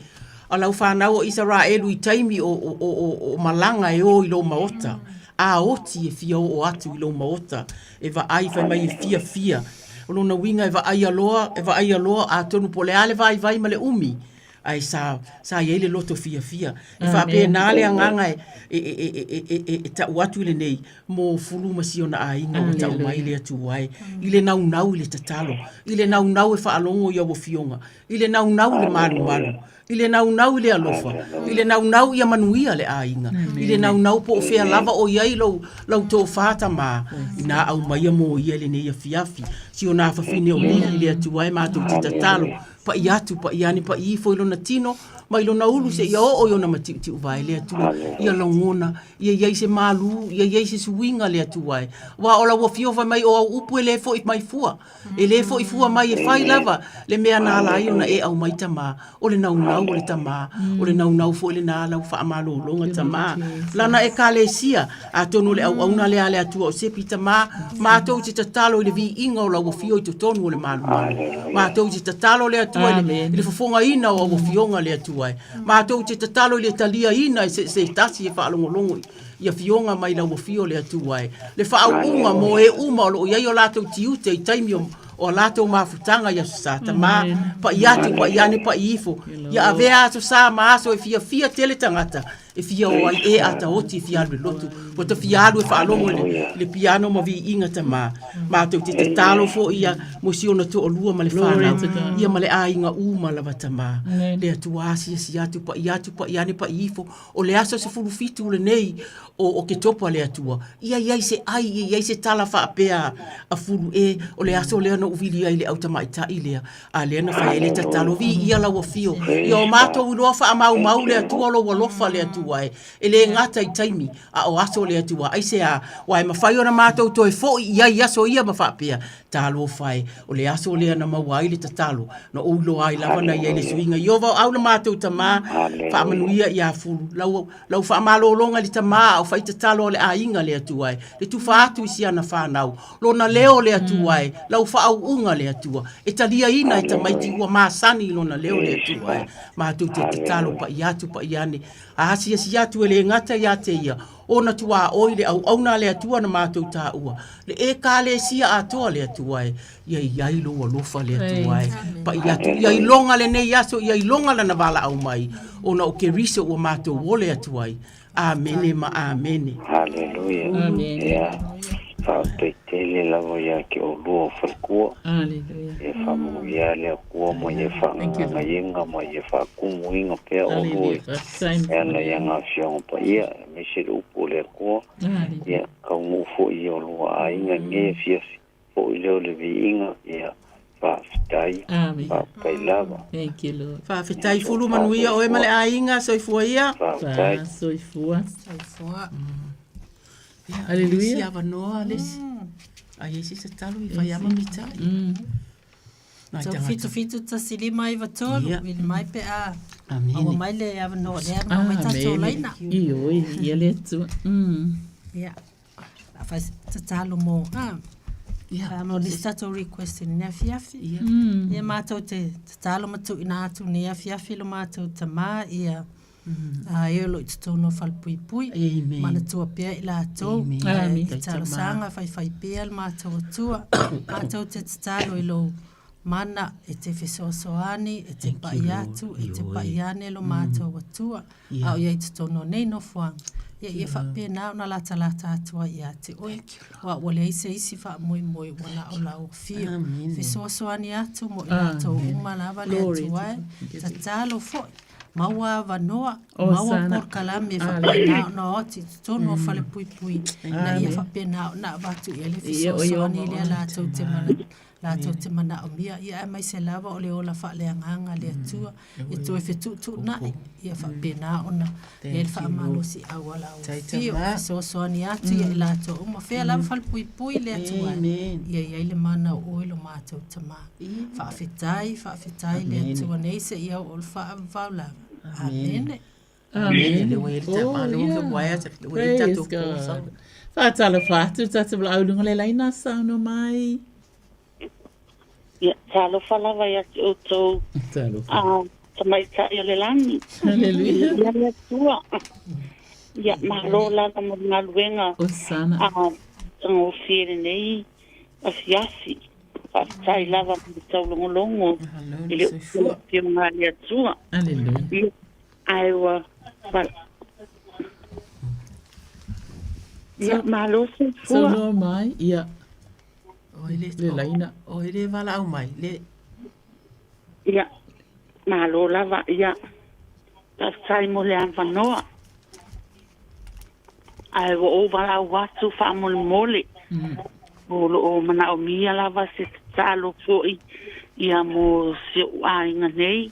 a lau fanau o Isaraelu i taimi o, o, o, o, o malaga e o i lou maota, a oti e fia oo atu i lou maota, e vaai fai mai e fiafia. O lona uiga e vaaia loa, e vaaia loa, atonu po o le a le vaivai ma le umi, ae sa, sa i ai le loto fiafia. E faapena le agaga e, e, e, e, e, e, e, e tau atu i lenei mo Fulu ma si ona aiga ua tau mai le Atua e, i le naunau i le tatalo, i le naunau e faalogo i au afioga, i le naunau i le malumalu, i le naunau i le alofa, i le naunau ia manuia le aiga, i le naunau po o fea lava o i ai lou, lau tofa tamā, inā aumaia mo ia i lenei afiafi. Si ona afafine o Lili i le Atua e matou te tatalo, Paʻi atu, paʻi ane, paʻi ifo i lona tino, mai lona ulu seia oo i ona matiʻutiʻu vae le Atua, ia lagona, ia i ai se malū, ia i ai se suiga le Atua e. Aua o lau afio fai mai o au upu e le foʻi mai fua, e le foʻi fua mai e fai lava le mea na ala ai ona e aumai tamā, o le naunau o le tamā, o le naunau foi lenā lau faamalologa tamā. Lana Ekalesia, Atonu o le auauna lea a le Atua o Sepi tamā, matou te tatalo i le viiga o lau afio i totonu o le malumalu. Matou te tatalo le Atua i le, i le fofogaina o au afioga le Atua e. Matou te tatalo i le taliaina e se, se tasi e faalogologo i afioga mai lau afio le Atua e. Le faauuga mo e uma o lo o i ai o latou tiute i taimi o, o a latou mafutaga i Aso Sa, tamā, paʻi atu, paʻi ane, paʻi ifo. Ia avea Aso Sa ma aso e fiafia tele tagata, e fia o ai e a taoti e fia alu i le lotu. Ua ta fia alu e faalogo i le, le piano ma viiga tamā. Matou te tatalo foi ia mo si ona toalua ma le fanau, ia ma le aiga uma lava tamā. Le Atua asiasi atu, pai atu, pai ane, pai ifo. O le aso 17 lenei o Oketopa le Atua, ia i ai se ai, ia i ai se tala faapea a Fulu e, o le aso lea na ou vili ai i le au tamaitai lea, a lea na fai ai le tatalo, viia lau afio, ia o matou iloa faamaumau le Atua lou alofa le Atua e. E le gata i taimi, a o aso le Atua, aisea, aua e mafai ona matou toe foi i ai i aso ia ma faapea, Talofa e, o le aso lea na maua ai le tatalo, na ou iloa ai lava na i ai le suiga. Ieova o au la matou Tamā, faamanuia ia Fulu, lau, lau faamalologa i le Tamā a o fai tatalo a le aiga le Atua e, le tufa atu i si ana fanau, lona leo le Atua e, lau faauuga le Atua, e taliaina e tamaiti ua masani i lona leo le Atua e. Matou te tatalo paia atu paia ane, A asiasi atu e le gata ia te ia, ona tuaoi le auauna a le Atua na matou taua, le Ekalesia atoa le Atua e, ia i ai lou alofa le Atua e, pai atu, ia iloga lenei aso, ia iloga lana valaau mai, ona o Keriso ua matou ole atu ai. Amene ma amene. Haleluia. Ia, faafetai tele lava ia te oulua o falekua. Haleluia. Ia faamanuia le Atua ma ia faagagaiga ma ia faatumuina pea oulua e ala i ana Afioga Paia, aemaise le upu o le Atua. Ia taunuu foi i oulua aiga i lenei afiafi, foi lea o le viiga, ia faafetai, faafetai lava. Thank you, Lord. Faafetai Fulu, manuia oe ma le aiga, soifua ia. Faafetai. Soifua. Soifua. Hallelujah. Isi avanoa, Alesi. Ai ai se tatalo i fai ama mitai. Nai Tau tagata. 7 7 1 5 9 3 Ia. vili mai pe a Amene. maua mai le avanoa lea ma mai tatou Amene. laina. Ioe, ia le Atua. Ia. A fai tatalo mo a. Ia. A mo nisi tatou request i lenei afiafi. Ia. Ia matou te tatalo ma tuuina atu lenei afiafi lo matou tamā ia A e o lo o i totonu o falepuipui. Amen. Manatua pea i latou. Amen. Amen. I talosaga faifai pea le matou Atua. Matou te tatalo i lou mana e te fesoasoani, e te pai atu, e te pai ane lo matou Atua. A o i ai i totonu o nei nofoaga. Ia, ia faapena ona latalata atu ai ia te oe. Aua ua leai se isi faamoemoe ua na o lau afio. Fesoasoani atu mo i latou uma lava le Atua e. Tatalo foi. Maua avanoa, maua polokalame e faapena ona o atu i totonu o falepuipui ina ia faapena ona avatu i ai le fesoasoani lea latou te latou te manaomia. Ia aemaise lava o le ola faaleagaga a le Atua e toe fetuutuunai ia faapena ona i ai le faamalosiau a lau Afio, fesoasoani atu ia i latou uma, fea lava falepuipui le Atua e, ia i ai le mana o oe lo matou Tama. Faafetai, faafetai le Atua nei seia oo i le faavavau lava. Amene. Amene. Oh, yeah. Praise God. Faatalofa atu tatou valaau i luga o le laina, saunoa mai. Ia, talofa lava ia te outou. Talofa. A tamaitai o le lagi. Hallelujah. Ia le Atua. Ia, malo lava mo le galuega. Osana. A tagofie lenei afiafi. Faafetai lava mo le taulogologo i le upu a le Afioga a le Atua. Hallelujah. Ia, ae ua Ia, malo soifua. Saunoa mai, ia. Oi le, Le laina. Oi le valaau mai. Le. Ia, malo lava. Ia, faafetai mo le avanoa. Ae ua ou valaau atu faamolemole. O lo o manaomia lava se tatalo foi ia mo si ou aiga nei,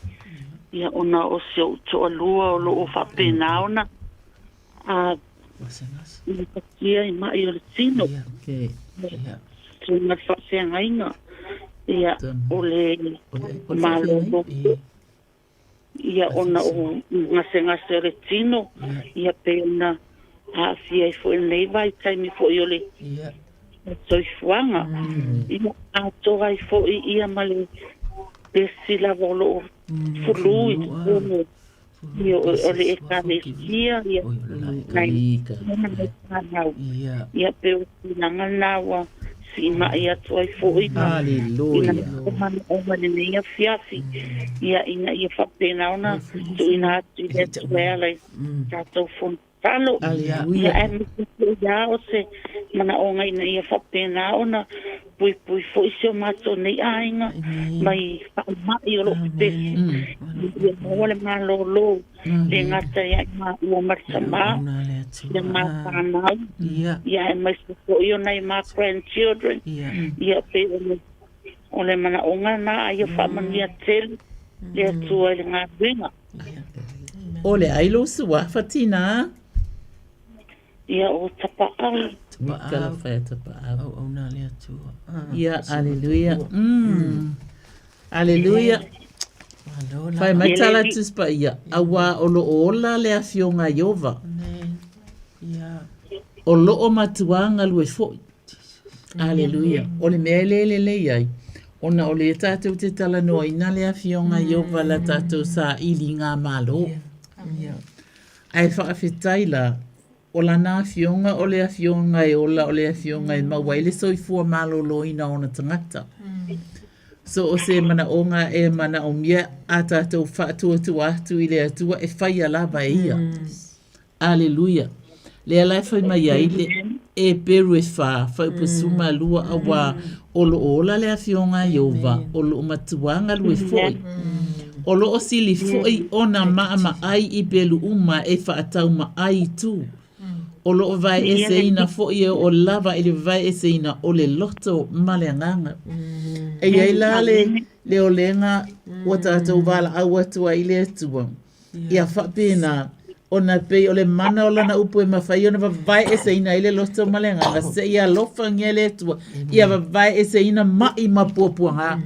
ia ona o si ou toalua o lo o faapena ona a gapatia i mai o le tino. Suiga faafeagaiga ia o le malolo ia ona o gasegase o le tino ia pei ona aafia ai foi i lenei vaitaimi foi o le soifuaga. Ia atoa ai foi ia ma le esi lava o lo o fulu i totonu Ia, o le Ekalesia, ia, nai nai fanau. Ia, pei o tulaga lena ua siimai atu ai foi ma Haleluia. ina manaoga i lenei afiafi, ia, ina ia faapena ona tuuina atu i le Atua e ala i tatou fonotaga. tatalo. Ia aemaise foi lava o se manaoga ina ia faapena ona puipui foi si o matou nei aiga mai faamai o loo pepesi, ia maua le malōlō le gata ia i maua ma le tamā ia ma fanau, ia aemaise foi o nai ma grandchildren. Ia pei o le o le manaoga lena, a ia faamanuia tele le Atua i le galuega. O le ai lou suafa tinā? Ia o Tapaau. Tapaau. Whaea Tapaau. Auauna a le Atua. Ia, aleluia. Aleluia. Fai mai tala Tusi Paia, auā o lo o ola le Afioga a Ieova. O lo o matuā galue foi. Aleluia. O le mea e le lelei ai, ona o lea tātou te talanoaina le Afioga a Ieova la tātou saili i ngā Malo. Ae faafetai la, o lana Afioga o le Afioga e ola, o le Afioga e maua ai le soifua maloloina o ona tagata. So o se manaoga e manaomia a tātou faatuatua atu i le Atua e faia lava e ia. Aleluia. Lea la e fai mai ai le Eperu e fa, fuaiupu 12, auā o lo o ola le Afioga a Ieova, o lo o matuā galue foi. O lo o sili foi ona maʻamaʻai i pelu uma e faataumaʻai i tu. O lo o vaeeseina foi e oo lava i le vaeeseina o le loto ma le agaga. E i ai la le leolega ua tatou valaau atu ai i le Atua, Ia faapena ona pei o le mana o lana upu e mafai ona vavaeeseina ai le loto ma le agaga, seia alofagia le Atua, ia vavaeeseina maʻi ma puapuaga.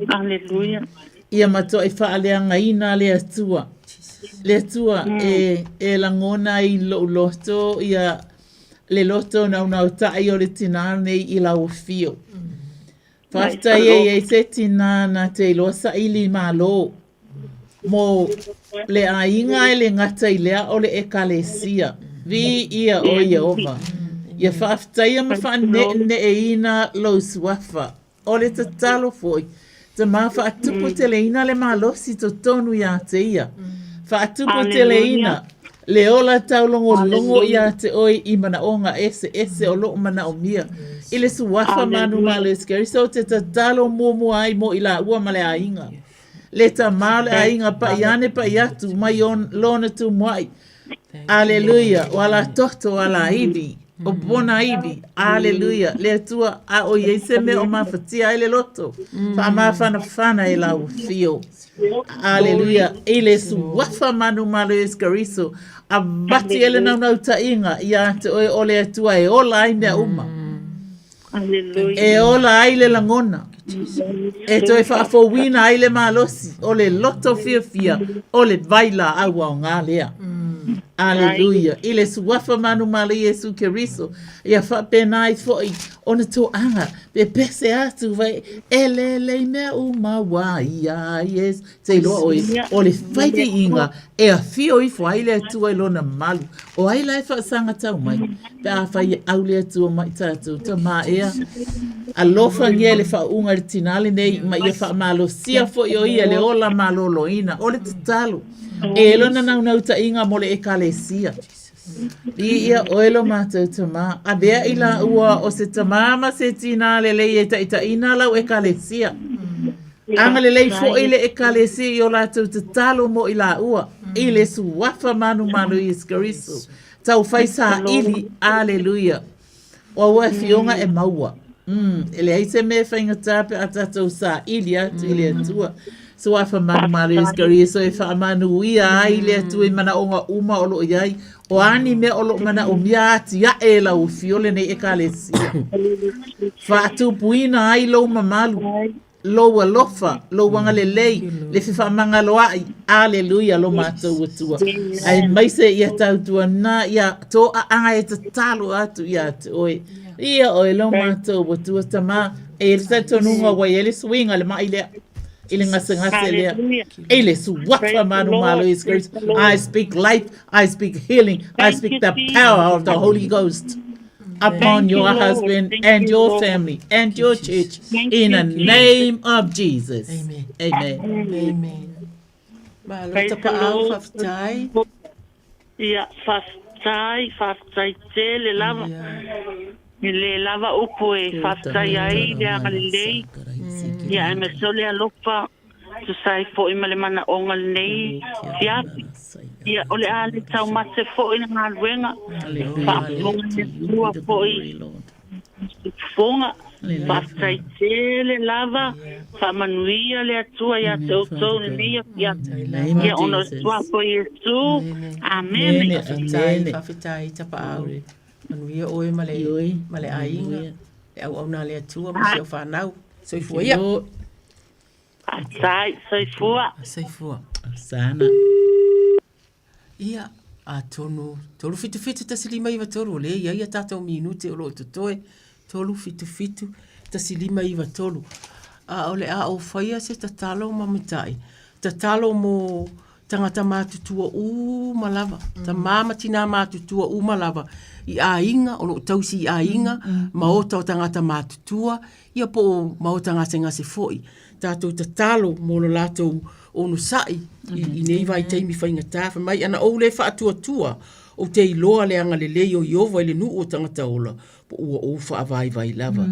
Aleluia. Ia matuai faaleagaina le Atua. Le Atua e, e lagona ai i lou loto ia le loto naunautaʻi o le tinā nei i lau afio. Faafetai e i ai se tinā na te iloa saili malo mo le aiga e le gata i lea o le Ekalesia. Viia oe Ieova. Ia faafetaia ma faaneeneeina lou suafa. O le tatalo foi, Tamā faatuputeleina le malosi totonu iā te ia. Faatuputeleina le ola taulogologo iā te oe i manaoga eseese o loo manaomia i le suafa manumalo Iesu Keriso te tatalo muamua ai mo i laua ma le aiga. Le tamā o le aiga paʻi ane paʻi atu mai lona tumuaʻi. Aleluia, o ala toto, o ala ivi, o pona ivi. Aleluia, le Atua, a o i ai se mea o mafatia ai le loto, faamafanafana e lau afio. Aleluia, i le suafa manumalo Iesu Keriso, avatu ai le naunautaiga iā te oe o le Atua e ola ai mea uma. E ola ai le lagona, e toe faafouina ai le malosi, o le loto fiafia, o le vai laau aoga lea. Aleluia. I le suafa manumalo Iesu Keriso, ia faapena ai foi ona toaga, pepese atu vai, e lelei mea uma ua iā Iesu. Te iloa oe, o le fai viiga e afio ifo ai le Atua i lona malu. O ai la e faasagatau mai, pe afai e au le Atua ma i tatou, tamā ea. Alofagia le faauuga i le tinā lenei, ma ia faamalosia foi o ia le ola maloloina. O le tatalo, e lona naunautaiga mo le Ekalesia. Viia oe lo matou tamā. Avea i laua o se tamā ma se tinā lelei e taitaiina lau Ekalesia. Agalelei foi le Ekalesia i o latou tatalo mo i laua, i le suafa manumanu Iesu Keriso. Tau fai saili, aleluia. O aua afioga e maua. E leai se mea e faigata pe a tatou saili atu i le Atua. Suafa manumalo Iesu Keriso e faamanuia ai le Atua i manaoga uma o lo o i ai. O a ni mea o lo o manaomia atiae e lau afio lenei Ekalesia. Faatupuina ai lou mamalu, lou alofa, lou agalelei, le fefaamagaloaʻi. Aleluia lo matou Atua. Aemaise ia tautuana ia toaaga e tatalo atu iā te oe. Ia oe lo matou Atua Tamā. E i ai le talitonuga ua i ai le suiga i le maʻi lea, i le gasegase lea, i le suafa manumalo Iesu Keriso. I speak life, I speak healing, I speak the power of the Holy Ghost upon your husband and your family and your church in the name of Jesus. Amen. Amen. Malo tapaau, faafetai. Ia, faafetai, faafetai tele lava. E le lava upu e faafetai ai le agalelei. Ia, aemaise o le alofa tusa ai foi ma le manaoga lenei afiafi. Ia, o le a le taumate foi le galuega, faafofoga le Atua foi i fofoga. Faafetai tele lava, faamanuia le Atua ia te outou i lenei afiafi. Ia, ona o le Suafa o Iesu. Amene. Faafetai, faafetai Tapaau. Manuia oe ma le, ma le aiga, le auauna a le Atua ma si au fanau. Soifua ia. Faafetai, soifua. Soifua. Sana. Ia, atonu, 377 1593, o lea e i ai a tatou minute o lo o totoe, 377 1593. A o le a ou faia se tatalo ma mitai, tatalo mo tagata matutua uma lava, tama ma tina matutua uma lava i aiga, o lo o tausi i aiga, maota o tagata matutua, ia po o maota gasegase foi. Tatou tatalo mo lo latou onosai i nei vaitaimi faigata. Fai mai, ana ou le faatuatua, ou te iloa le agalelei o Ieova i le nuu o tagata ola, po ua ou faavaivai lava.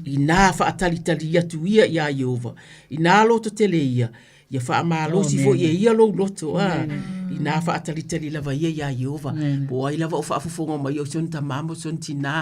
Inā faatalitali atu ia iā Ieova, inā lototele ia, Ia faamalosi foi e ia lou loto, a, inā faatalitali lava ia iā Ieova. Po o ai lava o faafofoga mai o si ona tamā ma si ona tinā,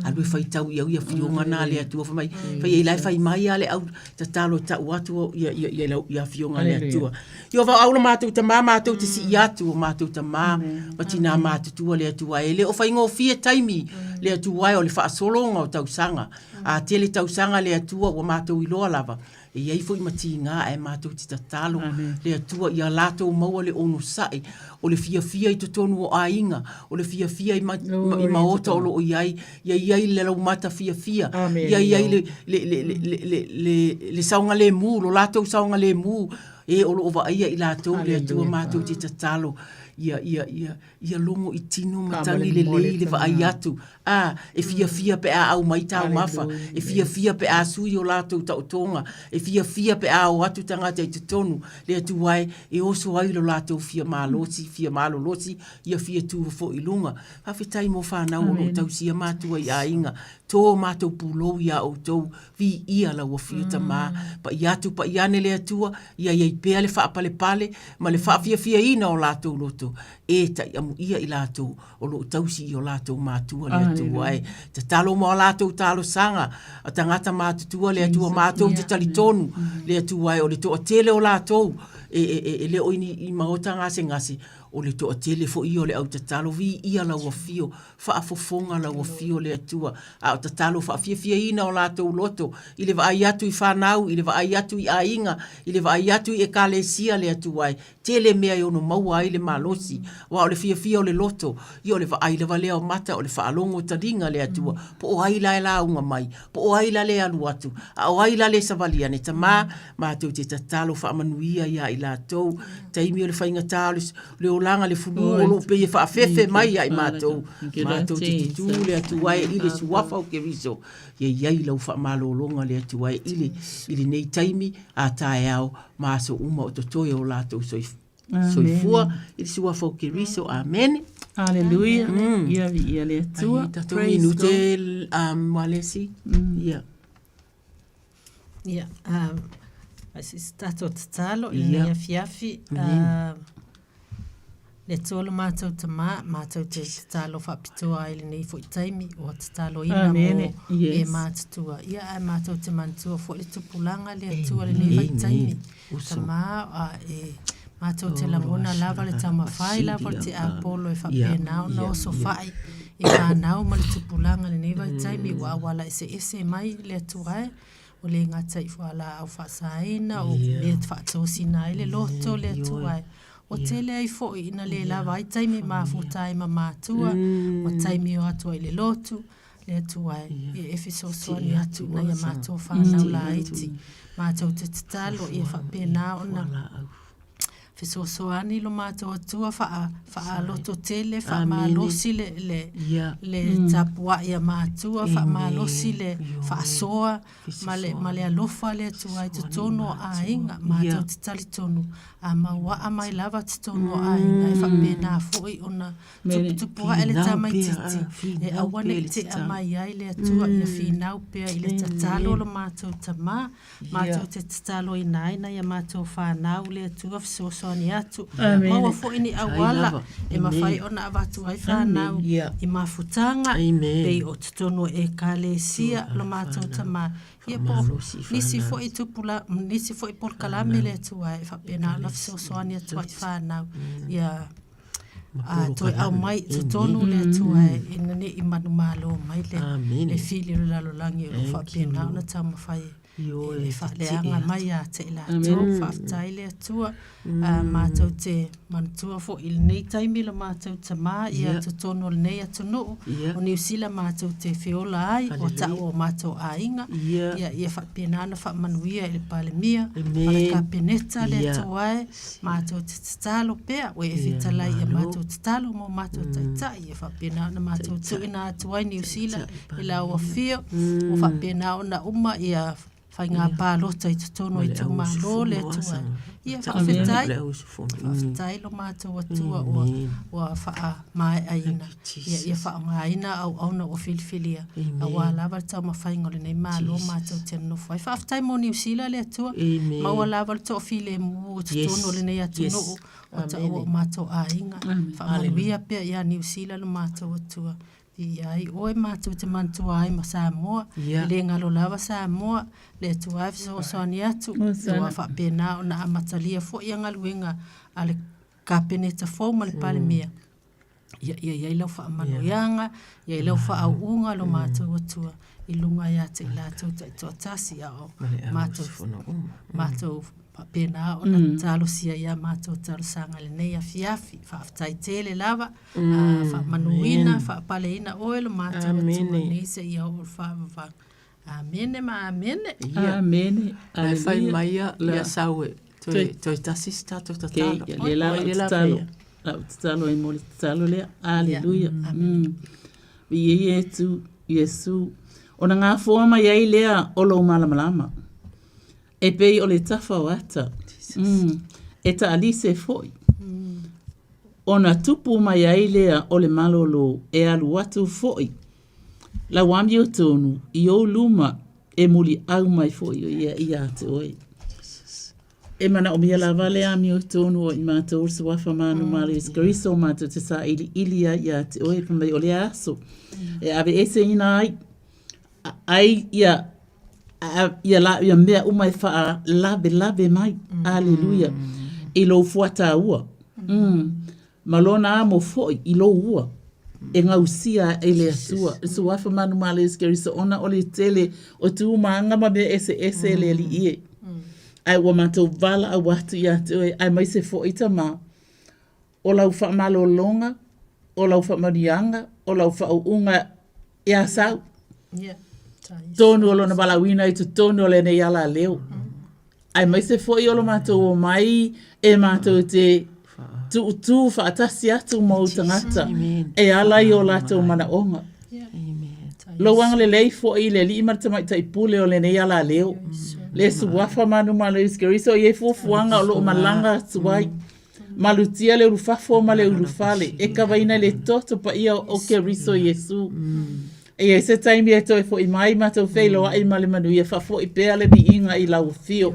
alu e faitau i au i afioga na a le Atua. Fai mai, fai ai la e fai mai lava le au tatalo e tau atu ia, ia, ia, lau, ia afioga a le Atua. Ieova, au lo matou tamā, matou te sii atu o matou tamā ma tinā matutua le Atua. E le o faigofie taimi le Atua e o le faasologa o tausaga. A tele tausaga le Atua ua matou iloa lava, E i ai foi ma tiga ae matou te tatalo le Atua ia latou maua le onosai o le fiafia i totonu o aiga, o le fiafia i, ma, i maota o lo o i ai, ia i ai le laumata fiafia, ia i ai le, le, le, le, le, le, le, le saogalemu, lo latou saogalemu, e o lo o vaaia i latou le Atua matou te tatalo ia, ia, ia, ia logo i tino ma tagi lelei le vaai atu. A, e fiafia pe a aumai taumafa, e fiafia pe a sui o latou taotoga, e fiafia pe a o atu tagata i totonu, le Atua e, e oso ai lo latou fia malosi, fia malolosi, ia fia tu foi i luga. Faafetai mo fanau o lo o tausia matua i aiga, tō matou pulou iā outou, Viia lau afio Tamā, paia atu paia ane le Atua, ia i ai pea le faapalepale ma le faafiafiaina o latou loto, e taiamuia i latou o lo o tausi i o latou matua le Atua e. Tatalo mo a latou talosaga, a tagata matutua le Atua matou te talitonu le Atua e o le toatele o latou e, e, e, e le o i, i maota gasegase, o le toatele foi ia o le au tatalo, viia lau afio, faafofoga lau afio le Atua, a o tatalo faafiafiaina o latou loto i le vaai atu i fanau, i le vaai atu i aiga, i le vaai atu i ekalesia le Atua e tele mea e ono maua ai le malosi, aua o le fiafia o le loto, ia o le vaai lava lea o mata, o le faalogo taliga le Atua, po o ai la e lauga mai, po o ai la le alu atu, a o ai la le savali ane, Tamā, matou te tatalo faamanuia ia i latou, taimi o le faigata o le le olaga le fulu o lo o pei e faafefe mai ia i matou, matou te tutū le Atua e i le suafa o Keriso, ia i ai lau faamalologa le Atua e i le, i lenei taimi a taeao ma aso uma o totoe o latou soifua i le suafa o Keriso. Amene. Hallelujah. Ia viia le Atua. Ai, tatou minute um, Walesi. Ia. Ia, a se se tatou tatalo i lenei afiafi. Le Atua lo matou Tamā, matou te tatalo faapitoa ai i lenei foi taimi, ua tataloina mo e matutua. Ia, ae matou te manatua foi le tupulaga le Atua i lenei vaitaimi. Tamā, a e matou te lagona lava le taumafai lava o le tiapolo e faapena ona oso fai i fanau ma le tupulaga i lenei vaitaimi ua auala eseese mai le Atua e, ua le gata i fualaau faasaina o mea faatosina ai le loto le Atua e. Ua tele ai foi ina le lava ai taimi mafuta ai ma matua, ma taimi o atu ai i le lotu, le Atua e, ia e fesoasoani atu ina ia matou fanau laiti, matou te tatalo ia faapena ona. fesoasoani lo matou Atua faa faalototele faamalosi le le le tapuai a matua faamalosi le faasoa ma le ma le alofa le Atua i totonu o aiga matou te talitonu a mauaa mai lava totonu o aiga e faapena foi ona Tuputupu ae le tamaititi e aua ne i tea mai ai le Atua ia finau pea i le tatalo o lo matou Tama, matou te tataloina ai nai a matou fanau le Atua fesoasoani atu. Maua foi ni auala e mafai ona avatu ai fanau i mafutaga pei o totonu o Ekalesia lo matou Tama, ia po o nisi foi tupula, nisi foi polokalame le Atua e faapena ona fesoasoani atu ai i fanau ia a toe aumai i totonu le Atua ina ne i manumalo mai le, le fili o le lalolagi o lo o faapena ona taumafai e faaleaga mai ia te i latou. Faafetai le Atua. A matou te manatua foi i lenei taimi lo matou Tama ia totonu o lenei atunuu o Niu Sila matou te feola ai o taua o matou aiga. Ia ia faapena ona faamanuia i le Palemia ma le Kapeneta le Atua e. Matou te tatalo pea, ua e fetalai i a matou tatalo mo matou taitai, ia faapena ona matou tuuina atu ai Niu Sila i lau afio, ua faapena ona uma ia faiga palota i totonu o itumalo le Atua. Ia faafetai, faafetai lo matou Atua ua, ua faamaeaina. Ia, ia faaaogaina auauna ua filifilia, aua lava le taumafaiga o lenei Malo matou te nonofo ai. Faafetai mo Niu Sila le Atua, maua lava le toafilemu i totonu o lenei atunuu o taua o matou aiga. Faamanuia pea ia Niu Sila lo matou Atua. Viia ai oe matou te manatua ai ma Samoa, e le galo lava Samoa, le Atua e fesoasoani atu, ua faapena ona amatalia foi ia galuega a le Kapeneta fou ma le Palemia. Ia ia i ai lau faamanuiaga, ia i ai lau faauuga lo matou Atua i luga ia te i latou taitoatasi, a o matou, matou faapena ona talosia ia matou talosaga i lenei afiafi. Faafetai tele lava, mm. faamanuina, faapaleina oe lo matou Atua nei seia oo i le faavavau. Amene ma amene. Amene. Ae fai mai ia, ia sau e toe, toe tasi se tatou tatalo. Okay, ia lea la lau tatalo. Lau tatalo ai mo le tatalo lea. Aleluia. Mm. Viia Iesu, Iesu. Ona gafoa mai ai lea o lou malamalama. E pei o le tafa o ata. Mm. E taalise foi. Ona tupu mai ai lea o le malolo e alu atu foi. Lau amiotonu i ou luma e muliau mai foi o ia ia te oe. E manaomia lava le amiotonu o i matou le suafa manumalo Iesu Keriso matou te sailiili ai ia te oe fai mai o lea aso e aveeseina ai ai ia ia la ia mea uma e faalavelave mai. Aleluia. I lou fuataua. Mm. Ma lona amo foi i lou ua e gausia e le Atua. Le suafa manumalo Iesu Keriso ona o le tele o tumaga ma mea eseese e le Alii e. Ae ua matou valaau atu ia te oe, aemaise foi Tama, o lau faamalologa, o lau faamanuiaga, o lau faauuga ia sau. Tonu o lona valaauina i totonu o lenei alaleo. Aemaise foi o lo matou omai e matou te tuutū faatasi atu ma ou tagata e ala i o latou manaoga. Lou agalelei foi i le alii ma le tamaitai pule o lenei alaleo, le suafa manumalo Iesu Keriso i ai fuafuaga o lo o malaga atu ai. Malutia le ulufafo ma le ulufale, e kavaina i le toto paia o Keriso Iesu. E i ai se taimi e toe fo'i mai matou feiloa'i ma le manuia faafo'i pea le viiga i lau afio.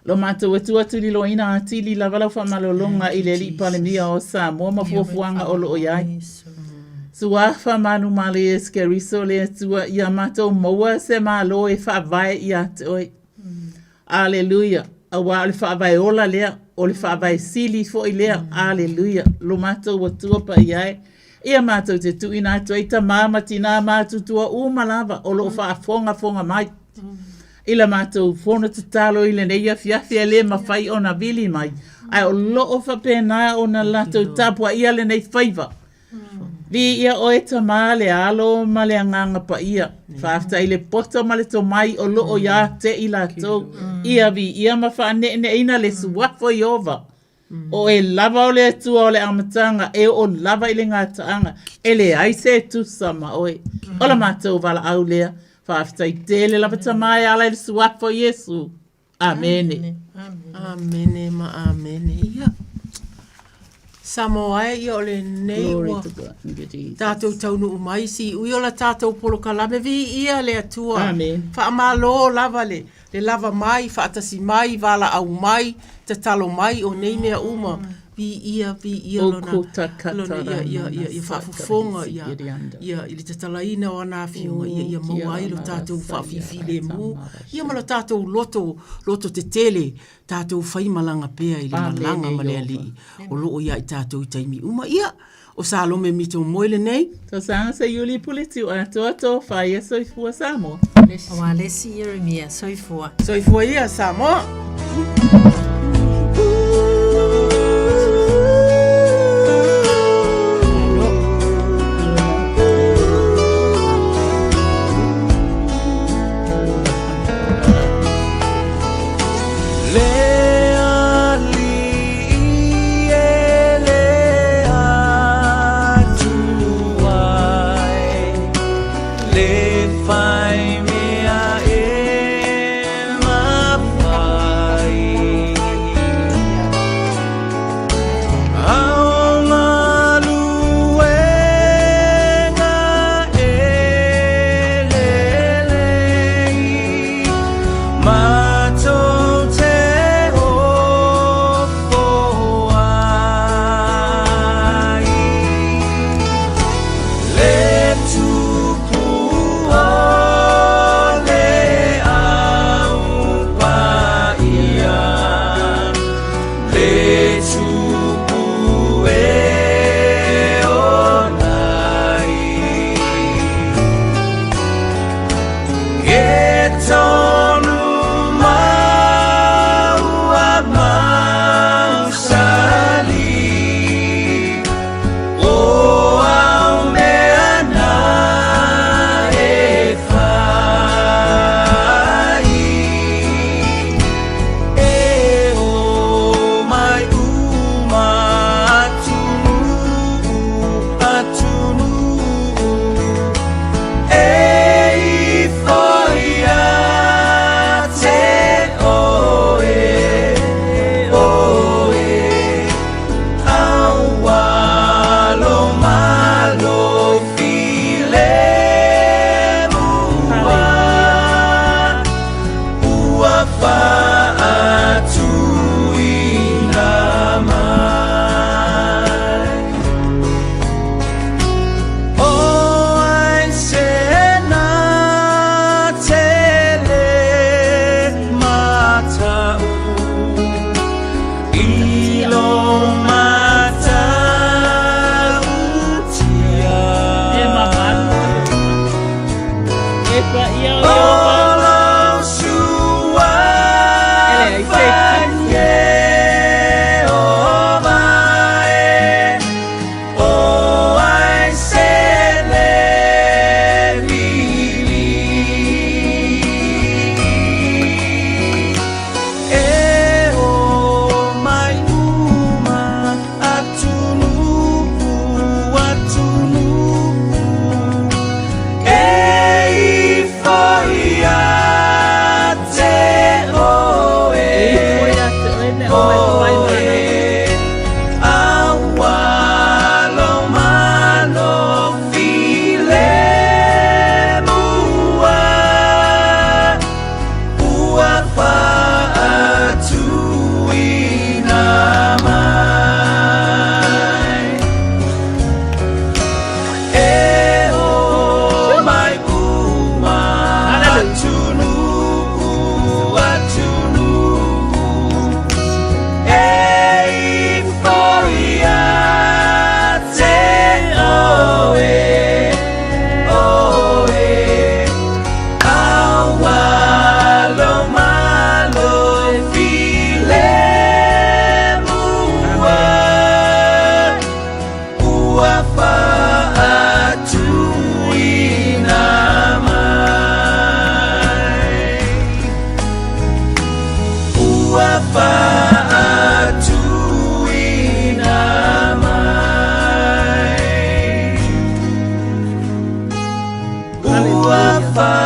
Lo matou atu atu liloaina atili lava lau faamalologa i le Alii Palemia o Samoa ma fuafuaga o lo o i ai. Suafa manumalo Iesu Keriso le Atua ia matou maua se Malo e faavae ia te oe. Aleluia! Aua o le faavae ola lea, o le faavae sili foi lea. Aleluia! Lo matou Atua paia e, ia matou te tuuina atu ai tamā ma tinā matutua uma lava o lo o faafogafoga mai i la matou fono tatalo i lenei afiafi e le mafai ona vili mai, ae o lo o faapena ona latou tapuaia lenei faiva. Viia oe Tama, le Alo ma le Agaga Paia. Faafetai i le poto ma le tomai o loo ia te i latou. Ia viia ma faaneeneeina le Suafa o Ieova. O oe lava o le Atua o le amataga e oo lava i le gataaga, e leai se e tusa ma oe. O la matou valaau lea. Faafetai tele lava Tama e ala i le Suafa o Iesu. Amene. Amene ma amene. Ia. Samoa e, ia o lenei Glory ua to God. Thank you, Jesus. tatou taunuu mai siui o la tatou polokalame viia le Atua. Amen. Faamalo lava le, le lava mai, faatasi mai, valaau mai, tatalo mai o nei mea uma. Viia, viia O lona, kota kata lona ia, ia, ia, ia faafofoga ia, ia, i le tatalaina o ana afioga ia, ia maua ai lo tatou faafifilemu, ia ma lo tatou loto, loto tetele, tatou faimalaga pea i le malaga ma le Alii o loo ia i tatou i taimi uma. Ia, o Salome Mito Moe lenei. Tausaga Seiuli Pule Tiu Atoa Tofa ia Soifua Samoa. O Alesi Ieremia, soifua. Soifua ia Samoa. Le alii e le Atua e, le fai mea e mafai. Ua faatuina mai. Ua faatuina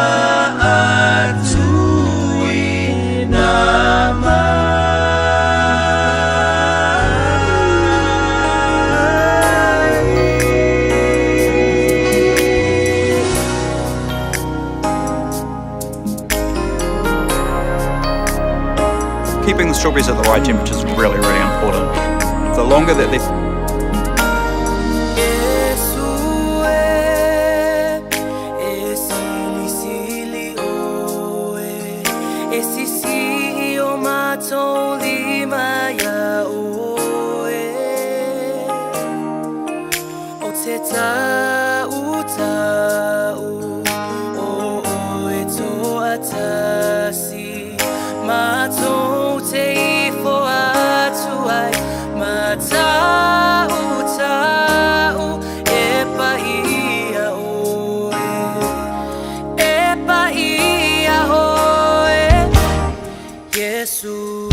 mai. Keeping the strawberries at the right temperature is really, really important. The longer that they're E sisi o matou lima ia oe O te tau tau o oe toa tasi Matou te ifo atu ai Ma tau tau e pa ia oe E pa ia oe Yesu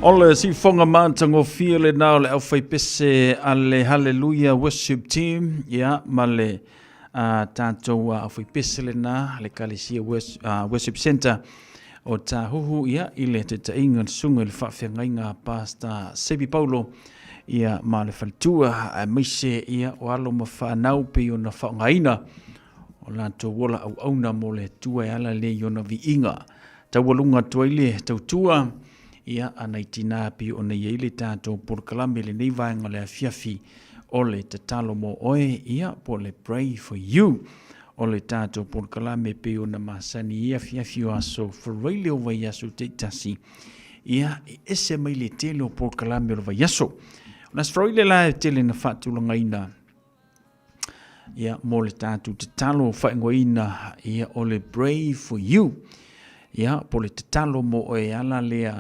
O le siufoga matagofie lenā o le aufaipese a le Haleluia Worship Team, ia, ma le uh, tatou uh, aufaipese lenā, le Kalesia Worship, uh, Worship Center o Tāhuhu, ia, i le taitaiga le susuga i le faafeagaiga a Pastor Sebi Paulo, ia, ma le faletua, aemaise, ia, o alo ma fanau pei ona faaaogaina o latou ola auauna mo le Atua e ala lea i ona viiga. Taualuga atu ai le tautua, ia, a nai tinā pei ona i ai le tatou polokalame i lenei vaega o le afiafi o le tatalo mo oe, ia, po o le Pray for You. O le tatou polokalame pei ona masani i afiafi o aso Faraile o vaiaso taitasi, ia, e ese mai le tele o polokalame o le vaiaso. O le aso Faraile la e tele na faatulagaina ia, mo le tatou tatalo faaigoaina ia, o le Pray for You. Ia, po le tatalo mo oe ala lea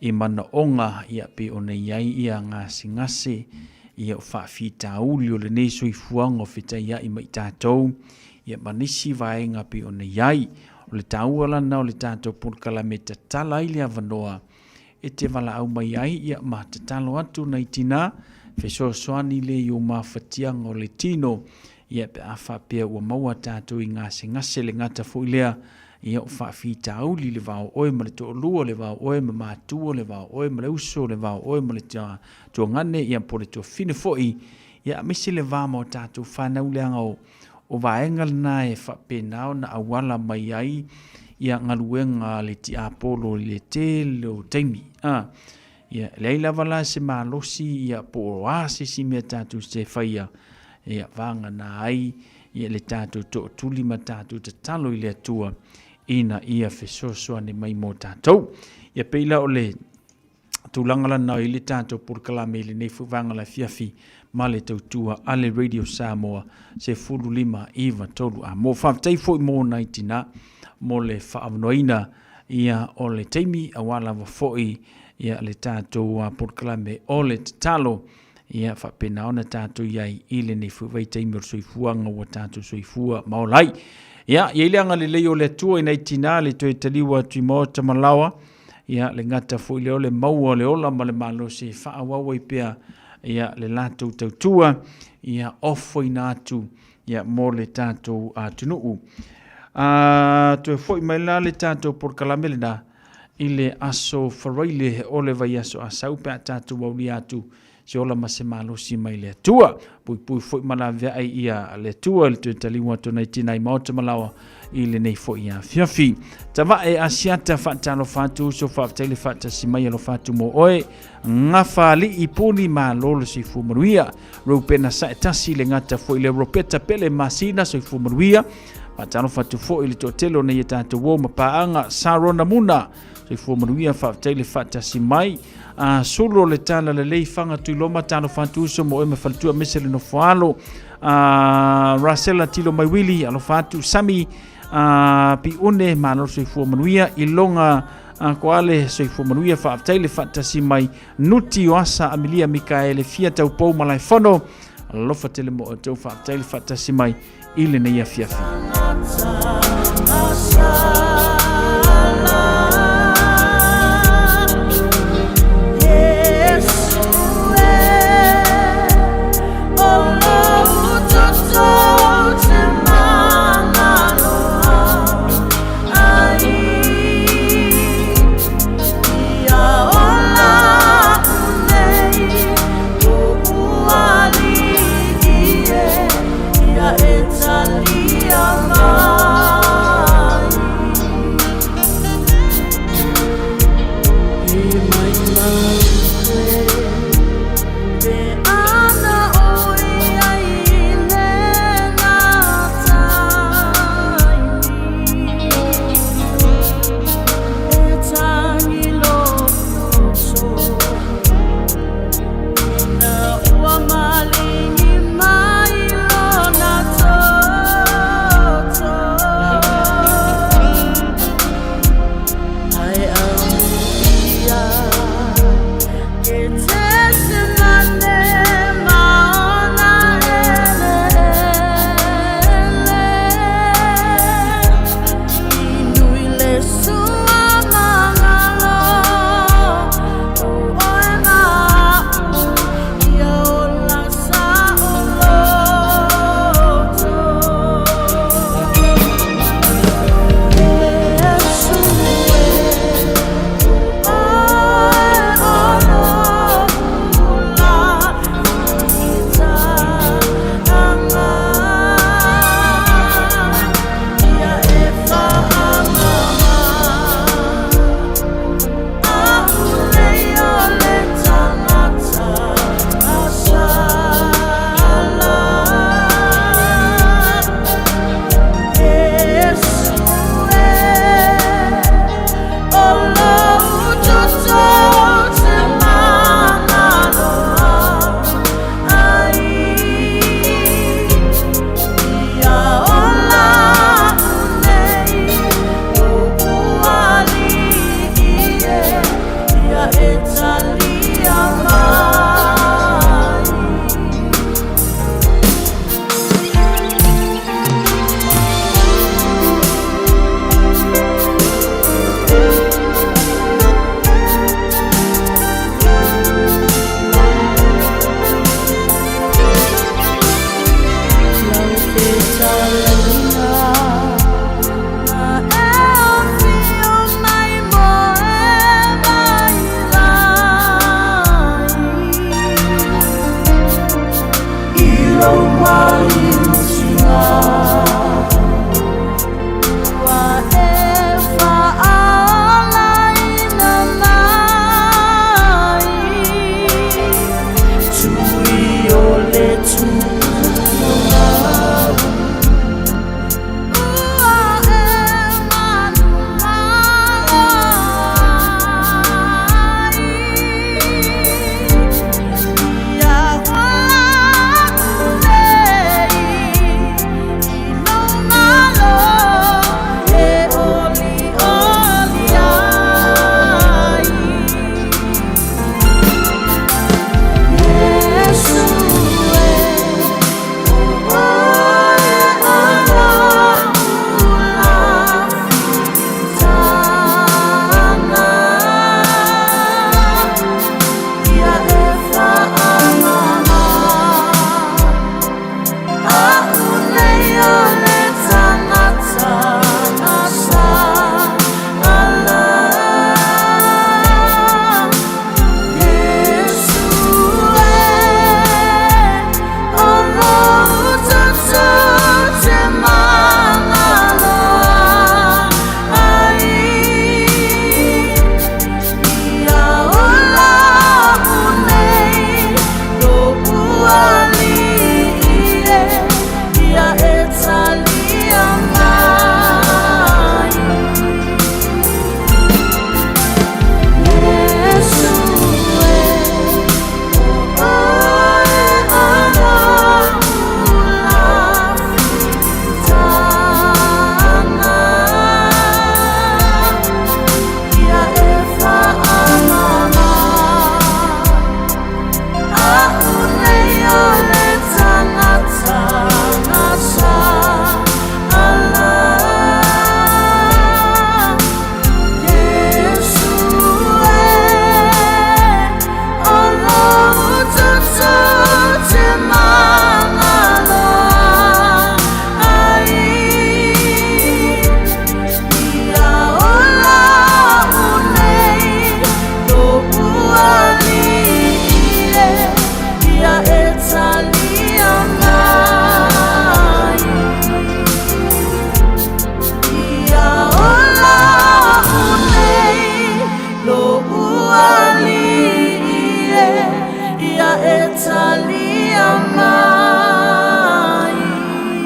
i manaoga ia, pei ona i ai ia gasegase ia, o faafitauli o lenei soifuaga o fetaiai ma i tatou ia, ma nisi vaega pei ona i ai. O le taua lana o le tatou polokalame tatala ai le avanoa e te valaau mai ai ia ma tatalo atu nai tinā, fesoasoani le i o mafatiaga o le tino, ia pe a faapea ua maua tatou i gasegase le gata foi lea, ia o faafitauli le vao oe ma le toalua, le vao oe ma matua, le vao oe ma le uso, le vao oe ma le tuagane, ia po le tuafine foi, ia aemaise le va ma o tatou fanau leaga o O vaega lena e faapena ona auala mai ai ia galuega a le tiapolo i le tele o taimi. A, ia, leai lava la se malosi ia po o a se isi mea tatou te faia, ia vagana ai ia le tatou tootuli ma tatou tatalo i le Atua ina ia fesoasoani mai mo tatou. Ia pei la o le tulaga lana i le tatou polokalame i lenei foi vaega o le afiafi ma le tautua a le Radio Samoa 15 93 a mo faafetai foi mo nai tina mo le faaavanoaina ia o le taimi aua lava foi ia le tatou polokalame o le tatalo ia faapena ona tatou i ai i lenei foi vaitaimi o le soifuaga ua tatou soifua ma ola ai. Ia, i ai le agalelei o le Atua i nai tina le toe taliu atu i maota ma laoa, ia le gata foi lea o le maua o le ola ma le malosi e faaauau ai pea ia le latou tautua ia ofoina atu ia mo le tatou atunuu. A toe foi mai la le tatou polokalame lena i le aso Faraile o le vaiaso Asau pe a tatou aulia atu se ola ma se malosi mai le Atua. Puipui foi ma laveai ia le Atua i le toe taliu atu nai tina i maota ma laoa i lenei foi afiafi. Tavae Asiata faatalofa atu uso faafetai le faatasi mai alofa atu mo oe. Gafa alii puni malo le soifua manuia. Rupena Saetasi le gata foi le Ropeta Pele Masina soifua manuia. Faatalofa atu foi i le toatele o nei e tatou o ma paaga Sarona Muna soifua manuia faafetai le faatasi mai. A sulu o le tala lelei fanga tuiloma talofa atu uso mo oe ma faletua mese le nofoalo. A Rasela Tilo Maiwili alofa atu Sami a Piune malo soifua manuia iloga a koale soifua manuia faafetai le faatasi mai Nuti Oasa Amilia Mikaele Fia Taupou Malaefono alofa tele mo outou faafetai le faatasi mai i lenei afiafi.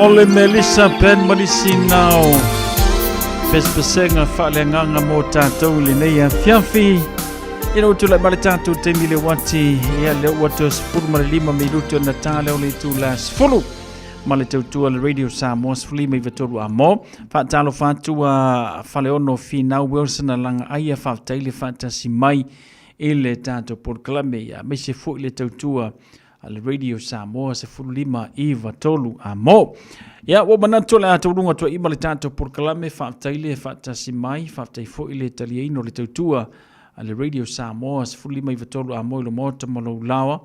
O le Melissa Ben Malisi nao pesepesega faaleagaga mo tatou i lenei afiafi. Ina ua tulai mai le tatou taimi le uati, ia lea ua toe 15 minuti ona ta lea o le itula 10 ma le tautua le Radio Samoa 15 93 amo. Faatalofa atu a Faleono Finau Wilson a langa aia faafetai le faatasi mai i le tatou polokalame ia aemaise foi le tautua a le Radio Samoa 15 93 amo. Ia, ua manatu o le a tauluga atu ai ma le tatou polokalame, faafetai le faatasi mai, faafetai foi le taliaina o le tautua a le Radio Samoa 15 93 amo i lo maota ma lou laoa,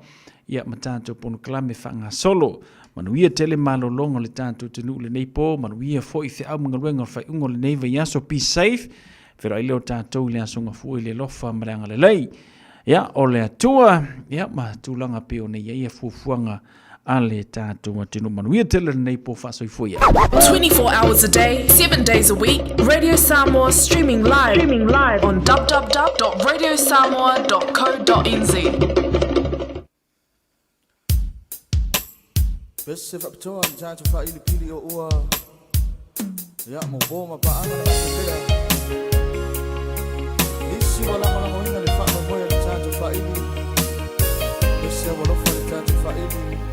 ia ma tatou polokalame faagasolo. Manuia tele malologa o le tatou atunuu lenei po, manuia foi feau ma galuega o le faaiuga o lenei vaiaso. Be safe. Feiloai lea o tatou i le aso gafua i le alofa ma le agalelei. Ia, o le Atua, ia, ma tulaga pei ona i ai ia fuafuaga a le tatou atunuu. Manuia tele lenei po faasoifua ia. 24 hours a day, 7 days a week, Radio Samoa streaming live, streaming live on www.radiosamoa.co.nz. Pese faapitoa le tatou faailipili o ua ia mo po ma paaga le aso pea. Nisi ua lagolagoina le faamoemoe o le tatou faaili. Pese ua alofa le tatou faaili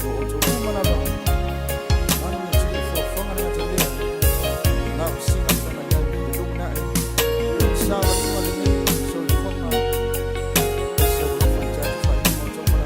o outou uma lava. Manu ia tili fuafuaga le gatalia. Na o singa feagai ai le lumanai. Savaliga lenei soifuaga. Pese ua alofa le tatou faaili mo outou uma lava.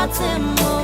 te